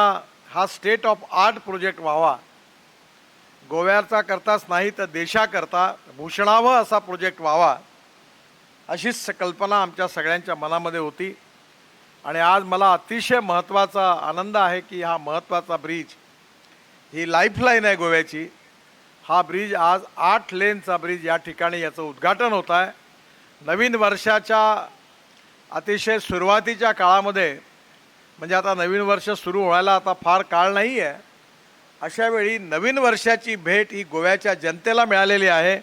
Speaker 11: हा स्टेट ऑफ आर्ट प्रोजेक्ट व्हावा, गोव्याचा करताच नाही तर देशाकरता भूषणावह असा प्रोजेक्ट व्हावा, अशीच कल्पना आमच्या सगळ्यांच्या मनामध्ये होती. आणि आज मला अतिशय महत्त्वाचा आनंद आहे की हा महत्त्वाचा ब्रिज, ही लाईफलाईन आहे गोव्याची, हा ब्रिज आज आठ लेनचा ब्रिज या ठिकाणी याचं उद्घाटन होत आहे. नवीन वर्षाच्या अतिशय सुरुवातीच्या काळामध्ये, म्हणजे आता नवीन वर्ष सुरू व्हायला आता फार काळ नाही आहे, अशा वेळी नवीन वर्षाची भेट ही गोव्याच्या जनतेला मिळालेली आहे.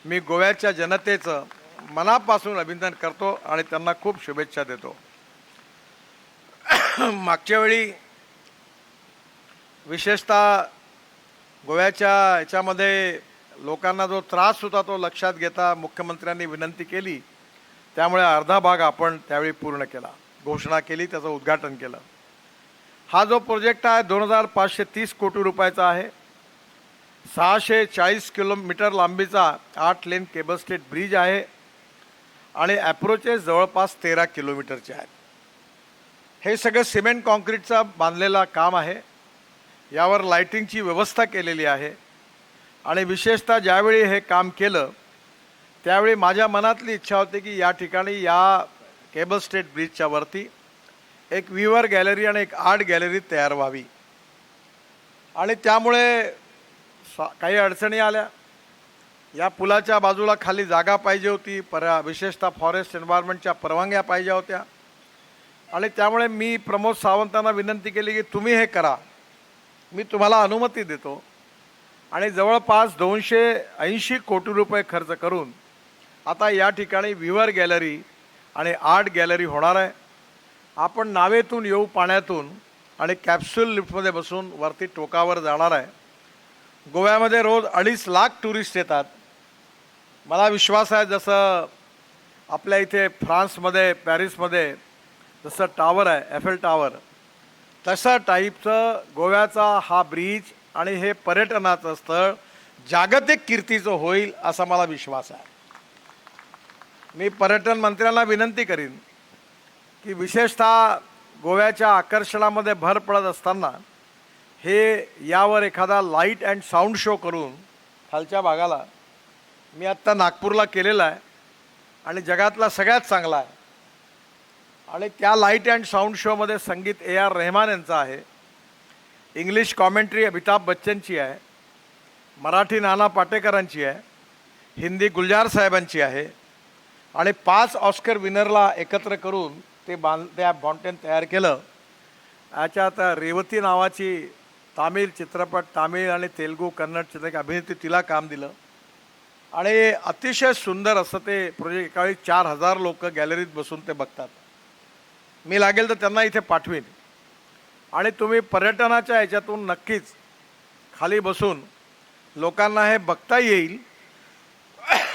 Speaker 11: मी गोव्याच्या जनतेचं मनापासून अभिनंदन करतो आणि त्यांना खूप शुभेच्छा देतो. मागच्या वेळी विशेषतः गोव्याच्या याच्यामध्ये लोकांना जो त्रास होता तो लक्षात घेता मुख्यमंत्र्यांनी विनंती केली, त्यामुळे अर्धा भाग आपण त्यावेळी पूर्ण केला, घोषणा केली, त्याचं उद्घाटन केलं. हा जो प्रोजेक्ट आहे 2530 कोटी रुपयाचा आहे. 640 किलोमीटर लांबीचा आठ लेन केबल स्टेट ब्रिज आहे आणि ॲप्रोचेस जवळपास 13 किलोमीटरचे आहेत. हे सगळं सिमेंट कॉन्क्रीटचा बांधलेलं काम आहे. यावर लाईटिंगची व्यवस्था केलेली आहे आणि विशेषतः ज्यावेळी हे काम केलं त्यावेळी माझ्या मनातली इच्छा होती की या ठिकाणी या केबल स्टेट ब्रिजच्या वरती एक व्ह्यूअर गॅलरी आणि एक आर्ट गॅलरी तयार व्हावी आणि त्यामुळे काही अडचणी आल्या. या पुलाच्या बाजूला खाली जागा पाहिजे होती, विशेषतः फॉरेस्ट एन्व्हायरमेंटच्या परवानग्या पाहिजे होत्या आणि त्यामुळे मी प्रमोद सावंतांना विनंती केली की तुम्ही हे करा, मी तुम्हाला अनुमती देतो. आणि जवळपास 280 कोटी रुपये खर्च करून आता या ठिकाणी व्ह्यूअर गॅलरी आणि आर्ट गॅलरी होणार आहे. आपण नावेतून येऊ पाण्यातून आणि कॅप्सूल लिफ्टमध्ये बसून वरती टोकावर जाणार आहे. गोव्यामध्ये रोज 2.5 लाख टुरिस्ट येतात. मला विश्वास आहे, जसं आपल्या इथे फ्रान्समध्ये पॅरिसमध्ये जसं टावर आहे, एफेल टावर, तसं टाईपचं गोव्याचा हा ब्रिज आणि हे पर्यटनाचं स्थळ जागतिक कीर्तीचं होईल असा मला विश्वास आहे. मी पर्यटन मंत्र्यांना विनंती करीन की विशेषतः गोव्याच्या आकर्षणामध्ये भर पडत असताना हे यावर एखादा लाईट अँड साऊंड शो करून खालच्या भागाला, मी आत्ता नागपूरला केलेला आहे आणि जगातला सगळ्यात चांगला आहे, आणि त्या लाईट अँड साऊंड शोमध्ये संगीत ए आर रेहमान यांचं आहे, इंग्लिश कॉमेंट्री अमिताभ बच्चनची आहे, मराठी नाना पाटेकरांची आहे, हिंदी गुलजार साहेबांची आहे आणि 5 ऑस्कर विनरला एकत्र करून ते त्या फाउंटेन तयार केलं. याच्यात रेवती नावाची तामिळ चित्रपट, तामिळ आणि तेलुगू, कन्नड चित्रपट अभिनेत्री, तिला काम दिलं आणि अतिशय सुंदर असं ते प्रोजेक्ट. एकावेळी 4000 लोकं गॅलरीत बसून ते बघतात. मी लागेल तर त्यांना इथे पाठवीन आणि तुम्ही पर्यटनाच्या ह्याच्यातून नक्कीच खाली बसून लोकांना हे बघता येईल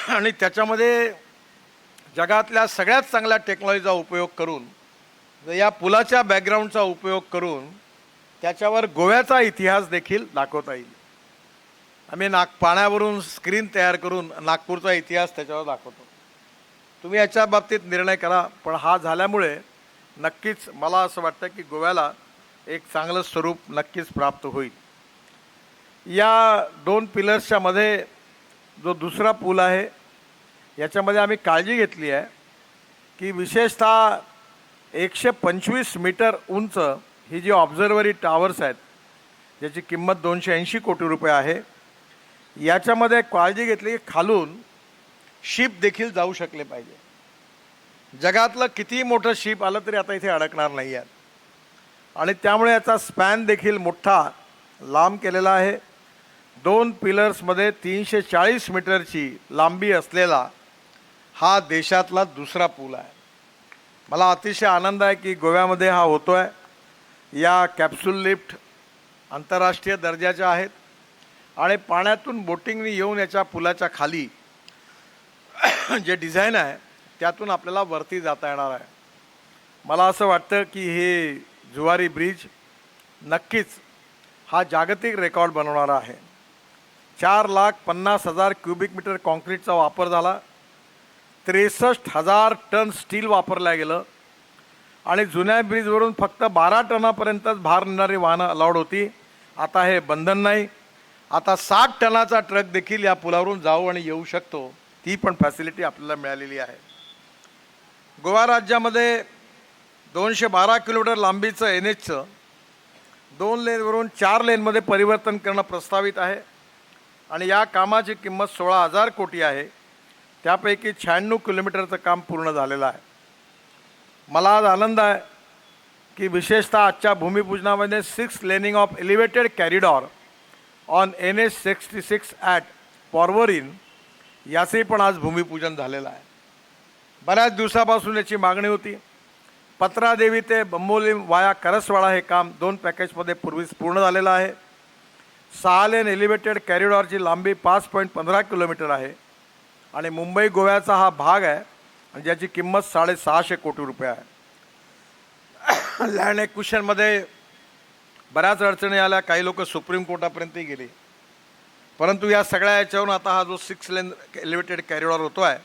Speaker 11: आणि त्याच्यामध्ये जगातल्या सगळ्यात चांगल्या टेक्नॉलॉजीचा उपयोग करून, या पुलाच्या बॅकग्राऊंडचा उपयोग करून त्याच्यावर गोव्याचा इतिहास देखील दाखवता येईल. आम्ही पाण्यावरून स्क्रीन तयार करून नागपूरचा इतिहास त्याच्यावर दाखवतो. तुम्ही याच्या बाबतीत निर्णय करा, पण हा झाल्यामुळे नक्कीच मला असं वाटतं की गोव्याला एक चांगलं स्वरूप नक्कीच प्राप्त होईल. या 2 पिलर्सच्या मध्ये जो दुसरा पूल आहे याच्यामध्ये आम्ही काळजी घेतली आहे की विशेषतः 125 मीटर उंच ही जी ऑब्झर्वरी टावर्स आहेत, ज्याची किंमत 280 कोटी रुपये आहे, याच्यामध्ये काळजी घेतली की खालून शिप देखील जाऊ शकले पाहिजे. जगातलं कितीही मोठं शिप आलं तरी आता इथे अडकणार नाही आहेत आणि त्यामुळे याचा स्पॅन देखील मोठा लांब केलेला आहे. 2 पिलर्समध्ये 340 मीटरची लांबी असलेला हा देशातला दुसरा पूल आहे. मला अतिशय आनंद आहे की गोव्यामध्ये हा होतो आहे. या कॅप्सूल लिफ्ट आंतरराष्ट्रीय दर्जाच्या आहेत आणि पाण्यातून बोटिंगने येऊन याच्या पुलाच्या खाली जे डिझाईन आहे त्यातून आपल्याला वरती जाता येणार आहे. मला असं वाटतं की हे जुवारी ब्रिज नक्कीच हा जागतिक रेकॉर्ड बनवणारा आहे. 4,50,000 क्युबिक मीटर कॉन्क्रीटचा वापर झाला, 63,000 टन स्टील वापरलं गेलं आणि जुन्या ब्रिजवरून फक्त 12 टनापर्यंतच भार नेणारी वाहनं अलाउड होती. आता हे बंधन नाही. आता 60 टनाचा ट्रक देखील या पुलावरून जाऊ आणि येऊ शकतो, ती पण फॅसिलिटी आपल्याला मिळालेली आहे. गोवा राज्यामध्ये 212 किलोमीटर लांबीचं एन एचचं 2 लेनवरून 4 लेनमध्ये परिवर्तन करणं प्रस्तावित आहे आणि या कामाची किंमत 16,000 कोटी आहे. त्यापैकी 96 किलोमीटरचं काम पूर्ण झालेलं आहे. मला आज आनंद आहे की विशेषतः आजच्या भूमिपूजनामध्ये 6 laning of elevated corridor on NH 66 at Porvorim याचंही पण आज भूमिपूजन झालेलं आहे. बऱ्याच दिवसापासून याची मागणी होती. पत्रादेवी ते बंबोलिम वाया करसवाडा हे काम 2 पॅकेजमध्ये पूर्वीच पूर्ण झालेलं आहे. 6 लेन एलिव्हेटेड कॅरिडॉरची लांबी 5.15 किलोमीटर आहे आणि मुंबई गोव्याचा हा भाग आहे आणि ज्याची किंमत 650 कोटी रुपये आहे. लँड एक्विशनमध्ये बऱ्याच अडचणी आल्या, काही लोक सुप्रीम कोर्टापर्यंतही गेली, परंतु या सगळ्या याच्यावरून आता हा जो 6 लेन एलिव्हेटेड कॅरिडॉर होतो आहे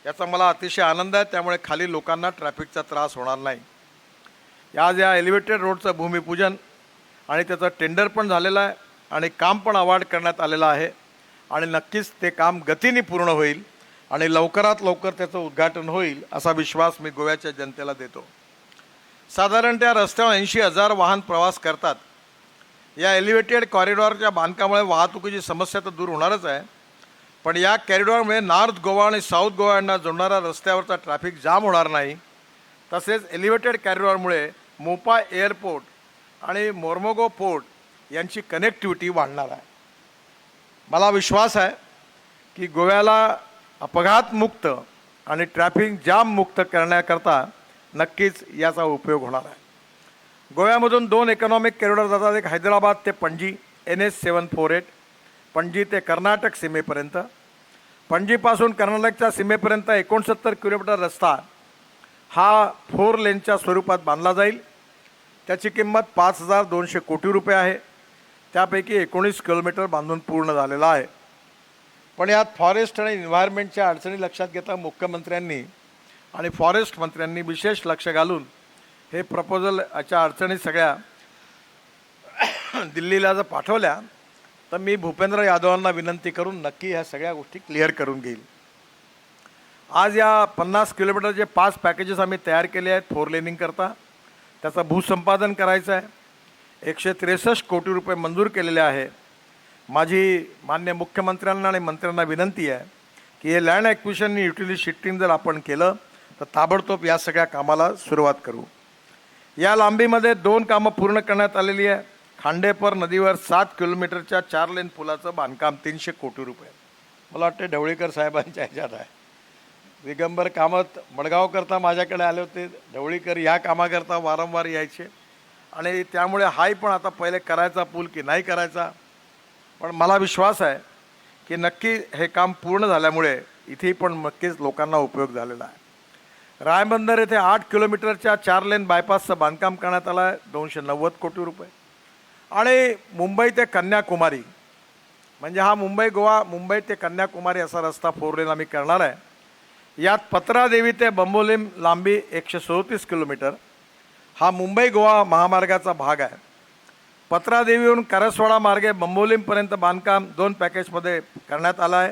Speaker 11: याचा मला अतिशय आनंद आहे. त्यामुळे खाली लोकांना ट्रॅफिकचा त्रास होणार नाही. आज या एलिव्हेटेड रोडचं भूमिपूजन आणि त्याचं टेंडर पण झालेलं आहे आणि काम पण अवॉर्ड करण्यात आलेलं आहे आणि नक्कीच ते काम गतीने पूर्ण होईल आणि लवकरात लवकर त्याचं उद्घाटन होईल असा विश्वास मी गोव्याच्या जनतेला देतो. साधारण त्या रस्त्यावर 80,000 वाहन प्रवास करतात. या एलिव्हेटेड कॉरिडॉरच्या बांधकामामुळे वाहतुकीची समस्या तर दूर होणारच आहे, पण या कॉरिडॉरमुळे नॉर्थ गोवा आणि साऊथ गोवा यांना जोडणारा रस्त्यावरचा ट्रॅफिक जाम होणार नाही. तसेच एलिव्हेटेड कॉरिडॉरमुळे मोपा एअरपोर्ट आणि मोर्मोगो पोर्ट यांची कनेक्टिव्हिटी वाढणार आहे. मला विश्वास आहे की गोव्याला अपघातमुक्त आणि ट्रॅफिक जाममुक्त करण्याकरता नक्कीच याचा उपयोग होणार आहे. गोव्यामधून 2 इकॉनॉमिक कॉरिडॉर जातात, एक हैदराबाद ते पणजी NH 748, Panaji ते कर्नाटक सीमेपर्यंत पणजीपासून कर्नाटकच्या सीमेपर्यंत 69 किलोमीटर रस्ता हा 4 लेनच्या स्वरूपात बांधला जाईल. त्याची किंमत 5,200 कोटी रुपये आहे. त्यापैकी 19 किलोमीटर बांधून पूर्ण झालेला आहे. पण यात फॉरेस्ट आणि एन्व्हायरमेंटच्या अडचणी लक्षात घेता मुख्यमंत्र्यांनी आणि फॉरेस्ट मंत्र्यांनी विशेष लक्ष घालून हे प्रपोजल याच्या अडचणी सगळ्या दिल्लीला जर पाठवल्या तर मी भूपेंद्र यादवांना विनंती करून नक्की ह्या सगळ्या गोष्टी क्लिअर करून घेईल. आज या 50 किलोमीटरचे 5 पॅकेजेस आम्ही तयार केले आहेत 4 लेनिंगकरता. त्याचं भूसंपादन करायचं आहे. 163 कोटी रुपये मंजूर केलेले आहे. माझी मान्य मुख्यमंत्र्यांना आणि मंत्र्यांना विनंती आहे की हे लँड ॲक्विशन आणि युटिलिटी शिफ्टिंग जर आपण केलं तर ताबडतोब या सगळ्या कामाला सुरुवात करू. या लांबीमध्ये 2 कामं पूर्ण करण्यात आलेली आहे. खांडेपर नदीवर 7 किलोमीटरच्या 4 लेन पुलाचं बांधकाम 300 कोटी रुपये. मला वाटते ढवळीकर साहेबांच्या ह्याच्यात आहे. दिगंबर कामत मडगावकरता माझ्याकडे आले होते, ढवळीकर या कामाकरता वारंवार यायचे आणि त्यामुळे हाही पण आता पहिले करायचा पूल की नाही करायचा, पण मला विश्वास आहे की नक्की हे काम पूर्ण झाल्यामुळे इथेही पण नक्कीच लोकांना उपयोग झालेला आहे. रायबंदर येथे 8 किलोमीटरच्या 4 लेन बायपासचं बांधकाम करण्यात आलं आहे, 290 कोटी रुपये. आणि मुंबई ते कन्याकुमारी म्हणजे हा मुंबई गोवा, मुंबई ते कन्याकुमारी असा रस्ता 4 लेन आम्ही करणार आहे. यात पत्रादेवी ते बंबोलिम लांबी 137 किलोमीटर हा मुंबई गोवा महामार्गाचा भाग आहे. पत्रादेवीहून करसवाडा मार्गे बंबोलिमपर्यंत बांधकाम 2 पॅकेजमध्ये करण्यात आलं आहे,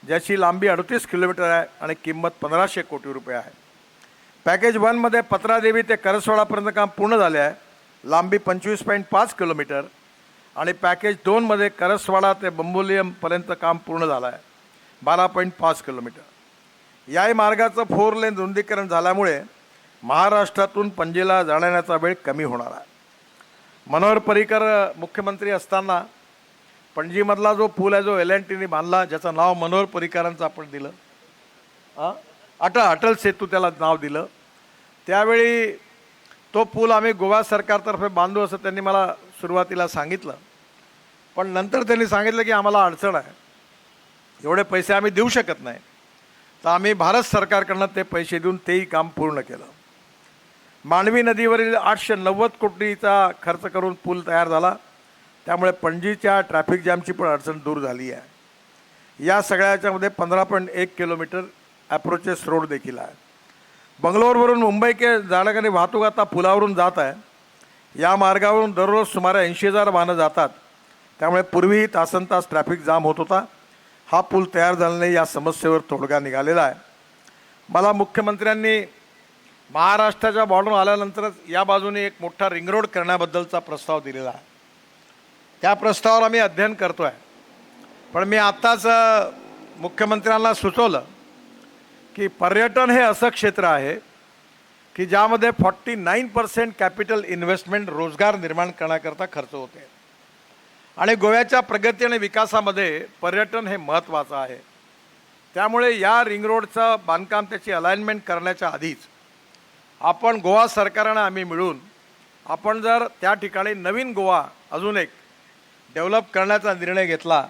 Speaker 11: ज्याची लांबी 38 किलोमीटर आहे आणि किंमत 1500 कोटी रुपये आहे. पॅकेज 1मध्ये पत्रादेवी ते करसवाडापर्यंत काम पूर्ण झाले आहे, लांबी 25.5 किलोमीटर, आणि पॅकेज 2मध्ये करसवाडा ते बंबोलियमपर्यंत काम पूर्ण झालं आहे, 12.5 किलोमीटर. याही मार्गाचं 4 लेन रुंदीकरण झाल्यामुळे महाराष्ट्रातून पणजीला जाण्याचा वेळ कमी होणार आहे. मनोहर पर्रिकर मुख्यमंत्री असताना पणजीमधला जो पूल आहे, जो L&Tने बांधला, ज्याचं नाव मनोहर पर्रिकरांचं आपण दिलं, अटल सेतू त्याला नाव दिलं, त्यावेळी तो पूल आम्ही गोवा सरकारतर्फे बांधू असं त्यांनी मला सुरुवातीला सांगितलं. पण नंतर त्यांनी सांगितलं की आम्हाला अडचण आहे, एवढे पैसे आम्ही देऊ शकत नाही, तर आम्ही भारत सरकारकडनं ते पैसे देऊन तेही काम पूर्ण केलं. मांडवी नदीवरील 890 कोटीचा खर्च करून पूल तयार झाला, त्यामुळे पणजीच्या ट्रॅफिक जॅमची पण अडचण दूर झाली आहे. या सगळ्याच्यामध्ये 15.1 किलोमीटर ॲप्रोचेस रोड देखील आहे. बंगलोरवरून मुंबई के जाण्याकडे वाहतूक आता पुलावरून जात आहे. या मार्गावरून दररोज सुमारे 80,000 वाहनं जातात, त्यामुळे पूर्वीही तासनतास ट्रॅफिक जाम होत होता. हा पूल तयार झाल्याने या समस्येवर तोडगा निघालेला आहे. मला मुख्यमंत्र्यांनी महाराष्ट्राच्या बॉर्डर आल्यानंतरच या बाजूने एक मोठा रिंग रोड करण्याबद्दलचा प्रस्ताव दिलेला आहे. त्या प्रस्तावावर आम्ही अध्ययन करतो आहे. पण मी आत्ताच मुख्यमंत्र्यांना सुचवलं की पर्यटन हे असं क्षेत्र आहे की ज्यामध्ये 49% कॅपिटल इन्व्हेस्टमेंट रोजगार निर्माण करण्याकरता खर्च होते आणि गोव्याच्या प्रगती आणि विकासामध्ये पर्यटन हे महत्त्वाचं आहे. त्यामुळे या रिंग रोडचं बांधकाम, त्याची अलाइनमेंट करण्याच्या आधीच आपण गोवा सरकारनं आम्ही मिळून आपण जर त्या ठिकाणी नवीन गोवा अजून एक डेव्हलप करण्याचा निर्णय घेतला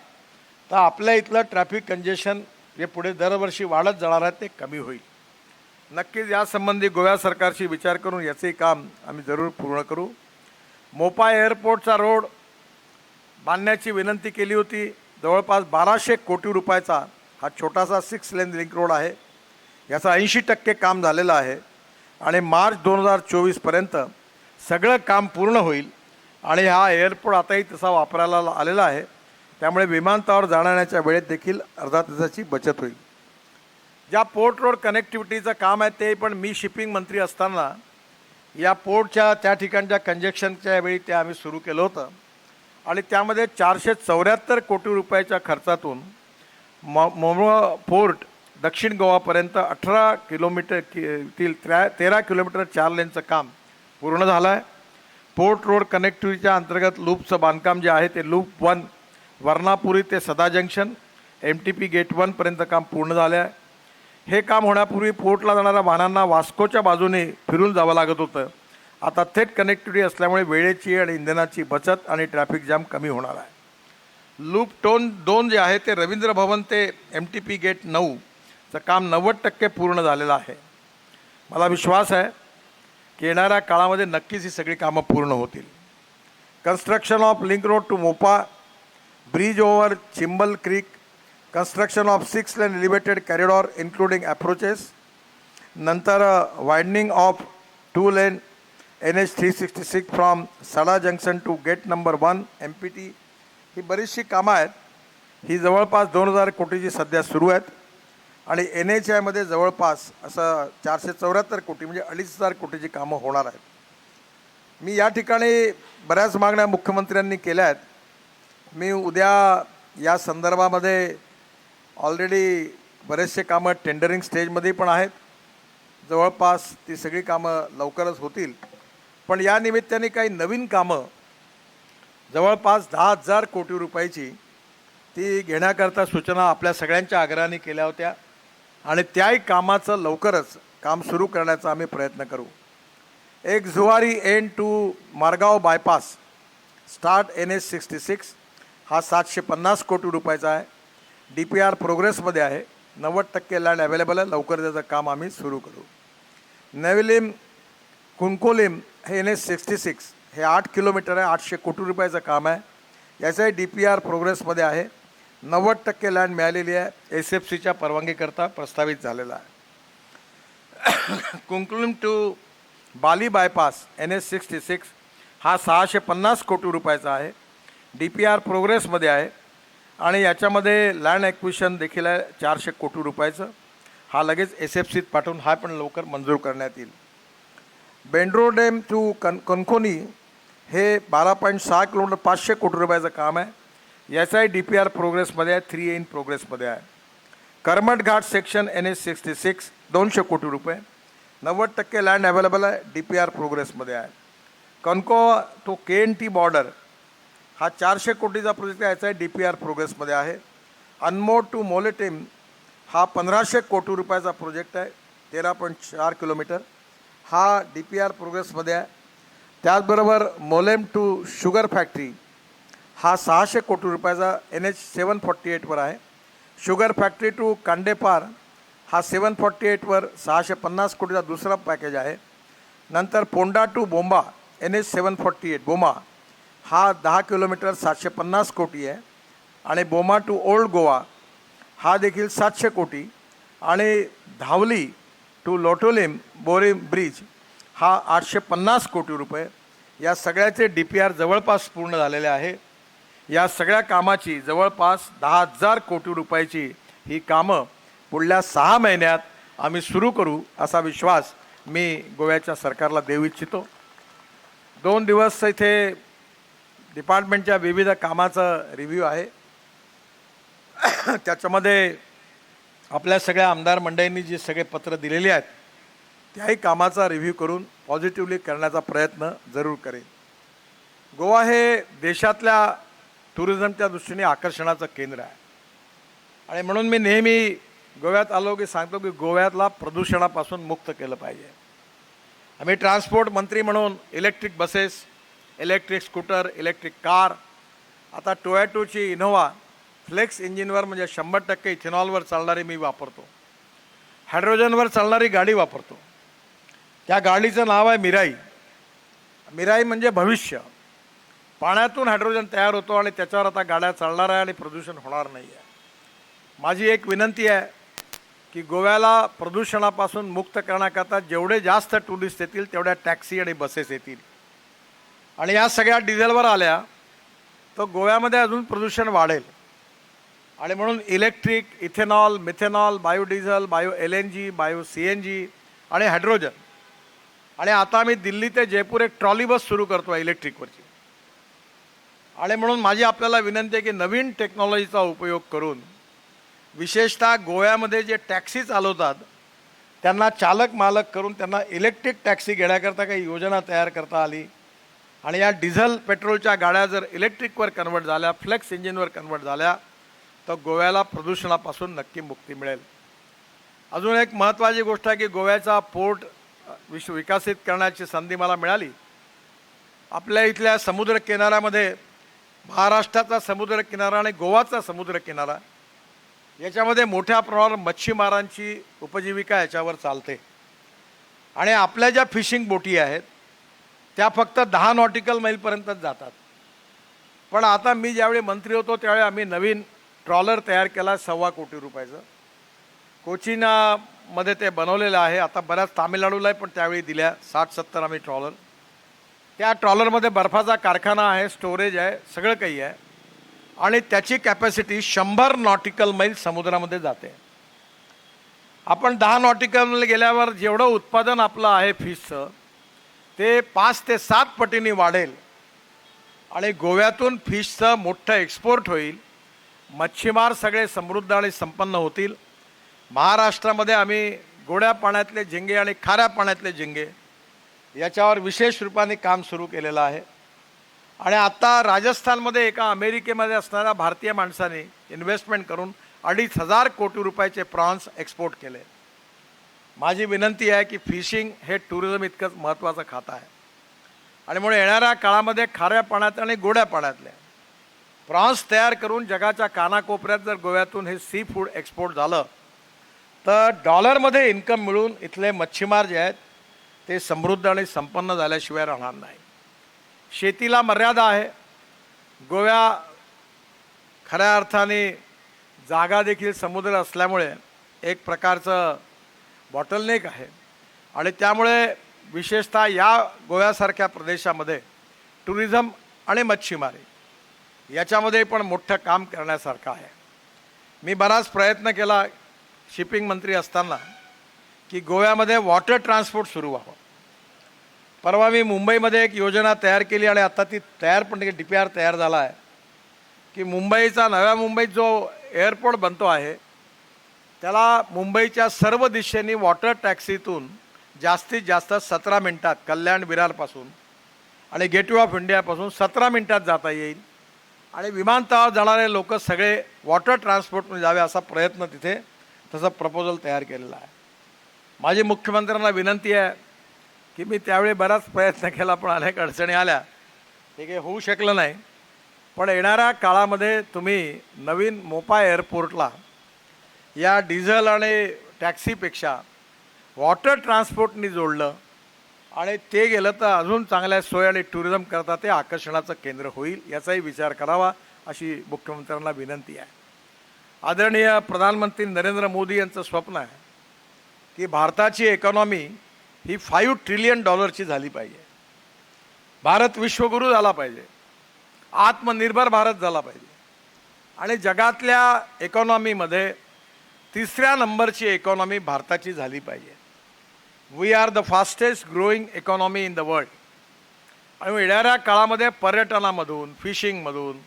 Speaker 11: तर आपल्या इथलं ट्रॅफिक कंजेशन जे पुढे दरवर्षी वाढत जाणार आहे ते कमी होईल. नक्कीच यासंबंधी गोव्या सरकारशी विचार करून याचंही काम आम्ही जरूर पूर्ण करू. मोपा एअरपोर्टचा रोड बांधण्याची विनंती केली होती. जवळपास 1200 कोटी रुपयाचा हा छोटासा 6 लेन लिंक रोड आहे. याचा 80% काम झालेलं आहे आणि मार्च 2024पर्यंत सगळं काम पूर्ण होईल आणि हा एअरपोर्ट आताही तसा वापरायला आलेला आहे. त्यामुळे विमानतळावर जाण्याच्या वेळेत देखील अर्धा तासाची बचत होईल. ज्या पोर्ट रोड कनेक्टिव्हिटीचं काम आहे ते पण मी शिपिंग मंत्री असताना या पोर्टच्या त्या ठिकाणच्या कंजेक्शनच्या वेळी ते आम्ही सुरू केलं होतं आणि त्यामध्ये 474 कोटी रुपयाच्या खर्चातून मोमो पोर्ट दक्षिण गोवापर्यंत 18 किलोमीटर 13 किलोमीटर 4 लेनचं काम पूर्ण झालं आहे. पोर्ट रोड कनेक्टिव्हिटीच्या अंतर्गत लूपचं बांधकाम जे आहे ते लूप 1 वर्णापुरी ते सदा जंक्शन MTP gate 1पर्यंत काम पूर्ण झालं आहे. हे काम होण्यापूर्वी पोर्टला जाणाऱ्या वाहनांना वास्कोच्या बाजूने फिरून जावं लागत होतं. आता थेट कनेक्टिव्हिटी असल्यामुळे वेळेची आणि इंधनाची बचत आणि ट्रॅफिक जाम कमी होणार आहे. लूप टोन 2 जे आहे ते रवींद्र भवन ते MTP gate 9चं काम 90% पूर्ण झालेलं आहे. मला विश्वास आहे की येणाऱ्या काळामध्ये नक्कीच ही सगळी कामं पूर्ण होतील. Construction of link road to Mopa, bridge over Chimbel creek, construction of 6 lane elevated corridor including approaches, नंतर widening of 2 lane NH 366 from Sada junction to gate number 1 MPT. ही बरीचशी कामं आहेत. ही जवळपास 2000 कोटीची सध्या सुरू आहेत आणि NHAIमध्ये जवळपास असं 474 कोटी म्हणजे 2500 कोटीची कामं होणार आहेत. मी या ठिकाणी बऱ्याच मागण्या मुख्यमंत्र्यांनी केल्या आहेत. मी उद्या या संदर्भामध्ये ऑलरेडी बरेचसे कामं टेंडरिंग स्टेजमध्ये पण आहेत, जवळपास ती सगळी कामं लवकरच होतील. पण या निमित्ताने काही नवीन कामं जवळपास 10,000 कोटी रुपयाची ती घेण्याकरता सूचना आपल्या सगळ्यांच्या आग्रहाने केल्या होत्या आणि त्याही कामाचं लवकरच काम सुरू करण्याचा आम्ही प्रयत्न करू. एक Zuari end to Margao bypass start NH 66 हा 750 कोटी रुपयाचा आहे. DPR प्रोग्रेसमध्ये आहे, 90% लँड अवेलेबल आहे, लवकर त्याचं काम आम्ही सुरू करू. नवेलिम कुंकोलिम हे NH 66 हे 8 किलोमीटर आहे, 800 कोटी रुपयाचं काम आहे. याचंही DPR प्रोग्रेसमध्ये आहे, 90% लँड मिळालेली आहे, SFCच्या परवानगीकरता प्रस्तावित झालेला आहे. Cuncolim to Balli bypass NH 66 हा 650 कोटी रुपयाचा आहे, DPR प्रोग्रेसमध्ये आहे आणि याच्यामध्ये लँड ॲक्विशन देखील आहे 400 कोटी रुपयाचं. हा लगेच SFCत पाठवून हा पण लवकर मंजूर करण्यात येईल. बेंड्रोडेम टू कणकोनी हे 12.6 किलोमीटर 500 कोटी रुपयाचं काम आहे. याचाही DPR प्रोग्रेसमध्ये आहे, 3A इन प्रोग्रेसमध्ये आहे. करमट घाट सेक्शन NH 66 200 कोटी रुपये, 90% लँड अवेलेबल आहे, DPR प्रोग्रेसमध्ये आहे. कणको टू KNT border हा 400 कोटीचा प्रोजेक्ट आहे, याचाही DPR प्रोग्रेसमध्ये आहे. अनमोड टू मोलेटिम हा 1500 कोटी रुपयाचा प्रोजेक्ट आहे, 13.4 किलोमीटर, हा DPR प्रोग्रेसमध्ये आहे. त्याचबरोबर मोलेम टू शुगर फॅक्टरी हा 600 कोटी रुपयाचा NH 748वर आहे. शुगर फॅक्टरी टू कांडेपार हा 748वर 650 कोटीचा दुसरा पॅकेज आहे. नंतर Ponda to Bomba NH 748 Boma हा 10 किलोमीटर 750 कोटी आहे आणि बोमा टू ओल्ड गोवा हा देखील 700 कोटी आणि धावली टू लोटोलिम बोरीम ब्रिज हा 850 कोटी रुपये. या सगळ्याचे DPR जवळपास पूर्ण झालेले आहे. या सगळ्या कामाची जवळपास 10,000 कोटी रुपयाची ही कामं पुढल्या 6 महिन्यात आम्ही सुरू करू असा विश्वास मी गोव्याच्या सरकारला देऊ इच्छितो. 2 दिवस इथे डिपार्टमेंटच्या विविध कामाचं रिव्ह्यू आहे. त्याच्यामध्ये आपल्या सगळ्या आमदार मंडळींनी जे सगळे पत्र दिलेली आहेत त्याही कामाचा रिव्ह्यू करून पॉझिटिव्हली करण्याचा प्रयत्न जरूर करेन. गोवा हे देशातल्या टुरिझमच्या दृष्टीने आकर्षणाचं केंद्र आहे आणि म्हणून मी नेहमी गोव्यात आलो की सांगतो की गोव्यातला प्रदूषणापासून मुक्त केलं पाहिजे. आम्ही ट्रान्सपोर्ट मंत्री म्हणून electric buses, electric scooter, electric car, आता टोयॅटोची इनोव्हा फ्लेक्स इंजिनवर म्हणजे 100% इथेनॉलवर चालणारी मी वापरतो, हायड्रोजनवर चालणारी गाडी वापरतो. त्या गाडीचं नाव आहे मिराई. मिराई म्हणजे भविष्य. पाण्यातून हायड्रोजन तयार होतो आणि त्याच्यावर आता गाड्या चालणार आहे आणि प्रदूषण होणार नाही आहे. माझी एक विनंती आहे की गोव्याला प्रदूषणापासून मुक्त करण्याकरता जेवढे जास्त टुरिस्ट येतील तेवढ्या टॅक्सी आणि बसेस येतील आणि या सगळ्या डिझेलवर आल्या तर गोव्यामध्ये अजून प्रदूषण वाढेल. आणि म्हणून electric, ethanol, methanol, biodiesel, bio LNG, bio CNG आणि हायड्रोजन. आणि आता आम्ही दिल्ली ते जयपूर एक ट्रॉली बस सुरू करतो आहे इलेक्ट्रिकवरची. आणि म्हणून माझी आपल्याला विनंती आहे की नवीन टेक्नॉलॉजीचा उपयोग करून विशेषतः गोव्यामध्ये जे टॅक्सी चालवतात त्यांना चालक मालक करून त्यांना इलेक्ट्रिक टॅक्सी घेण्याकरता काही योजना तयार करता आली आणि या डिझेल पेट्रोलच्या गाड्या जर इलेक्ट्रिकवर कन्वर्ट झाल्या, फ्लेक्स इंजिनवर कन्वर्ट झाल्या तर गोव्याला प्रदूषणापासून नक्की मुक्ती मिळेल. अजून एक महत्त्वाची गोष्ट आहे की गोव्याचा पोर्ट विकसित करण्याची संधी मला मिळाली. आपल्या इथल्या समुद्र किनाऱ्यामध्ये महाराष्ट्राचा समुद्रकिनारा आणि गोवाचा समुद्रकिनारा याच्यामध्ये मोठ्या प्रमाणावर मच्छीमारांची उपजीविका याच्यावर चालते आणि आपल्या ज्या फिशिंग बोटी आहेत त्या फक्त 10 नॉटिकल मैलपर्यंतच जातात. पण आता मी ज्यावेळी मंत्री होतो त्यावेळी आम्ही नवीन ट्रॉलर तयार केला 1.25 कोटी रुपयाचं. कोचिनामध्ये ते बनवलेलं आहे. आता बऱ्याच तामिळनाडूला पण त्यावेळी दिल्या 60-70 आम्ही ट्रॉलर. त्या ट्रॉलरमध्ये बर्फाचा कारखाना आहे, स्टोरेज आहे, सगळं काही आहे आणि त्याची कॅपॅसिटी 100 नॉटिकल मैल समुद्रामध्ये जाते. आपण 10 नॉटिकल मैल गेल्यावर जेवढं उत्पादन आपलं आहे फिशचं ते 5 ते 7 पटींनी वाढेल आणि गोव्यातून फिशचं मोठं एक्सपोर्ट होईल. मच्छीमार सगळे समृद्ध आणि संपन्न होतील. महाराष्ट्रामध्ये आम्ही गोड्या पाण्यातले झिंगे आणि खाऱ्या पाण्यातले झिंगे याच्यावर विशेष रूपाने काम सुरू केलेलं आहे. आणि आता राजस्थानमध्ये एका अमेरिकेमध्ये असणाऱ्या भारतीय माणसाने इन्व्हेस्टमेंट करून 2,500 कोटी रुपयाचे प्रॉन्स एक्सपोर्ट केले. माझी विनंती आहे की फिशिंग हे टुरिझम इतकंच महत्त्वाचं खातं आहे आणि म्हणून येणाऱ्या काळामध्ये खाऱ्या पाण्यात आणि गोड्या पाण्यातल्या प्रॉन्स तयार करून जगाच्या कानाकोपऱ्यात जर गोव्यातून हे सी फूड एक्सपोर्ट झालं तर डॉलरमध्ये इन्कम मिळून इथले मच्छीमार जे आहेत ते समृद्ध आणि संपन्न झाल्याशिवाय राहणार नाही. शेतीला मर्यादा आहे. गोव्या खऱ्या अर्थाने जागा देखील समुद्र असल्यामुळे एक प्रकारचं बॉटलनेक आहे आणि त्यामुळे विशेषतः या गोव्यासारख्या प्रदेशामध्ये टुरिझम आणि मच्छीमारी याच्यामध्ये पण मोठं काम करण्यासारखं आहे. मी बराच प्रयत्न केला शिपिंग मंत्री असताना की गोव्यामध्ये वॉटर ट्रान्सपोर्ट सुरू व्हावं. परवा मी मुंबईमध्ये एक योजना तयार केली आणि आता ती तयार पण DPR तयार झाला आहे की मुंबईचा नव्या मुंबईत जो एअरपोर्ट बनतो आहे त्याला मुंबईच्या सर्व दिशेने वॉटर टॅक्सीतून जास्तीत जास्त 17 मिनटात कल्याण विरारपासून आणि गेटवे ऑफ इंडियापासून 17 मिनटात जाता येईल आणि विमानतळावर जाणारे लोक सगळे वॉटर ट्रान्सपोर्टने जावे असा प्रयत्न तिथे तसं प्रपोजल तयार केलेला आहे. माझी मुख्यमंत्र्यांना विनंती आहे की मी त्यावेळी बराच प्रयत्न केला पण अनेक अडचणी आल्या, ते काही होऊ शकलं नाही. पण येणाऱ्या काळामध्ये तुम्ही नवीन मोपा एअरपोर्टला या डिझेल आणि टॅक्सीपेक्षा वॉटर ट्रान्सपोर्टनी जोडलं आणि ते गेलं तर अजून चांगल्या सोय आणि टुरिझम करता ते आकर्षणाचं केंद्र होईल याचाही विचार करावा अशी मुख्यमंत्र्यांना विनंती आहे. आदरणीय प्रधानमंत्री नरेंद्र मोदी यांचं स्वप्न आहे की भारताची इकॉनॉमी ही $5 ट्रिलियन झाली पाहिजे. भारत विश्वगुरू झाला पाहिजे, आत्मनिर्भर भारत झाला पाहिजे आणि जगातल्या इकॉनॉमीमध्ये 3ऱ्या नंबरची इकॉनॉमी भारताची झाली पाहिजे. We are the fastest growing economy in the world. आणि येणाऱ्या काळामध्ये पर्यटनामधून, फिशिंगमधून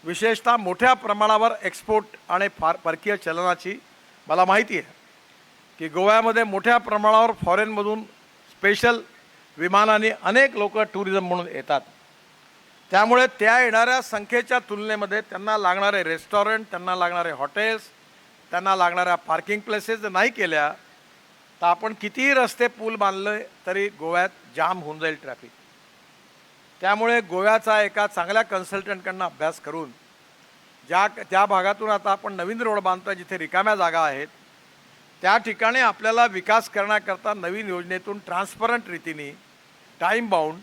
Speaker 11: विशेषतः मोठ्या प्रमाणावर एक्सपोर्ट आणि फार परकीय चलनाची मला माहिती आहे की गोव्यामध्ये मोठ्या प्रमाणावर फॉरेनमधून स्पेशल विमानाने अनेक लोक टुरिझम म्हणून येतात. त्यामुळे त्या येणाऱ्या संख्येच्या तुलनेमध्ये त्यांना लागणारे रेस्टॉरंट, त्यांना लागणारे हॉटेल्स, त्यांना लागणाऱ्या पार्किंग प्लेसेस जर नाही केल्या तर आपण कितीही रस्ते पूल बांधले तरी गोव्यात जाम होऊन जाईल ट्रॅफिक. त्यामुळे गोव्याचा एका चांगल्या कन्सल्टंटकडनं अभ्यास करून ज्या त्या भागातून आता आपण नवीन रोड बांधतो जिथे रिकाम्या जागा आहेत त्या ठिकाणी आपल्याला विकास करण्याकरता नवीन योजनेतून ट्रान्सपरंट रीतीने टाईम बाउंड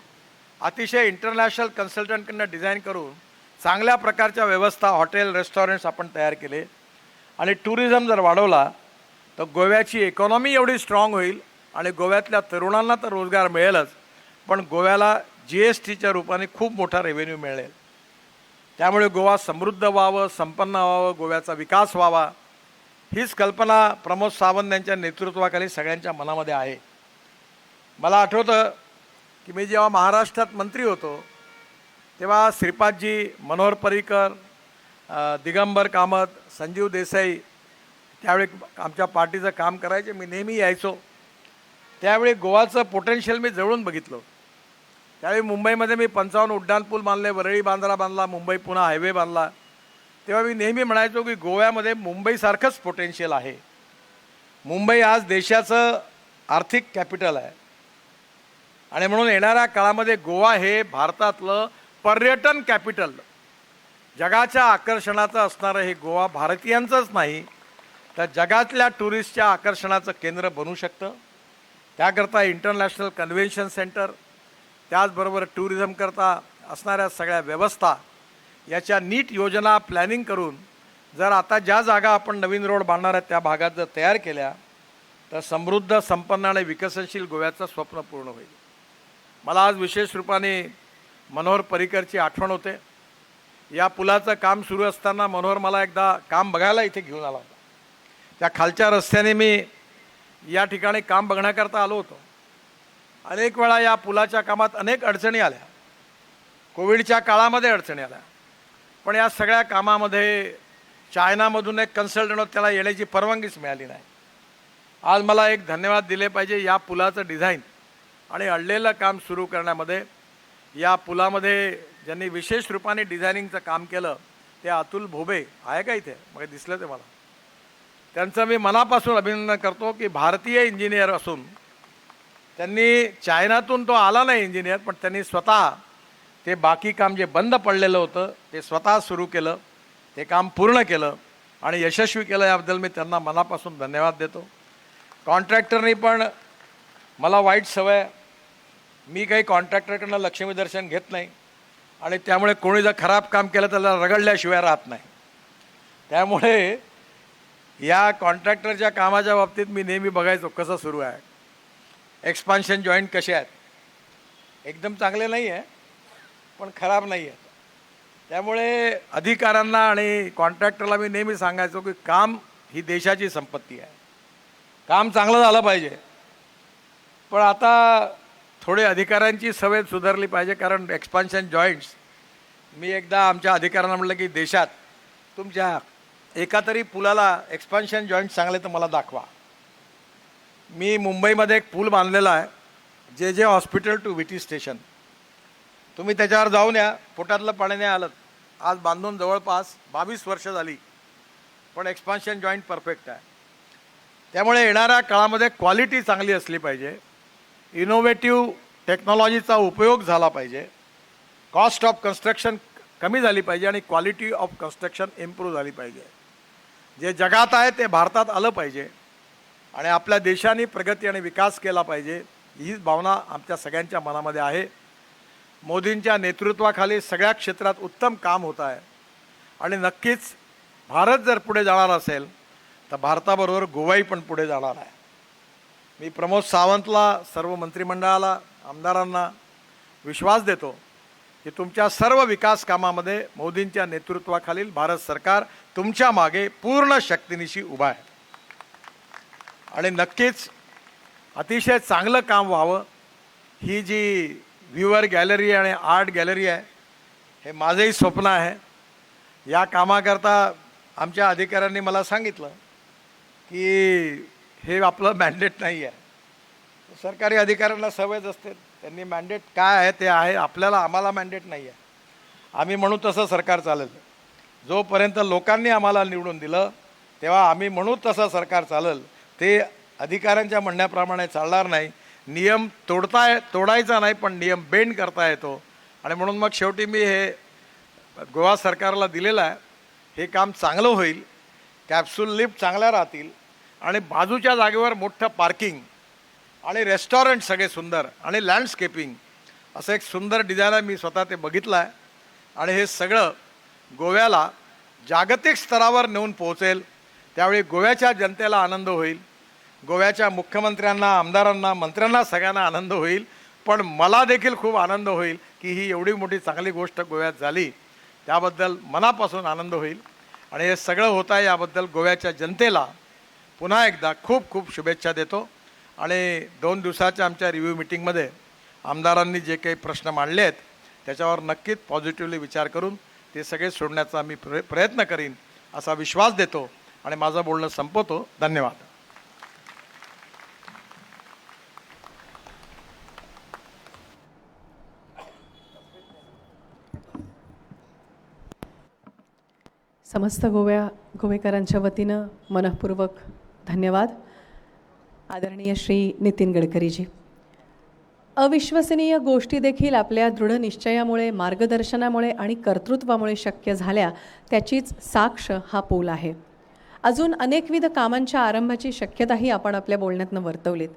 Speaker 11: अतिशय इंटरनॅशनल कन्सल्टंटकडनं डिझाईन करून चांगल्या प्रकारच्या व्यवस्था हॉटेल रेस्टॉरंट्स आपण तयार केले आणि टुरिझम जर वाढवला तर गोव्याची इकॉनॉमी एवढी स्ट्रॉंग होईल आणि गोव्यातल्या तरुणांना तर रोजगार मिळेलच, पण गोव्याला GSTच्या रूपाने खूप मोठा रेव्हेन्यू मिळेल. त्यामुळे गोवा समृद्ध व्हावं, संपन्न व्हावं, गोव्याचा विकास व्हावा हीच कल्पना प्रमोद सावंत यांच्या नेतृत्वाखाली सगळ्यांच्या मनामध्ये आहे. मला आठवतं की मी जेव्हा महाराष्ट्रात मंत्री होतो तेव्हा श्रीपादजी, मनोहर पर्रिकर, दिगंबर कामत, संजीव देसाई त्यावेळी आमच्या पार्टीचं काम करायचे. मी नेहमी यायचो. त्यावेळी गोवाचं पोटेन्शियल मी जवळून बघितलं. त्यावेळी मुंबईमध्ये मी 55 उड्डाणपूल बांधले, वरळी बांद्रा बांधला, मुंबई पुणा हायवे बांधला. तेव्हा मी नेहमी म्हणायचो की गोव्यामध्ये मुंबईसारखंच पोटेन्शियल आहे. मुंबई आज देशाचं आर्थिक कॅपिटल आहे आणि म्हणून येणाऱ्या काळामध्ये गोवा हे भारतातलं पर्यटन कॅपिटल जगाच्या आकर्षणाचं असणारं हे गोवा भारतीयांचंच नाही तर जगातल्या टुरिस्टच्या आकर्षणाचं केंद्र बनू शकतं. त्याकरता इंटरनॅशनल कन्व्हेन्शन सेंटर, त्याचबरोबर टुरिझमकरता असणाऱ्या सगळ्या व्यवस्था याच्या नीट योजना प्लॅनिंग करून जर आता ज्या जागा आपण नवीन रोड बांधणार आहेत त्या भागात जर तयार केल्या तर समृद्ध, संपन्न आणि विकसनशील गोव्याचं स्वप्न पूर्ण होईल. मला आज विशेष रूपाने मनोहर पर्रिकरची आठवण होते. या पुलाचं काम सुरू असताना मनोहर मला एकदा काम बघायला इथे घेऊन आला होता. त्या खालच्या रस्त्याने मी या ठिकाणी काम बघण्याकरता आलो होतो. अनेक वेळा या पुलाच्या कामात अनेक अडचणी आल्या, कोविडच्या काळामध्ये अडचणी आल्या, पण या सगळ्या कामामध्ये चायनामधून एक कन्सल्टंट होता, त्याला येण्याची परवानगीच मिळाली नाही. आज मला एक धन्यवाद दिले पाहिजे, या पुलाचं डिझाईन आणि अडलेलं काम सुरू करण्यामध्ये या पुलामध्ये ज्यांनी विशेष रूपाने डिझायनिंगचं काम केलं ते अतुल भोबे आहे का इथे? मग दिसलं ते मला. त्यांचं मी मनापासून अभिनंदन करतो की भारतीय इंजिनियर असून त्यांनी चायनातून तो आला नाही इंजिनियर, पण त्यांनी स्वतः ते बाकी काम जे बंद पडलेलं होतं ते स्वतः सुरू केलं, ते काम पूर्ण केलं आणि यशस्वी केलं. याबद्दल मी त्यांना मनापासून धन्यवाद देतो. कॉन्ट्रॅक्टरनी पण मला वाईट सवय, मी काही कॉन्ट्रॅक्टरकडनं लक्ष्मी दर्शन घेत नाही आणि त्यामुळे कोणी जर खराब काम केलं त्याला रगडल्याशिवाय राहत नाही. त्यामुळे या कॉन्ट्रॅक्टरच्या कामाच्या बाबतीत मी नेहमी बघायचो कसं सुरू आहे, एक्सपान्शन जॉईंट कसे आहेत. एकदम चांगले नाही आहे पण खराब नाही आहेत. त्यामुळे अधिकाऱ्यांना आणि कॉन्ट्रॅक्टरला मी नेहमी सांगायचो की काम ही देशाची संपत्ती आहे, काम चांगलं झालं पाहिजे. पण आता थोडे अधिकाऱ्यांची सवय सुधारली पाहिजे, कारण एक्सपान्शन जॉईंट्स मी एकदा आमच्या अधिकाऱ्यांना म्हटलं की देशात तुमच्या एका तरी पुलाला एक्सपान्शन जॉईंट चांगले तर मला दाखवा. मी मुंबईमध्ये एक पूल बांधलेला आहे, J J hospital to V T station, तुम्ही त्याच्यावर जाऊन या, पोटातलं पाणी नाही आलं. आज बांधून जवळपास 22 वर्ष झाली, पण एक्सपान्शन जॉईंट परफेक्ट आहे. त्यामुळे येणाऱ्या काळामध्ये क्वालिटी चांगली असली पाहिजे, इनोव्हेटिव्ह टेक्नॉलॉजीचा उपयोग झाला पाहिजे, कॉस्ट ऑफ कन्स्ट्रक्शन कमी झाली पाहिजे आणि क्वालिटी ऑफ कन्स्ट्रक्शन इम्प्रूव्ह झाली पाहिजे. जे जगात आहे ते भारतात आलं पाहिजे आणि आपल्या देशाने प्रगती आणि विकास केला पाहिजे, हीच भावना आमच्या सगळ्यांच्या मनामध्ये आहे. मोदींच्या नेतृत्वाखाली सगळ्या क्षेत्रात उत्तम काम होत आहे आणि नक्कीच भारत जर पुढे जाणार असेल तर भारताबरोबर गोवाही पण पुढे जाणार आहे. मी प्रमोद सावंतला, सर्व मंत्रिमंडळाला, आमदारांना विश्वास देतो की तुमच्या सर्व विकास कामामध्ये मोदींच्या नेतृत्वाखालील भारत सरकार तुमच्या मागे पूर्ण शक्तीनिशी उभा आहे आणि नक्कीच अतिशय चांगलं काम व्हावं. ही जी व्ह्युअर गॅलरी आणि आर्ट गॅलरी आहे हे माझंही स्वप्न आहे. या कामाकरता आमच्या अधिकाऱ्यांनी मला सांगितलं की हे आपलं मॅन्डेट नाही आहे. सरकारी अधिकाऱ्यांना सवयच असते, त्यांनी मॅन्डेट काय आहे ते आहे, आपल्याला आम्हाला मॅन्डेट नाही आहे. आम्ही म्हणू तसं सरकार चालेल. जोपर्यंत लोकांनी आम्हाला निवडून दिलं तेव्हा आम्ही म्हणू तसं सरकार चालेल, ते अधिकाऱ्यांच्या म्हणण्याप्रमाणे चालणार नाही. नियम तोडायचा नाही पण नियम बेंड करता येतो आणि म्हणून मग शेवटी मी हे गोवा सरकारला दिलेलं आहे. हे काम चांगलं होईल, कॅप्सूल लिफ्ट चांगल्या राहतील आणि बाजूच्या जागेवर मोठं पार्किंग आणि रेस्टॉरंट सगळे सुंदर आणि लँडस्केपिंग असं एक सुंदर डिझाईन आहे. मी स्वतः ते बघितलं आहे आणि हे सगळं गोव्याला जागतिक स्तरावर नेऊन पोहोचेल. त्यावेळी गोव्याच्या जनतेला आनंद होईल, गोव्याच्या मुख्यमंत्र्यांना, आमदारांना, मंत्र्यांना सगळ्यांना आनंद होईल, पण मला देखील खूप आनंद होईल की ही एवढी मोठी चांगली गोष्ट गोव्यात झाली, त्याबद्दल मनापासून आनंद होईल. आणि हे सगळं होत आहे याबद्दल गोव्याच्या जनतेला पुन्हा एकदा खूप खूप शुभेच्छा देतो. आणि 2 दिवसाच्या आमच्या रिव्ह्यू मिटिंगमध्ये आमदारांनी जे काही प्रश्न मांडले आहेत त्याच्यावर नक्कीच पॉझिटिव्हली विचार करून ते सगळे सोडण्याचा मी प्रयत्न करीन असा विश्वास देतो आणि माझं बोलणं संपवतो. धन्यवाद.
Speaker 2: समस्त गोवेकरांच्या वतीनं मनःपूर्वक धन्यवाद आदरणीय श्री नितीन गडकरीजी. अविश्वसनीय गोष्टी देखील आपल्या दृढ निश्चयामुळे, मार्गदर्शनामुळे आणि कर्तृत्वामुळे शक्य झाल्या, त्याचीच साक्ष हा पूल आहे. अजून अनेकविध कामांच्या आरंभाची शक्यताही आपण आपल्या बोलण्यातनं वर्तवलीत.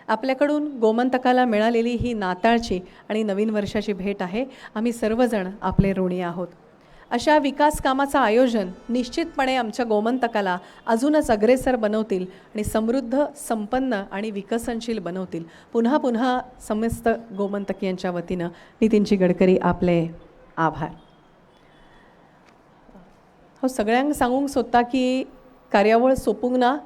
Speaker 2: आपल्याकडून गोमंतकाला मिळालेली ही नाताळची आणि नवीन वर्षाची भेट आहे. आम्ही सर्वजण आपले ऋणी आहोत. अशा विकास कामाचं आयोजन निश्चितपणे आमच्या गोमंतकाला अजूनच अग्रेसर बनवतील आणि समृद्ध, संपन्न आणि विकसनशील बनवतील. पुन्हा पुन्हा समस्त गोमंतकीयांच्या वतीनं नितीनजी गडकरी आपले आभार. हो, सगळ्यांक सांगूंक सोदता की कार्यावळ सोपूंक ना,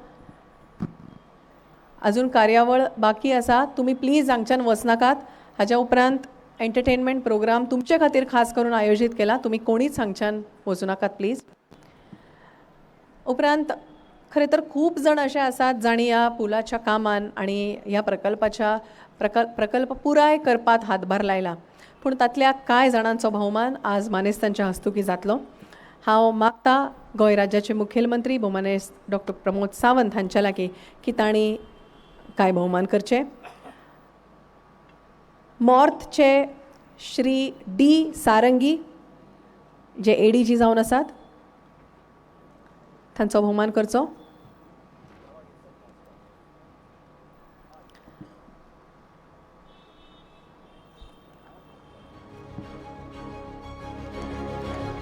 Speaker 2: अजून कार्यावळ बाकी आसा. तुमी प्लीज हांगच्यान वचनाकात. हाज्या उपरांत एंटरटेनमेंट प्रोग्राम तुमचे खातीर खास करून आयोजीत केला, तुमी कोणीच हांगच्यान वचूं नाकात प्लीज. उपरांत खरें तर खूब जाण अशे आसात जांणी ह्या पुलाच्या कामान आनी ह्या प्रकल्पाच्या प्रकल्प पुराय करपाक हातभार लायला, पूण तांतल्या कांय जाणांचो भोवमान आज मानेस्तांच्या हस्तुकी जातलो. हांव मागता गोंय राज्याचे मुखेलमंत्री भोवमानेस्त डॉक्टर प्रमोद सावंत हांच्या लागीं की तांणी कांय भोवमान करचे. मॉर्थचे श्री डी सारंगी जे एडीजी जावन आसात तांचो भोवमान करचो.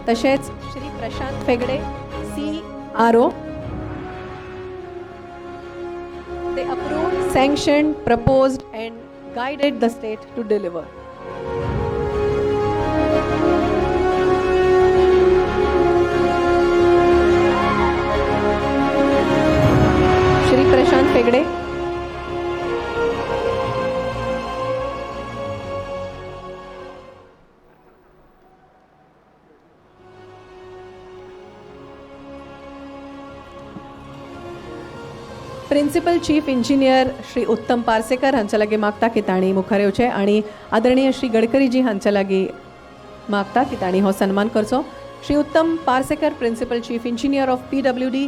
Speaker 2: तशेंच Shri Prashant Fegde CRO. They approved, sanctioned, proposed and guided the state to deliver. Shri Prashant Fegde. Principal chief engineer Shri Uttam Parsekar हांच्या लागीं मागता की तांणी मुखार येवचें आनी आदरणीय श्री गडकरीजी हांच्या लागीं मागता की तांणी हो सन्मान करचो. Shri Uttam Parsekar, principal chief engineer of PWD,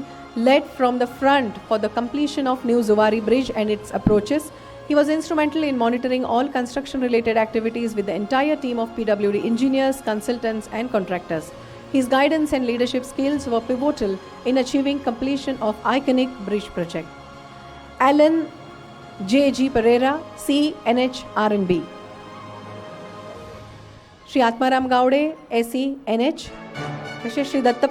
Speaker 2: led from the front for the completion of new Zuari Bridge and its approaches. He was instrumental in monitoring all construction-related activities with the entire team of PWD engineers, consultants and contractors. His guidance and leadership skills were pivotal in achieving completion of iconic bridge project. Alan J. G. Pereira, CNH R&B. Shri Atmaram Gawde, SE NH. तशेंच श्री दत्त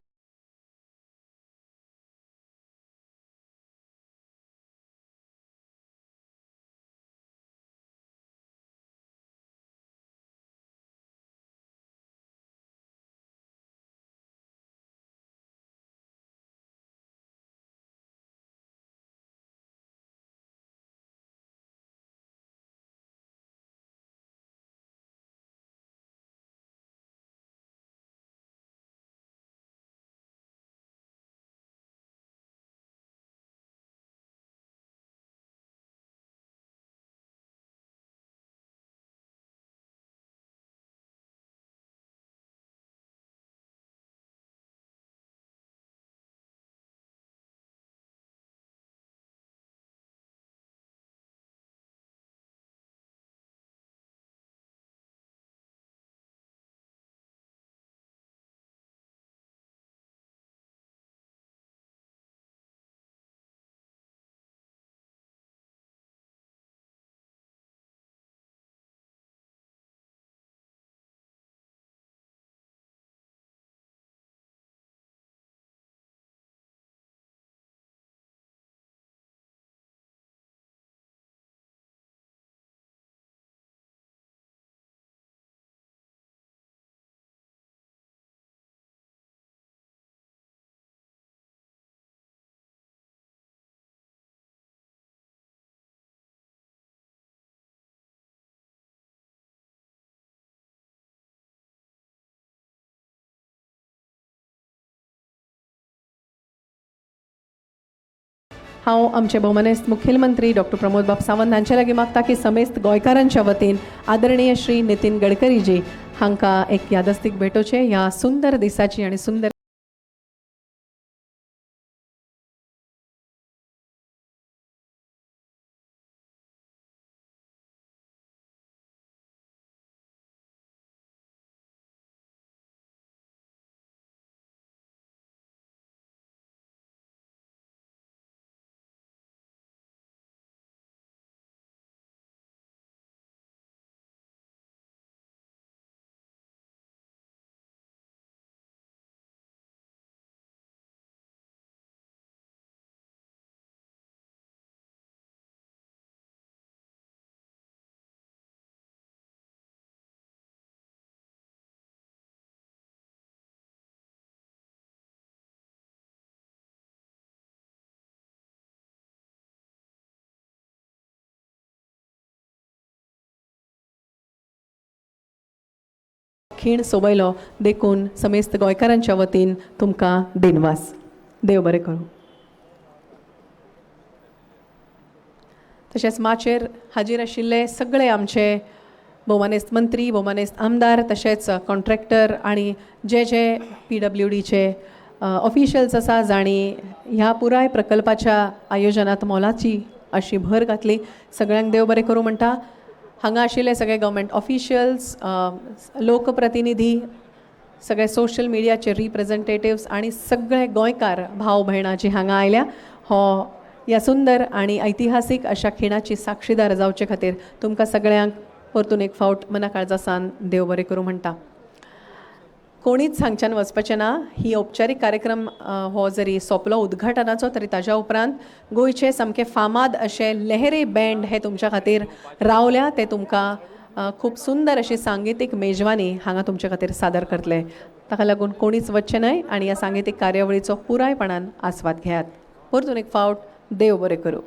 Speaker 2: हांव आमचे भोवमानेस्त मुखेलमंत्री doctor Pramod बाब सावंत हांचे लागीं मागता की समेस्त गोंयकारांच्या वतीन आदरणीय श्री नितीन गडकरीजी हांकां एक यादस्तीक भेटोवचें ह्या सुंदर दिसाची आनी सुंदर खीण सोबयलो देखून समेस्त गोंयकारांच्या वतीन तुमकां दिनवास. देव बरें करूं. तशेंच माचयेर हाजीर आशिल्ले सगळे आमचे भोवमानेस्त मंत्री, भोवमानेस्त आमदार, तशेंच कॉन्ट्रॅक्टर आनी जे जे PWDचे ऑफिशियल्स आसा जांणी ह्या पुराय प्रकल्पाच्या आयोजनात मोलाची अशी भर घातली, सगळ्यांक देव बरें करूं म्हणटा. हांगा आशिल्ले सगळे गव्हर्मेंट ऑफिशियल्स, लोकप्रतिनिधी, सगळे सोशल मिडियाचे रिप्रेझेंटेटिव्स आनी सगळे गोंयकार भाव भयणां जी हांगा आयल्या हो ह्या सुंदर आनी ऐतिहासीक अशा खिणाची साक्षीदार जावचे खातीर तुमकां सगळ्यांक परतून एक फावट मना काळजा सावन देव बरें करूं म्हणटा. कोणीच हांगच्यान वचपाचें ना. ही औपचारीक कार्यक्रम हो जरी सोंपलो उद्घाटनाचो तरी ताज्या उपरांत गोंयचे सामके फामाद अशे लहरी बँड हे तुमच्या खातीर रावल्या, ते तुमकां खूब सुंदर अशी सांगितीक मेजवानी हांगा तुमच्या खातीर सादर करतले. ताका लागून कोणीच वचचें न्हय आनी ह्या सांगितीक कार्यावळीचो पुरायपणान आस्वाद घेयात. परतून एक फावट देव बरें करूं.